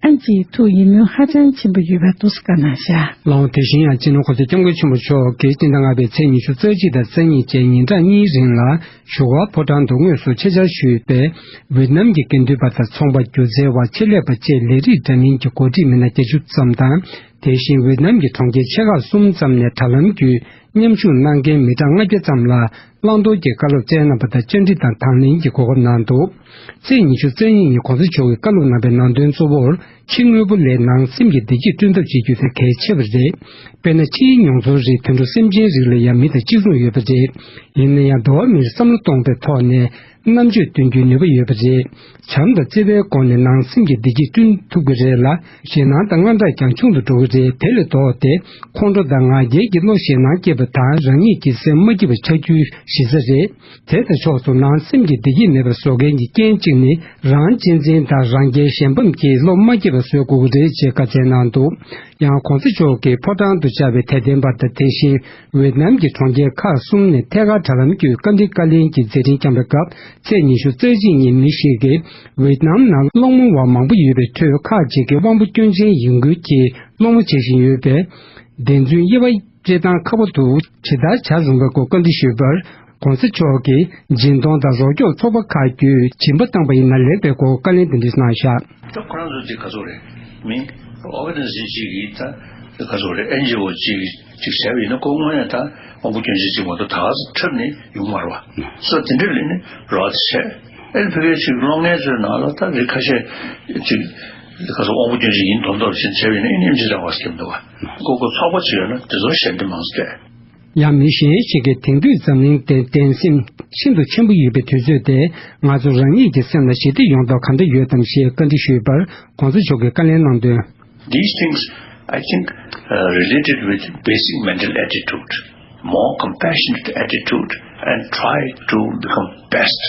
ཨན་ཅིའི་ཐུགས་ཡིད་སྨོན་ཧ་ཅང་ཆེན་པོ་ཡོད་པ་འདུག་སེ་བཀའ་གནང་བཞག། ལགས་འོང་། དེ་བཞིན་ཡང་སྤྱི་ནོར་༸གོང་ས་༸སྐྱབས་མགོན་ཆེན་པོ་མཆོག་གིས་སྤྱི་ཟླ་ལྔ་པའི་ཚེས་ཉི་ཤུ་རྩ་གཅིག་དང་རྩ་གཉིས་བཅས་ཉིན་གྲངས་གཉིས་རིང་ལ་བཞུགས་སྒར་ཕོ་བྲང་དུ་དངོས་སུ་ཆེད་བཅར་ཞུས་པའི་ཝེད་ནམ་གྱི་དགེ་འདུན་པ་དང་ཚོང་པ། སྒྱུ་རྩལ་བ། ཆེད་ལས་པ་བཅས་ལས་རིགས་འདྲ་མིན་གྱི་འགོ་ཁྲིད་མི་སྣ་བརྒྱད་ཅུ་ཙམ་དང་། དེ་བཞིན་ཝེད་ནམ་གྱི་གྲོང་ཁྱེར་ཆེ་ཁག་གསུམ་ཙམ་ནས་དྲ་ལམ་བརྒྱུད་མཉམ་ཞུགས་གནང་མཁན་མི་གྲངས་ལྔ་བརྒྱ་ཙམ་ལ་བླང་དོར་གྱི་བཀའ་སློབ་སྩལ་གནང་བ་དང་བཅར་འདྲི་དང་དང་ལེན་གྱི་གོ་སྐབས་གནང་འདུག། ཚེས་ཉི་ཤུ་རྩ་གཉིས་ཉིན་༸གོང་ས་མཆོག་གིས་བཀའ་སློབ་གནང་བའི་ནང་དོན་གཙོ་བོར། ཕྱི་དངོས་པོ་ལས་ནང་སེམས་ཀྱི་བདེ་སྐྱིད་བསྐྲུན་ཐབས་བྱེད་རྒྱུ་དེ་གལ་ཆེ་བ་རེད། དཔེར་ན། ཕྱིའི་མྱོང་ཚོར་རིགས་དུད་འགྲོ་སེམས་ཅན་རིགས་ལ་ཡང་མི་དང་གཅིག་མཚུངས་ཡོད་པ་རེད། ཡིན་ན་ཡང་། འགྲོ་བ་མིར་བསམ་བློ་གཏོང་བའི་ཐོག་ནས་རྣམ་དཔྱོད་འདོན་རྒྱུའི་ནུས་པ་ཡོད་པ་རེད། བྱམས་དང་བརྩེ་བའི་སྒོ་ནས་ནང་སེམས་ཀྱི་བདེ་སྐྱིད་བསྐྲུན་ཐུབ་ཀྱི་རེད་ལ། ཞེད་སྣང་དང་དངངས་སྐྲག་ཀྱང་ཆུང་དུ་འགྲོ་གི་རེད། དེ་ལས་ལྡོག་སྟེ། ཁོང་ཁྲོ་དང་ང་རྒྱལ་གྱི་བློ། ཞེད་སྣང་སྐྱེས་པ་དང་རང་ཉིད་ཀྱི་སེམས་མ་སྐྱིད་པ་ཆགས་རྒྱུའི་གཞི་རྩ་རེད། དེ་དང་ཕྱོགས་སུ་ནང་སེམས་ཀྱི་བདེ་སྐྱིད་མེད་པར་བཟོ་མཁན་གྱི་རྐྱེན་གཅིག་ནི། རང་གཅེས་འཛིན་དང་རང་རྒྱལ་གཞན་ཕམ་གྱི་བློ་མ་སྐྱེས་པ་བཟོ་དགོས་ཀྱི་རེད་ཅེས་བཀའ་སྩལ་གནང་འདུག། ཡང་༸གོང་ས་མཆོག་གིས་ཕོ་བྲང་དུ་བཅར་བའི་དད་ལྡན་པ་དང་། དེ་བཞིན་ཝེད་ནམ་གྱི་གྲོང་ཁྱེར་ཁག་གསུམ་ནས་ཐད་ཀར་དྲ་ལམ་བརྒྱུད་བཀའ་འདྲི་བཀའ་ལན་གྱི་མཛད་འཕྲིན་བསྐྱངས་པའི་སྐབས། ཚེས་ཉི་ཤུ་རྩ་གཅིག་ཉིན་མི་ཞིག་གིས། ཝེད་ནམ་ནང་སློང་མོ་བ་མང་པོ་ཡོད་པའི་ཁྲོད། ཁག་ཅིག་གིས་དབང་པོ་སྐྱོན་ཅན་ཡིན་ཁུལ་གྱིས་སློང་མོ་བྱེད་བཞིན་ཡོད་པས། བདེན་རྫུན་དབྱེ་བ་འབྱེད་སྟངས་ཁག་པོ་འདུག། ཇི་ལྟར་བྱ་རུང་བའི་སྐོར་བཀའ་འདྲི་ཞུས་པར། ༸གོང་ས་མཆོག་གིས། སྦྱིན་གཏོང་དང་རོགས་སྐྱོར་ཚོགས་པ་ཁག་བརྒྱུད་སྦྱིན་པ་བཏང་པ་ཡིན་ན་ལེགས་པའི་སྐོར་བཀའ་ལན་དེ་འདྲ་གནང་བཞག། ད་ཁོ་རང་ཚོ་དེ་ག་ཚོད་རེད། མི་ཨོ་ག་ནི་ཟི་ཅིག་གིས་ད་ག་ཚོད་རེད། ཨེན་ཇི་ཨོ་ཅིག་ཅིག་བྱས་པ་ཡིན་ན། ཁོ་དངོས་གནས་ད་དབང་པོ་སྐྱོན་ཅན་ཅིག་མ་གཏོགས་ད་ག་ཚོད་འཁྲབ་ནས་ཡོང་མ་རེད་བ། སོ་དེ་འདྲ་ལས་ནི་རོགས་བྱས། ཨེ་ནི་ཕ་གིའི་ཅིག་སློབ་གཉེར་ཚོའི་ནང་ལ་ད་རིགས་ཁ་ཤས་ཅིག་ག་ཚོད་དབང་པོ་སྐྱོན་ཅན་ཡིན་མདོག་མདོག་བྱས་བྱས་པ་ཡིན་ན། ཨེ་ནི་ཨེམ་ཆི་རང་བ་སྐྱེ་མི་འདུག་བ། ཁོ་ཁོ་ཚོགས་པ་ཅིག་ཡོད་ན་དེ་ཚོར་ཞལ་འདེབས་མང་ཙམ་སྤྲད། ཡང་མི་གཞན་ཞིག་གིས། དེང་དུས་འཛམ་གླིང་སྟེང་བདེན་སེམས་ཤིན་ཏུ་ཆེན་པོ་ཡོད་པའི་དུས་ཚོད་དེ། ང་ཚོ་རང་ཉིད་ཀྱི་སེམས་ལ་ཞི་བདེ་ཡོང་ཐབས་གང་འདྲ་ཡོད་དམ་ཞེས་བཀའ་འདྲི་ཞུས་པར། ༸གོང་ས་མཆོག་གིས་བཀའ་ལན་གནང་དོན། These things, I think, uh, related with basic mental attitude, more compassionate attitude, and try to become best.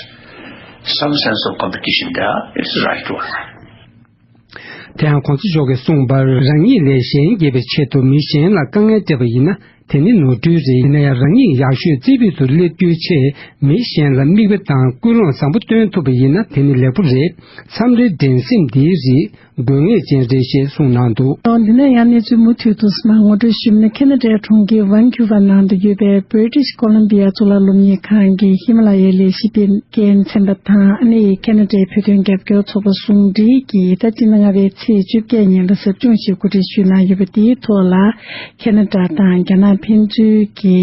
Some sense of competition there, it's the right one. དེ་ཡང་༸གོང་ས་མཆོག་གིས་གསུངས་པར། རང་ཉིད་ལས་གཞན་རྒྱལ་བའི་ཆེད་དུ་མི་གཞན་ལ་དཀའ་ངལ་སྤྲད་པ་ཡིན་ན། དེ་ནི་ནོར་འཁྲུལ་རེད། ཡིན་ན་ཡང་རང་ཉིད་ཡག་ཤོས་རྩེ་ཕུད་དུ་སླེབས་རྒྱུའི་ཆེད་མི་གཞན་ལ་མིག་དཔེ་དང་ཀུན་སློང་བཟང་པོ་སྟོན་ཐུབ་པ་ཡིན་ན་དེ་ནི་ལེགས་པོ་རེད། མཚམས་རེ་འགྲན་སེམས་འདིའི་རིགས་དགོས་ངེས་ཅན་རེད་ཞེས་གསུངས་གནང་འདུག། ཨོ། འདི་ནས་ཡང་གནས་ཚུལ་མུ་མཐུད་དུ་ངོ་སྤྲོད་ཞུས་ན། ཁེ་ན་ཌའི་གྲོང་ཁྱེར་ཝན་ཁུ་ཝར་ནང་དུ་ཡོད་པའི་British Columbia་གཙུག་ལག་སློབ་གཉེར་ཁང་གི་ཧི་མ་ལ་ཡའི་ལས་གཞི་སྤེལ་མཁན་ཚན་པ་དང་། ཨ་ནི་ཁེ་ན་ཌའི་བོད་དོན་རྒྱབ་སྐྱོར་ཚོགས་པ་ཟུང་འབྲེལ་གྱིས་ད་སྤྱི་ཟླ་ལྔ་པའི་ཚེས་བཅོ་བརྒྱད་ཉིན་ལ་ཟབ་སྦྱོང་ཞིག་གོ་སྒྲིག་ཞུས་གནང་ཡོད་པ། དེའི་ཐོག་ལ་ཁེ་ན་ཌ་དང་རྒྱ་ནག་ཕན་ཚུན་གྱི་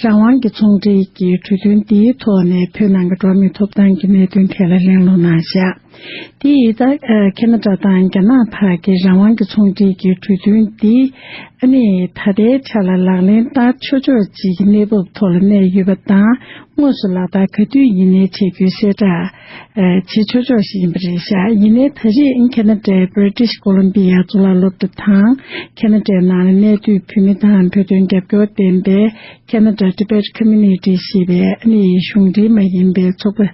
རང་དབང་གི་ཚོང་འབྲེལ་གྱི་གྲོས་མཐུན། དེའི་ཐོག་ནས་བོད་ནང་གི་འགྲོ་བ་མིའི་ཐོབ་ཐང་གི་གནད་དོན་ཐད་ལ་གླེང་སློང་གནང་བཞག། དེ་ཡིས་ད་ཁེ་ན་ཌ་དང་རྒྱ་ནག་བར་གྱི་རང་དབང་གི་ཚོང་འབྲེལ་གྱི་གྲོས་མཐུན་འདི་ཨ་ནི་ད་ལྟའི་ཆ་ལ་ལག་ལེན་བསྟར་ཆོག་ཆོག་ཅིག་གི་གནས་བབ་ཐོག་ལ་གནས་ཡོད་པ་དང་། དངོས་སུ་ལག་བསྟར་ག་དུས་ཡིན་ནའི་བྱེད་རྒྱུའི་གསལ་བསྒྲགས་བྱེད་ཆོག་ཆོག་ཞིག་ཡིན་པ་རེད་ཤག། ཡིན་ནའི་ད་རེས་ཁེ་ན་ཌའི་British Columbia་གཙུག་ལག་སློབ་གྲྭ་དང་། ཁེ་ན་ཌའི་ནང་ལ་གནས་སྡོད་བོད་མི་དང་བོད་དོན་རྒྱབ་སྐྱོར་ལྡན་པའི་Canada Tibet Community་ཞེས་པའི་ཨ་ནི་གཞུང་འབྲེལ་མ་ཡིན་པའི་ཚོགས་པ་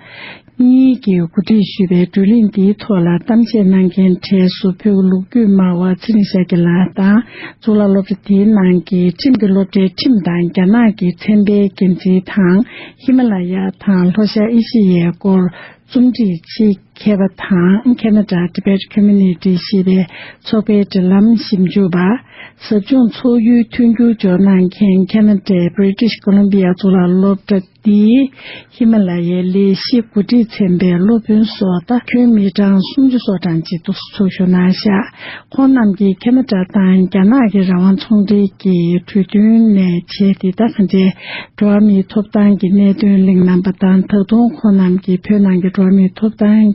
གཉིས་ཀྱིས་གོ་སྒྲིག་ཞུས་པའི་བགྲོ་གླེང་འདིའི་ཐོག་ལ་གཏམ་བཤད་གནང་མཁན་གྲས་སུ་བོད་ཀྱི་ལོ་རྒྱུས་སྨྲ་བ་ཚེ་རིང་ཤཱཀྱ་ལགས་དང་། གཙུག་ལག་སློབ་གྲྭ་དེའི་ནང་གི་ཁྲིམས་ཀྱི་སློབ་གྲྭའི་ཁྲིམས་དང་རྒྱ་ནག་གི་ཚན་པའི་འགན་འཛིན་དང་། ཧི་མ་ལ་ཡ་དང་ལྷོ་ཤར་ཨེ་ཤི་ཡའི་སྐོར་རྩོམ་སྒྲིག་ཆེད་མཁས་པ་དང་། Canada Tibet Community་ཞེས་པའི་ཚོགས་པའི་འབྲེལ་ལམ་ཞིབ་འཇུག་པ། ཟབ་སྦྱོང་ཚོགས་ཡུལ་མཐུན་འགྱུར་འཇོག་གནང་མཁན་ཁེ་ན་ཌའི་British Columbia་གཙུག་ལག་སློབ་གྲྭ་འདིའི་ཧི་མ་ལ་ཡའི་ལས་གཞི་འགོ་ཁྲིད་ཚན་པའི་སློབ་དཔོན་སོགས་ད་ཁྱོན་མི་གྲངས་སུམ་ཅུ་སོ་གྲངས་ཅིག་འདུ་འཛོམས་ཞུགས་གནང་བཞག། ཁོང་རྣམས་ཀྱིས་ཁེ་ན་ཌ་དང་རྒྱ་ནག་གི་རང་དབང་ཚོང་འབྲེལ་གྱི་གྲོས་མཐུན་ནས་བྱས་ཏེ་ད་ག་འདྲའི་འགྲོ་བ་མིའི་ཐོབ་ཐང་གི་གནད་དོན་གླེང་གནང་པ་དང་། ད་དུང་ཁོང་རྣམས་ཀྱིས་བོད་ནང་གི་འགྲོ་བ་མིའི་ཐོབ་ཐང་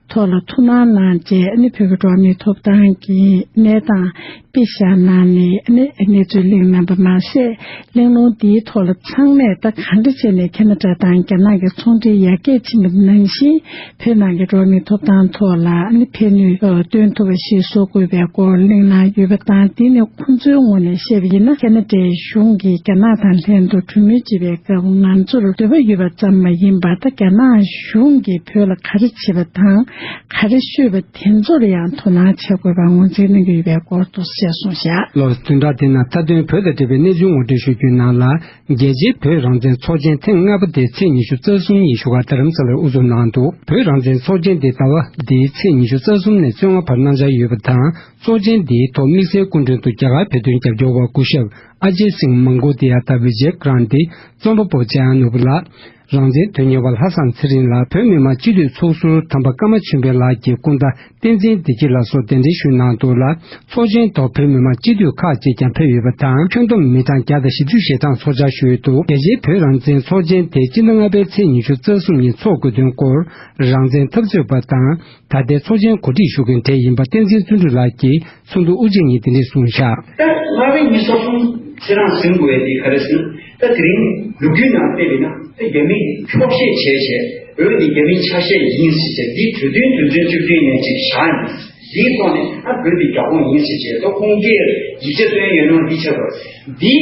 ཐོག་ལ་ཐུགས་སྣང་གནང་རྗེས། ཨ་ནི་བོད་ཀྱི་འགྲོ་བ་མིའི་ཐོབ་ཐང་གི་གནས་སྟངས་དཔེ་བཞག་གནང་ནས། ཨ་ནི་གནས་ཚུལ་གླེང་གནང་པ་མ་ཟད། གླེང་སློང་འདིའི་ཐོག་ལ་ཚང་མས་ད་གང་འདྲ་བྱས་ནས་ཁེ་ན་ཌ་དང་རྒྱ་ནག་གི་ཚོང་འབྲེལ་ཡར་རྒྱས་ཕྱིན་པ་ནང་བཞིན། བོད་ནང་གི་འགྲོ་བ་མིའི་ཐོབ་ཐང་ཐོག་ལ་ཨ་ནི་ཕན་ནུས་སྟོན་ཐུབ་པ་ཞིག་བཟོ་དགོས་པའི་སྐོར་གླེང་གནང་ཡོད་པ་དང་། འདི་ནི་ཁོང་ཚོའི་ངོས་ནས་བཤད་པ་ཡིན་ན། ཁེ་ན་ཌའི་གཞུང་གིས་རྒྱ་ནག་དང་ལྷན་དུ་གྲོས་མོལ་བྱེད་པའི་སྐབས། ང་ཚོར་འདོད་པ་ཡོད་པ་ཙམ་མ་ཡིན་པར། ད་རྒྱ་ནག་གཞུང་གིས་བོད་ལ་ག་རེ་བྱེད་པ་དང་། ག་རེ་ཤོད་པ་དེ་ཚོ་ལ་ཡང་དོ་སྣང་བྱེད་དགོས་པ་ངོས་འཛིན་གནང་གི་ཡོད་པའི་སྐོར་དུ་གསལ་གསུངས་བཞག། ལོ་བདུན་ཕྲག་འདི་ནང་མཐའ་དོན་བོད་དང་འབྲེལ་བའི་གནས་ཚུལ་ངོ་སྤྲོད་ཞུ་རྒྱུའི་ནང་ལ། རྒྱལ་སྤྱིའི་བོད་རང་བཙན་ཚོགས་ཆེན་ཐེངས་ལྔ་པ་དེ་ཚེས་ཉི་ཤུ་རྩ་གསུམ་ཉིན་བཞུགས་སྒར་རྡ་རམ་ས་ལར་དབུ་འཛུགས་གནང་འདུག། བོད་རང་བཙན་ཚོགས་ཆེན་དེ་ཟླ་བ་འདིའི་ཚེས་ཉི་ཤུ་རྩ་གསུམ་ནས་བཅོ་ལྔ་བར་གནང་འཆར་ཡོད་པ་དང་། ཚོགས་ཆེན་འདིའི་ཐོག་དམིགས་བསལ་སྐུ་མགྲོན་དུ་རྒྱ་གར་བོད་དོན་རྒྱབ་སྐྱོར་བ་སྐུ་ཞབས་ཨ་ཇེ་སིང་མང་གོ་ཏི་ཡ་དང་བི་ཇེ་ཀྲན་ཏི། རྩོམ་པ་པོ་འཇམ་དབྱངས་ནོར་བུ་ལགས། རང་བཙན་དོན་གཉེར་བ་ལྷ་བཟང་ཚེ་རིང་ལགས། བོད་མི་མང་སྤྱི་འཐུས་ཚོགས་ཟུར་དམ་པ་ཀརྨ་ཆོས་འཕེལ་ལགས་ཀྱི་སྐུ་ཟླ་བསྟན་འཛིན་བདེ་སྐྱིད་ལགས་སོགས་གདན་འདྲེན་ཞུས་གནང་འདུག་ལ། ཚོགས་ཆེན་ཐོག་བོད་མི་མང་སྤྱི་འཐུས་ཁག་ཅིག་ཀྱང་ཕེབས་ཡོད་པ་དང་། ཁྱོན་བསྡོམས་མི་གྲངས་བརྒྱ་དང་བཞི་བཅུ་ཞེ་གྲངས་ཚོགས་བཅར་ཞུས་འདུག། རྒྱལ་སྤྱིའི་བོད་རང་བཙན་ཚོགས་ཆེན་དེ་སྤྱི་ཟླ་ལྔ་པའི་ཚེས་ཉི་ཤུ་རྩ་གསུམ་ཉིན་འཚོགས་དགོས་དོན་སྐོར། རང་བཙན་འཐབ་རྩོད་པ་དང་། ད་ལྟའི་ཚོགས་ཆེན་གོ་སྒྲིག་ཞུ་མཁན་གྲས་ཡིན་པ་བསྟན་འཛིན་བརྩོན་འགྲུས་ལགས་ཀྱིས་ཚོགས་འདུ་དབུ་འབྱེད་ཉིན་དེ་འདྲ་གསུངས་བཞག། ད་ལྔ་པའི་ཉིན་སོ་གསུམ་ཚེས་གྲངས་ཟིན་དགོས་ཡ་དེ་ག་རེ་ཟིན། ད་དེ་རིང་ལོ་རྒྱུས་ནང་བལྟས་པས་ན། ད་རྒྱ་མིས་འཁྱོག་བཤད་བྱས་བྱས། བོད་ནི་རྒྱ་མིའི་ཆ་ཤས་ཡིན་ཟེར་བྱས། འདི་གྲོས་མཐུན་དོན་ཚན་བཅུ་བདུན་ནས་ཅིག་བཞག་ཡིན། འདིའི་ཐོག་ནས་ཨ་བོད་འདི་རྒྱ་ཁོངས་ཡིན་ཟེར་བྱས། ད་ཁུངས་སྐྱེལ་ཡིག་ཆ་བཏོན་ཡོད་ནོ་འདི་ཆགས་པ། འདི་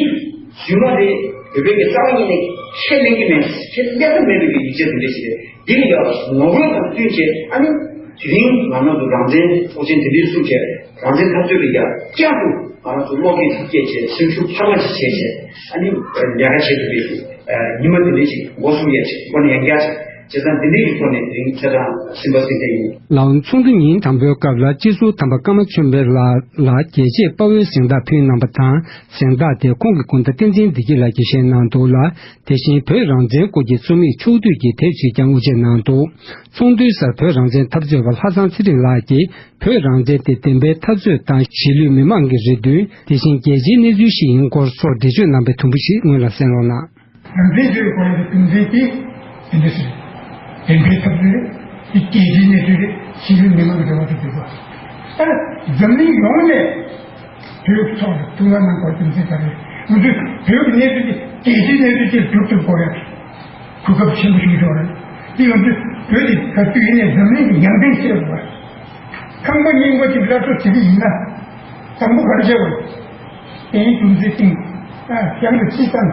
རྫུན་མ་རེད། བོད་པའི་གི་རྩ་བ་ཉིད་ནས་ཁས་ལེན་གྱི་མེད། ཁས་ལེན་ཐབས་མེད་པའི་གི་ཡིག་ཆ་དེ་འདྲ་ཞིག་རེད། འདི་ལ་ཡང་ངོ་རྒོལ་དང་བསྟུན་བྱས། ཨ་ནི་དེ་རིང་ང་རང་ཚོ་རང་བཙན་ཚོགས་ཆེན་དེ་འདྲའི་བཙུགས་བྱས། རང་བཙན་འཐབ་རྩོད་ལ་ཡང་བསྐྱར་དུ་ང་རང་ཚོ་བློ་སྐྱེད་ཅིག་སྐྱེས་བྱས། སེམས་ཤུགས་འཕར་མ་ཅིག་བྱས་བྱས། ཨ་ནི་ལས་ཀ་བྱེད་ཐུབ་པའི་ཉི་མ་དེ་འདྲ་ཞིག་འགོ་ཚུགས་ཡས་ཅིག་འགོ་ནས་ཡང་བསྐྱར་ཅིག་བྱས་ཙང་། འདི་འདྲའི་གི་ཐོག་ནས་དེ་རིང་ཚེས་གྲངས་ཟིན་པ་ཟིན་བསྡད་ཡིན། ལའོ། ཚོགས་འདུ་ཉིན་དང་པོའི་སྐབས་ལ་སྤྱི་ཟུར་དམ་པ་ཀརྨ་ཆོས་འཕེལ་ལགས་ལ་རྒྱལ་གཅེས་དཔའ་བོའི་གཟེངས་རྟགས་ཕུལ་གནང་བ་དང་། གཟེངས་རྟགས་དེ་ཁོང་གི་སྐུ་ཟླ་བསྟན་འཛིན་བདེ་སྐྱིད་ལགས་ཀྱིས་བཞེས་གནང་འདུག་ལ། དེ་བཞིན་བོད་རང་བཙན་སྐོར་གྱི་རྩོམ་ཡིག་ཕྱོགས་བསྡུས་ཀྱི་དེབ་ཅིག་ཀྱང་དབུ་འབྱེད་གནང་འདུག། ཚོགས་འདུའི་སར་བོད་རང་བཙན་འཐབ་རྩོད་པ་ལྷ་བཟང་ཚེ་རིང་ལགས་ཀྱིས་བོད་རང་བཙན་དེ་བདེན་པའི་འཐབ་རྩོད་དང་། གཞིས་ལུས་མི་མང་གི་རེ་འདུན། དེ་བཞིན་རྒྱལ་སྤྱིའི་གནས་ཚུལ་ཞིག་ཡིན་སྐོར་སོགས་འགྲེལ་བརྗོད་གནང་པའི་དུམ་བུ་ཞིག་སྔོན་ལ་གསན་རོགས་གནང་། རང་བཙན་རྩོད་པའི་སྐོར་ལ་རྒྱུ་མཚན་དེ་དེ་འདྲ་ཞིག་རེད། བདེན་པའི་འཐབ་རྩོད་རེད། དེ་རྒྱལ་སྤྱིའི་གནས་ཚུལ་རེད། གཞིས་ལུས་མི་མང་གི་འབྲེལ་བ་དེ་འདུག་ག། ད་འཛམ་གླིང་ཡོངས་ནས་བོད་ཀྱི་ཐོག་ལ་ཐུགས་སྣང་གནང་དགོས་རྒྱུ་མཚན་ག་རེ་རེད། ང་ཚོས་བོད་ཀྱི་གནས་ཚུལ་དེ་རྒྱལ་སྤྱིའི་གནས་ཚུལ་ཅིག་སྒྲུབ་ཐུབ་དགོས་ཡ་གོ་སྐབས་ཆེན་པོ་ཞིག་ཡོད་རེད། དེ་ཡོང་དུས་བོད་དེ་ག་དུས་ཡིན་ནའི་འཛམ་གླིང་གི་ཡང་སྟེང་ཆེ་བ། ཁང་པ་རྙིང་པ་ཅིག་སླར་གསོ་བྱེད་ཀྱི་ཡིན་ན། དང་པོ་ག་རེ་བྱེད་དགོས། དེའི་རྒྱུ་མཚན་སྟེང་། ཨ། ཡང་དུ་ཕྱི་ཙམ་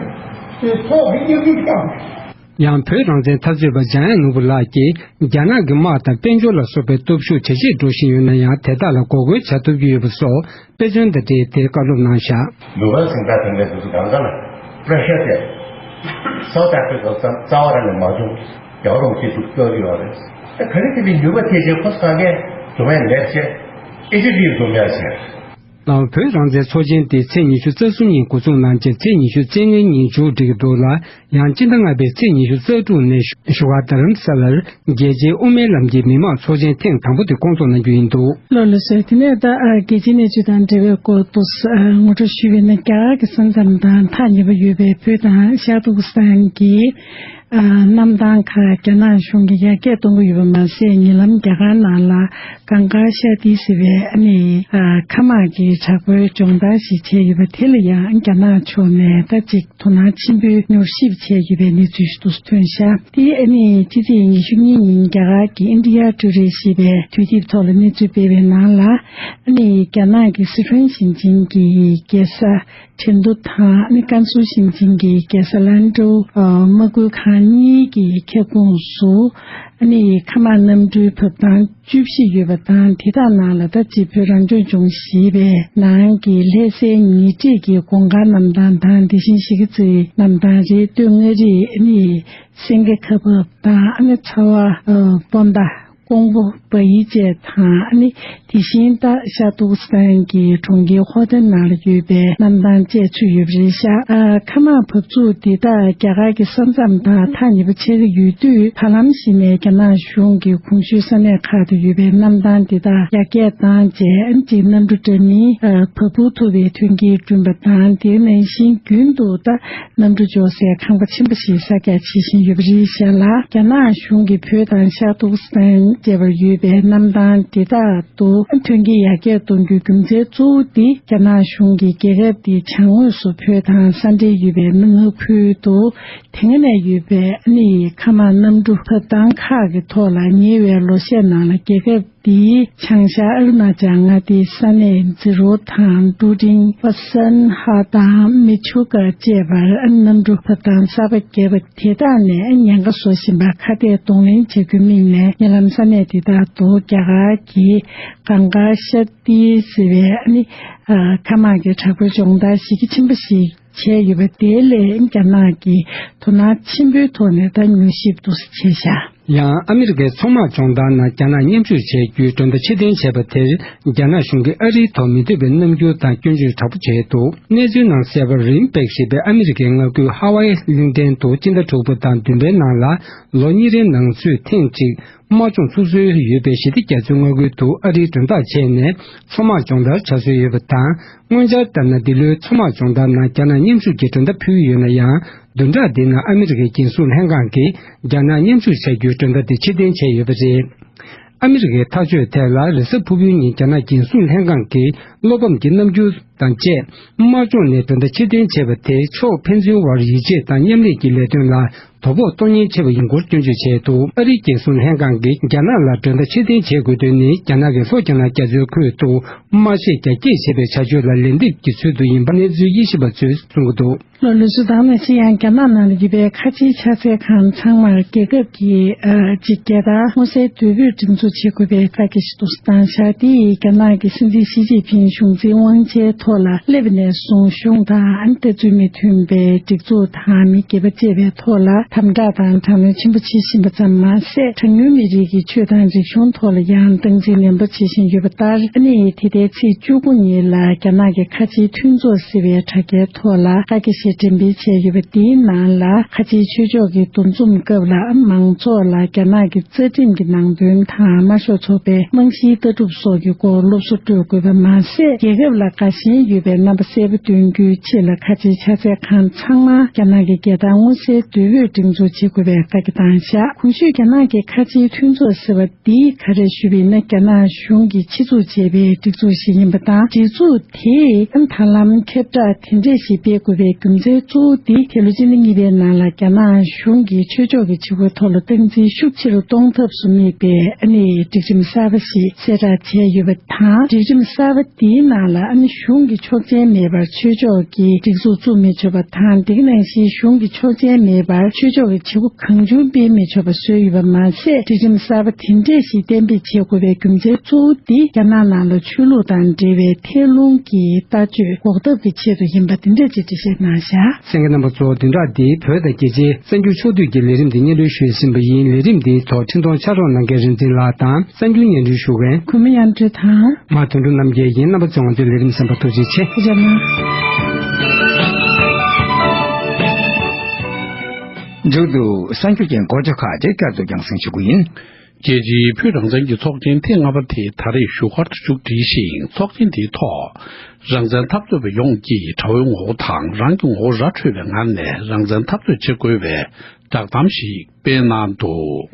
དེ་ཐོག་གི་གཡོ་སྒྱུ་བཏང་། ཡང་བོད་རང་བཙན་འཐབ་རྩོད་པ་འཇམ་དབྱངས་ནོར་བུ་ལགས་ཀྱིས། རྒྱ་ནག་གི་དམག་དང་དཔལ་འབྱོར་ལ་སོགས་པའི་སྟོབས་ཤུགས་ཇེ་ཆེར་འགྲོ་བཞིན་ཡོད་ན་ཡང་། དེ་དག་ལ་འགོག་རྒོལ་བྱ་ཐུབ་ཀྱི་ཡོད་པ་སོགས་དཔེ་མཚོན་དང་འབྲེལ་ཏེ་བཀའ་སློབ་གནང་བཞག། ནུབ་ཕར་གཟེངས་རྟགས་ཐོན་པའི་དུས་སུ་གང་ག་ལ་པྲ་ཤ་དེ་སའུ་ཐ་ཨ་ཕི་རི་ཀ་རྩ་རྩ་བ་རང་ནས་མ་བྱུང་། རྒྱལ་བ་རིན་པོ་ཆེས་ཐུགས་བསྐྱོད་ཀྱི་ཡོད་རེད། ད་ག་རེ་བྱས་པའི་ནུས་པ་ཐེབས་བྱས་ཁོ་ཚོ་གང་གས་འཛོམས་ཡ་ལེགས་བྱས། ཨེ་ཤི་ཡ་འཛོམས་ཡ་བྱས། ལའོ། བོད་རང་བཙན་ཚོགས་ཆེན་དེ་ཚེས་ཉི་ཤུ་རྩ་གསུམ་ཉིན་འགོ་འཛུགས་གནང་རྗེས་ཚེས་ཉི་ཤུ་རྩ་ལྔའི་ཉིན་མཇུག་སྒྲིལ་གྱི་འདུག་ལ། ཡང་སྤྱི་ཟླ་ལྔ་པའི་ཚེས་ཉི་ཤུ་རྩ་དྲུག་ནས་བཞུགས་སྒར་རྡ་རམ་ས་ལར་རྒྱལ་སྤྱིའི་དབུ་མའི་ལམ་གྱི་མི་མང་ཚོགས་ཆེན་ཐེངས་དང་པོ་དེ་སྐོང་ཚོགས་གནང་རྒྱུ་ཡིན་འདུག། ལགས་ལགས་སོ། དེ་ནས་ད་ཨ་རྒྱལ་སྤྱིའི་གནས་ཚུལ་དང་འབྲེལ་བའི་སྐོར་དུ་ཨ་ངོ་སྤྲོད་ཞུས་པ་ཡིན་ན། རྒྱ་གར་གྱི་ས་མཚམས་དང་ཐག་ཉེ་པོ་ཡོད་པའི་བོད་དང་ཤར་ཏུར་ཀི་སི་ཐན་གྱི་ཨ་གནམ་ཐང་ཁག་རྒྱ་ནག་གཞུང་གིས་ཡར་རྒྱས་གཏོང་གི་ཡོད་པ་མ་ཟད། ཉེ་ལམ་རྒྱ་གར་ནང་ལ་གངས་དཀར་ཤར་ཏི་ཟེར་བའི་ཨ་ནི་ཨ་མཁའ་དམག་གི་དྲག་པོའི་སྦྱོང་བརྡར་ཞིག་བྱས་ཡོད་པ་དེ་ལ་ཡང་རྒྱ་ནག་ཕྱོགས་ནས་ད་ཅིག་དོ་སྣང་ཆེན་པོས་མྱུར་ཞིབ་བྱས་ཡོད་པའི་གནས་ཚུལ་ཞིག་ཏུ་ཐོན་ཤག། དེ་ཨ་ནི་ཕྱི་ཚེས་ཉི་ཤུ་གཉིས་ཉིན་རྒྱ་གར་གྱི་ཨིན་ཌི་ཡ་ཊུ་ཌེ་ཞེས་པའི་དུས་དེབ་ཐོག་ལ་གནས་ཚུལ་སྤེལ་བའི་ནང་ལ། ཨ་ནི་རྒྱ་ནག་གི་སི་ཁྲོན་ཞིང་ཆེན་གྱི་རྒྱལ་ས་ཁྲེང་ཏུའུ་དང་། ཨ་ནི་ཀན་སུའུ་ཞིང་ཆེན་གྱི་རྒྱལ་ས་ལན་ཀྲོའུ། ཨ། དམག་ཁུལ་ཁང་གཉིས་ཀྱི་ཁྱབ་ཁོངས་སུ། ཨ་ནི་མཁའ་དམག་གནམ་གྲུའི་བབས་ཐང་བཅུ་བཞི་ཡོད་པ་དང་། དེ་དག་ནང་ལ་ད་ཅི་བོད་རང་སྐྱོང་ལྗོངས་ཞེས་པའི་ནང་གི་ལྷ་སའི་ཉེ་འཁྲིས་ཀྱི་གོང་དཀར་གནམ་ཐང་དང་། དེ་བཞིན་གཞིས་ཀ་རྩེའི་གནམ་ཐང་རེད། སྟོད་མངའ་རིས་ཨ་ནི་སེང་གེ་ཁ་འབབ་དང་། ཨ་ནི་ཚ་བ་སྤོན་ཟླ། ཀོང་པོ། བ་ཡི་བཅས་དང་། ཨ་ནི་དེ་བཞིན་ད་ཤར་ཏུར་ཀི་སི་ཐན་གྱི་གྲོང་ཁྱེར་ཧོ་ཏན་ནང་ལ་ཡོད་པའི་གནམ་ཐང་བཅས་ཚུད་ཡོད་པ་རེད་ཤག། ཨ། མཁའ་དམག་བབས་ཚུགས་འདི་དག་རྒྱ་གར་གྱི་ས་མཚམས་དང་ཐག་ཉེ་པོ་ཆགས་ཀྱི་ཡོད་དུས། བར་ལམ་ཞིག་ནས་རྒྱ་ནག་གཞུང་གིས་གོང་ཞུས་ས་གནས་ཁག་ཏུ་ཡོད་པའི་གནམ་ཐང་འདི་དག་ཡར་རྒྱས་བཏང་རྗེས། ཨ་ནི་གཅིག་གནམ་གྲུ་འདྲ་མིན་ཨ་བབས་འབུར་ཐུབ་པའི་མཐུན་རྐྱེན་བསྐྲུན་པ་དང་། དེ་ནང་བཞིན་རྒྱུན་དུ་ད་གནམ་གྲུ་འབྱོར་སའི་ཁང་པ་ཆེན་པོ་ཞིག་གསར་རྒྱག་བྱེད་བཞིན་ཡོད་པ་རེད་ཤག་ལ། རྒྱ་ནག་གཞུང་གིས་བོད་དང་ཤར་ཏུར་ཀི་སི་ཐན་བཅས་པར་ཡོད་པའི་གནམ་ཐང་དེ་དག་ཏུ་མཐུན་རྐྱེན་ཡར་རྒྱས་གཏོང་རྒྱུའི་རྒྱུ་མཚན་གཙོ་བོ་འདི། རྒྱ་ནག་གཞུང་གིས་རྒྱལ་ཁབ་དེའི་བྱང་ངོས་སུ་བོད་དང་ས་འབྲེལ་ཡོད་པའི་མངའ་ཁུལ་དུ། དེ་སྔ་ནས་ཡོད་པའི་ཨ་ནི་མཁའ་དམག་གནམ་གྲུ་བབས་ཐང་ཁག་གི་ཐོག་ལ་ཉེ་བའི་ལོ་ཤས་ནང་ལ་རྒྱལ་ཁབ་ འདིའི་བྱང་ཤར་ཨ་རུ་ན་ཅལ་མངའ་སྡེའི་ས་གནས་ཛི་རོ་དང་ཀྲུ་ཀྲིང་པ་སན་ཧ་དང་མི་ཆུ་ཀ་བཅས་པར་གནམ་གྲུ་བབས་ཐང་གསར་པ་བརྒྱབ་པ་དེ་དག་ནས་ཉེན་ཁ་བཟོ་བཞིན་པ་ཁ་གཏད་གདོང་ལེན་བྱ་རྒྱུའི་དམིགས་ནས། ཉེ་ལམ་ས་གནས་དེ་དག་ཏུ་རྒྱ་གར་གྱི་གངྒཱ་ཤར་ཏི་ཟེར་བའི་ཨ་ནི་ཨ་མཁའ་དམག་གི་དྲག་པོའི་སྦྱོང་བརྡར་གཞི་རྒྱ་ཆེན་པོ་ཞིག་བྱས་ཡོད་པ་དེ་ལས་རྒྱ་ནག་གིས་དོ་སྣང་ཆེན་པོའི་ཐོག་ནས་ད་མྱུལ་ཞིབ་ཏུ་བྱས་བཞག་ཡང་ཨ་མི་རི་ཀའི་མཚོ་དམག་སྦྱོང་བརྡར་ནང་རྒྱ་ནག་མཉམ་ཞུགས་བྱ་རྒྱུའི་མགྲོན་བརྡ་ཕྱིར་འཐེན་བྱས་པ་དེར། རྒྱ་ནག་གཞུང་གིས་ཨ་རིའི་ཐོག་མི་འདོད་པའི་རྣམ་འགྱུར་དང་སྐྱོན་བརྗོད་དྲག་པོ་བྱས་འདུག་གནས་ཚུལ་ནང་གསལ་བར། རིམ་པས་བཞེས་པའི་ཨ་མི་རི་ཀའི་མངའ་ཁུལ་ཧ་ཝའི་གླིང་ཕྲན་དུ་སྤྱི་ཟླ་དྲུག་པ་དང་བདུན་པའི་ནང་ལ། ལོ་གཉིས་རེའི་ནང་ཚུད་ཐེངས་གཅིག་དམག་སྦྱོང་ཚུགས་སྲོལ་ཡོད་པའི་ཞི་བདེ་རྒྱ་མཚོའི་མངའ་ཁུལ་དུ་ཨ་རིའི་མགྲོན་བདག་བྱས་ནས་མཚོ་དམག་སྦྱོང་བརྡར་བྱ་སྲོལ་ཡོད་པ་དང་། སྔོན་འཆར་ལྟར་ན། འདི་ལོའི་མཚོ་དམག་སྦྱོང་བརྡར་ནང་རྒྱ་ནག་མཉམ་ཞུགས་ཀྱི་མགྲོན་བརྡ་ཕུལ་ཡོད་ན་ཡང་། བདུན་ཕྲག་འདིའི་ནང་ཨ་མི་རི་ཀའི་རྒྱལ་སྲུང་ལྷན་ཁང་གིས་རྒྱ་ནག་མཉམ་ཞུགས་བྱ་རྒྱུའི་མགྲོན་བརྡ་དེ་ཕྱིར་འཐེན་བྱས་ཡོད་པ་རེད། ཨ་མི་རི་ཀའི་ཐག་གཅོད་ཐད་ལ། རེས་གཟའ་ཕུར་བུའི་ཉིན་རྒྱ་ནག་རྒྱལ་སྲུང་ལྷན་ཁང་གིས་བློ་ཕམ་གྱི་རྣམ་འགྱུར་དང་བཅས། དམག་སྦྱོང་ནས་མགྲོན་བརྡ་ཕྱིར་འཐེན་བྱས་པ་དེས་ཕྱོགས་ཕན་ཚུན་དབར་ཡིད་ཆེས་དང་མཉམ་ལས་ཀྱི་ལས་དོན་ལ་དོ་ཕོག་གཏོང་ཉེན་ཆེ་བ་ཡིན་སྐོར་སྐྱོན་བརྗོད་བྱས་འདུག་ཨ་རིའི་རྒྱལ་སྲུང་ལྷན་ཁང་གིས་རྒྱ་ནག་ལ་མགྲོན་བརྡ་ཕྱིར་འཐེན་བྱེད་དགོས་དོན་ནི། རྒྱ་ནག་གིས་ལྷོ་རྒྱ་ནག་རྒྱ་མཚོའི་ཁུལ་དུ་དམག་ཆས་རྒྱ་སྐྱེད་བྱེད་པའི་བྱ་སྤྱོད་ལ་ལན་འདེབས་ཀྱི་ཚུལ་དུ་ཡིན་པ་གནས་ཚུལ་དབྱེ་ཞིབ་པ་ཚོས་གསུང་གི་འདུག་ལོ་ལོ་ཚོད་དང་ནང་བཞིན་ཡང་རྒྱ་ནག་ནང་ལ་ཡོད་པའི་ཁ་ཆེའི་ཕྱག་འཚལ་ཁང་ཚང་མར་རྒྱལ་ཁབ་ཀྱི་ཨ་ཅིག་རྒྱལ་དར་མངོན་གསལ་དོད་པོས་སྒྲེང་འཛུགས་བྱེད་དགོས་པའི་བཀའ་རྒྱ་ཞིག་ཏུ་བཏང་བཞག་དེ་ཡིས་རྒྱ་ནག་གི་སྲིད་འཛིན་ཞི་ཅིན་ཕིང་གཞུང་འཛིན་དབང་ཆའི་ཐོག་ལ་སླེབས་ནས་བཟུང་གཞུང་དང་ལྟ་ཚུལ་མི་མཐུན་པའི་སྒྲིག་འཛུགས་དང་མི་སྒེར་པ་བཅས་པའི་ཐོག་ལ་དམ་དྲག་དང་དྲག་གནོན་ཆེན་པོ་བྱེད་བཞིན་པ་ཙམ་མ་ཟད། གྲངས་ཉུང་མི་རིགས་ཀྱི་ཆོས་དང་རིག་གཞུང་ཐོག་ལ་ཡང་སྟངས་འཛིན་ནན་པོ་བྱེད་བཞིན་ཡོད་པ་ལྟར། ཨ་ནི་དེ་ཟླའི་ཚེས་བཅུ་དགུ་ཉིན་ལ་རྒྱ་ནག་གི་ཁ་ཆེའི་མཐུན་ཚོགས་ཟེར་བའི་དྲ་རྒྱའི་ཐོག་ལ་བཀའ་རྒྱ་ཞིག་འགྲེམས་སྤེལ་བྱས་ཡོད་པ་འདིའི་ནང་ལ། ཁ་ཆེའི་ཆོས་ཕྱོགས་ཀྱི་འདུ་འཛོམས་སྐབས་ལ་མང་ཚོགས་ལ་རྒྱ་ནག་གི་རྩ་ཁྲིམས་ཀྱི་ནང་དོན་དང་དམར་ཤོག་ཚོགས་པའི་རྨང་གཞིའི་ལྟ་གྲུབ་སོགས་ཀྱི་སྐོར་སློབ་གསོ་སྤྲོད་དགོས་པ་མ་ཟད། རྒྱལ་ཁབ་ལ་དགའ་ཞེན་ཡོད་པའི་རྣམ་པ་གསལ་པོ་སྟོན་རྒྱུའི་ཆེད་ལ་ཁ་ཆེའི་ཕྱག་འཚལ་ཁང་ཚང་མ་རྒྱ་ནག་གི་རྒྱལ་དར་མངོན་གསལ་དོད་པོས་སྒྲེང་འཛུགས་བྱེད་དགོས་པའི་བཀའ་རྒྱ་བཏང་བཞག་གོང་ཞུས་རྒྱ་ནག་གི་ཁ་ཆེའི་མཐུན་ཚོགས་ཟེར་བ་འདི་ག་རེ་ཞུས་པ་ཡིན་ན། རྒྱ་ནག་གཞུང་གིས་ཆེད་འཛུགས་བྱས་པའི་སྒྲིག་འཛུགས་ཤིག་ཡིན་པ་དང་། སྒྲིག་འཛུགས་དེས་ད་ལམ་ཁྱབ་བསྒྲགས་དེ་འདྲས་ཤིག་སྤེལ་དགོས་པའི་རྒྱུ་མཚན་གཙོ་བོ་འདི། དེ་ལོ་སྤྱི་ཟླ་གཉིས་པའི་ནང་ལ་རྒྱ་ནག་གཞུང་གིས་ཆོས་ཕྱོགས་ཀྱི་བྱེད་སྒོའི་ཐོག་ལ་སྟངས་འཛིན་ཤུགས་ཆེ་རུ་གཏོང་ཐབས་སུ་དམིགས་པའི་ཨ་ནི་སྒྲིག་ཁྲིམས་གསར་པ་ཞིག་གསལ་བསྒྲགས་བྱས་ཡོད་པ་དང་། སྒྲིག་ཁྲིམས་གསར་པ་འདིའི་ནང་ལ་ཨ་ནི་གཞུང་གི་ཆོག་མཆན་མེད་པར་ཆོས་ཕྱོགས་ཀྱི་སྒྲིག་འཛུགས་བཙུགས་མི་ཆོག་པ་དང་། འདི་ག་ནང་བཞིན་གཞུང་གི་ཆོག་མཆན་མེད་པར་ཆོས་ཕྱོགས་ཀྱི་བྱེད་སྒོ་གང་བྱུང་སྤེལ་མི་ཆོག་པ་བཟོས་ཡོད་པ་མ་ཟད། སྒྲིག་ཁྲིམས་གསར་པ་དེ་འདྲས་ཤིག་གཏན་འབེབས་བྱེད་དགོས་པའི་རྒྱུ་མཚན་གཙོ་བོ་འདི། རྒྱ་ནག་ནང་ལ་ཆོས་ལུགས་དང་འབྲེལ་བའི་ཐད་རླུང་གི་ལྟ་སྤྱོད་འགོག་ཐབས་ཀྱི་ཆེད་དུ་ཡིན་པ་དེ་འདྲས་ཅིག་འགྲེལ་བཤད་གནང་བཞག་གསན་མཁན་རྣམ་པ་ཚོ། བདུན་ཕྲག་འདིའི་བོད་དང་རྒྱལ་སྤྱིའི་གསར་འགྱུར་ཕྱོགས་བསྡུས་ཀྱི་ལས་རིམ་འདི་སྙན་སྒྲོན་ཞུས་ཟིན་པ་ཡིན། ལས་རིམ་འདིའི་ཐོག་འཕྲིན་གཏོང་ཕྱག་རོགས་གནང་མཁན་རིག་འཛིན་ལགས་དང་། གསར་འགྱུར་སྙན་སྒྲོན་ཞུ་མཁན་གུས་མོ་དབྱངས་སྒྲོལ་དང་། མ་དོན་གྲུབ་རྣམ་རྒྱལ་ཡིན། རྣམ་པ་ཚོས་ང་ཚོའི་ལས་རིམ་གསན་པར་ཐུགས་རྗེ་ཆེ། ཐུགས་རྗེ་གནང་། མཇུག་ཏུ་གསར་འགྱུར་གྱི་མགོ་བརྗོད་ཁག་ཅིག་བསྐྱར་དུ་རྒྱང་སྲིང་ཞུ་རྒྱུ་ཡིན། རྒྱལ་སྤྱིའི་བོད་རང་བཙན་གྱི་ཚོགས་ཆེན་ཐེངས་ལྔ་པ་དེ་ད་རེས་བཞུགས་སྒར་དུ་མཇུག་བསྒྲིལ་ཞིང་། ཚོགས་ཆེན་དེའི་ཐོག་རང་བཙན་འཐབ་རྩོད་པ་ཡོངས་ཀྱིས་དགྲ་བོའི་ངོ་བོ་དང་རང་གི་ངོ་བོ་ར་འཕྲོད་པའི་ངང་ནས་རང་བཙན་འཐབ་རྩོད་བྱེད་དགོས་པའི་བསྒྲགས་གཏམ་ཞིག་སྤེལ་གནང་འདུག་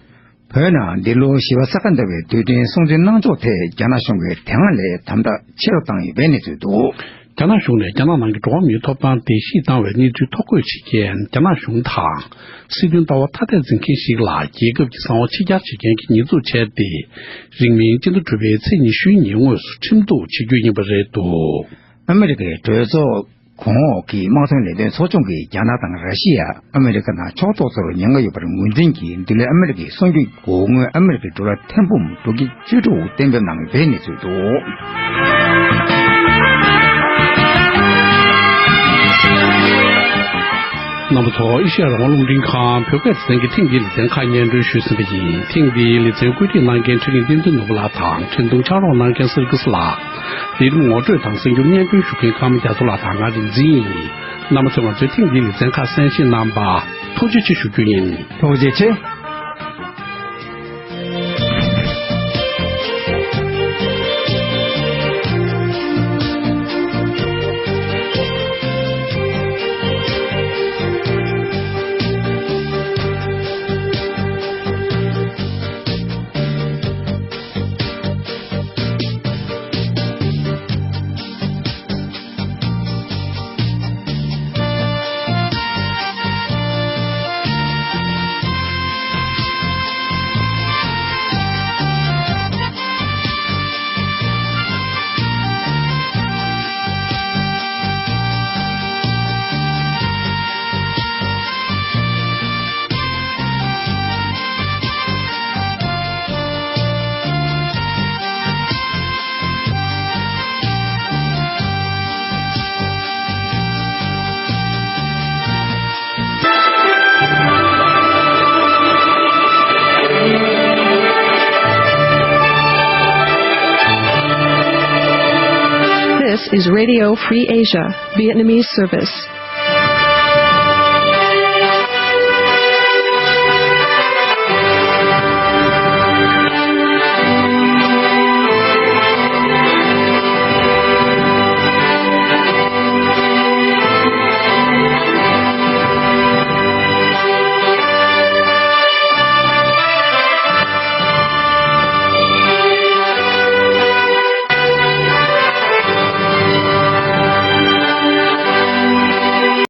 བོད་ནང་འདི་ལོ་ཞི་བ་ས་ག་ཟླ་བའི་དུས་དྲན་སྲུང་བརྩི་གནང་ཕྱོགས་ཐད་རྒྱ་ནག་གཞུང་གིས་དེ་སྔ་ལས་དམ་དྲག་ཆེ་རུ་བཏང་ཡོད་པའི་གནས་ཚུལ་འདུག་རྒྱ་ནག་གཞུང་ནས་རྒྱ་ནག་ནང་གི་འགྲོ་བ་མིའི་ཐོབ་ཐང་བརྡལ་བཤིག་བཏང་བའི་གནས་ཚུལ་ཐོ་འགོད་བྱེད་མཁན་རྒྱ་ནག་གཞུང་དང་། སྲིད་དོན་ལྟ་བ་ཐ་དད་འཛིན་མཁན་ཞིག་ལ་རྒྱལ་ཁབ་ཀྱི་གསང་བ་ཕྱི་གྱར་བྱེད་མཁན་གྱི་ཉེས་འཛུགས་བྱས་ཏེ། རིང་མིན་སྤྱི་ཟླ་དྲུག་པའི་ཚེས་ཉི་ཤུའི་ཉིན་དངོས་སུ་ཁྲིམས་གཏུག་བྱེད་རྒྱུ་ཡིན་པ་རེད་འདུག་ཨ་མི་རི་ཀའི་གྲོས་ཚོགས་གོང་འོག་གི་དམག་དོན་ལས་དོན་ཚོགས་ཆུང་གིས་རྒྱ་ནག་དང་ར་ཤི་ཡ། ཨ་མི་རི་ཀ་ནང་ཕྱོགས་གཏོགས་ཚོར་ཉེན་ཁ་ཡོད་པར་ངོས་འཛིན་གྱིས། འདི་ལོའི་ཨ་མི་རི་ཀའི་གསར་འགྱུར་གྱི་འོག་དངུལ་ཨ་མི་རི་ཀའི་ཌོ་ལར་ཐེར་འབུམ་དྲུག་བརྒྱ་བཅུ་དྲུག་གཏན་འབེབས་གནང་ཡོད་པའི་གནས་ཚུལ་འདུག་རྣམ་པ་ཚོ། ཨེ་ཤེ་ཡ་རང་དབང་རླུང་འཕྲིན་ཁང་བོད་སྐད་སྡེ་ཚན་གྱི་ཐེངས་འདིའི་ལེ་ཚན་ཁག་སྙན་སྒྲོན་ཞུས་ཟིན་པ་ཡིན། ཐེངས་འདིའི་ལེ་ཚན་བཀོད་སྒྲིག་གནང་མཁན་འཕྲིན་ལས་བསྟན་འཛིན་ནོར་བུ་ལགས་དང་། འཕྲིན་གཏོང་ཕྱག་རོགས་གནང་མཁན་སེར་ཀུ་སི་ལགས། ལས་རིམ་ངོ་སྤྲོད་དང་གསར་འགྱུར་སྙན་སྒྲོན་ཞུ་མཁན་ཀརྨ་རྒྱ་མཚོ་ལགས་དང་ང་རིག་འཛིན་ཡིན། རྣམ་པ་ཚོས་ང་ཚོའི་ཐེངས་འདིའི་ལེ་ཚན་ཁག་གསན་བཞེས་གནང་བར་ཐུགས་རྗེ་ཆེ་ཞུ་རྒྱུ་ཡིན། ཐུགས་རྗེ་ཆེ། is Radio Free Asia, Vietnamese service.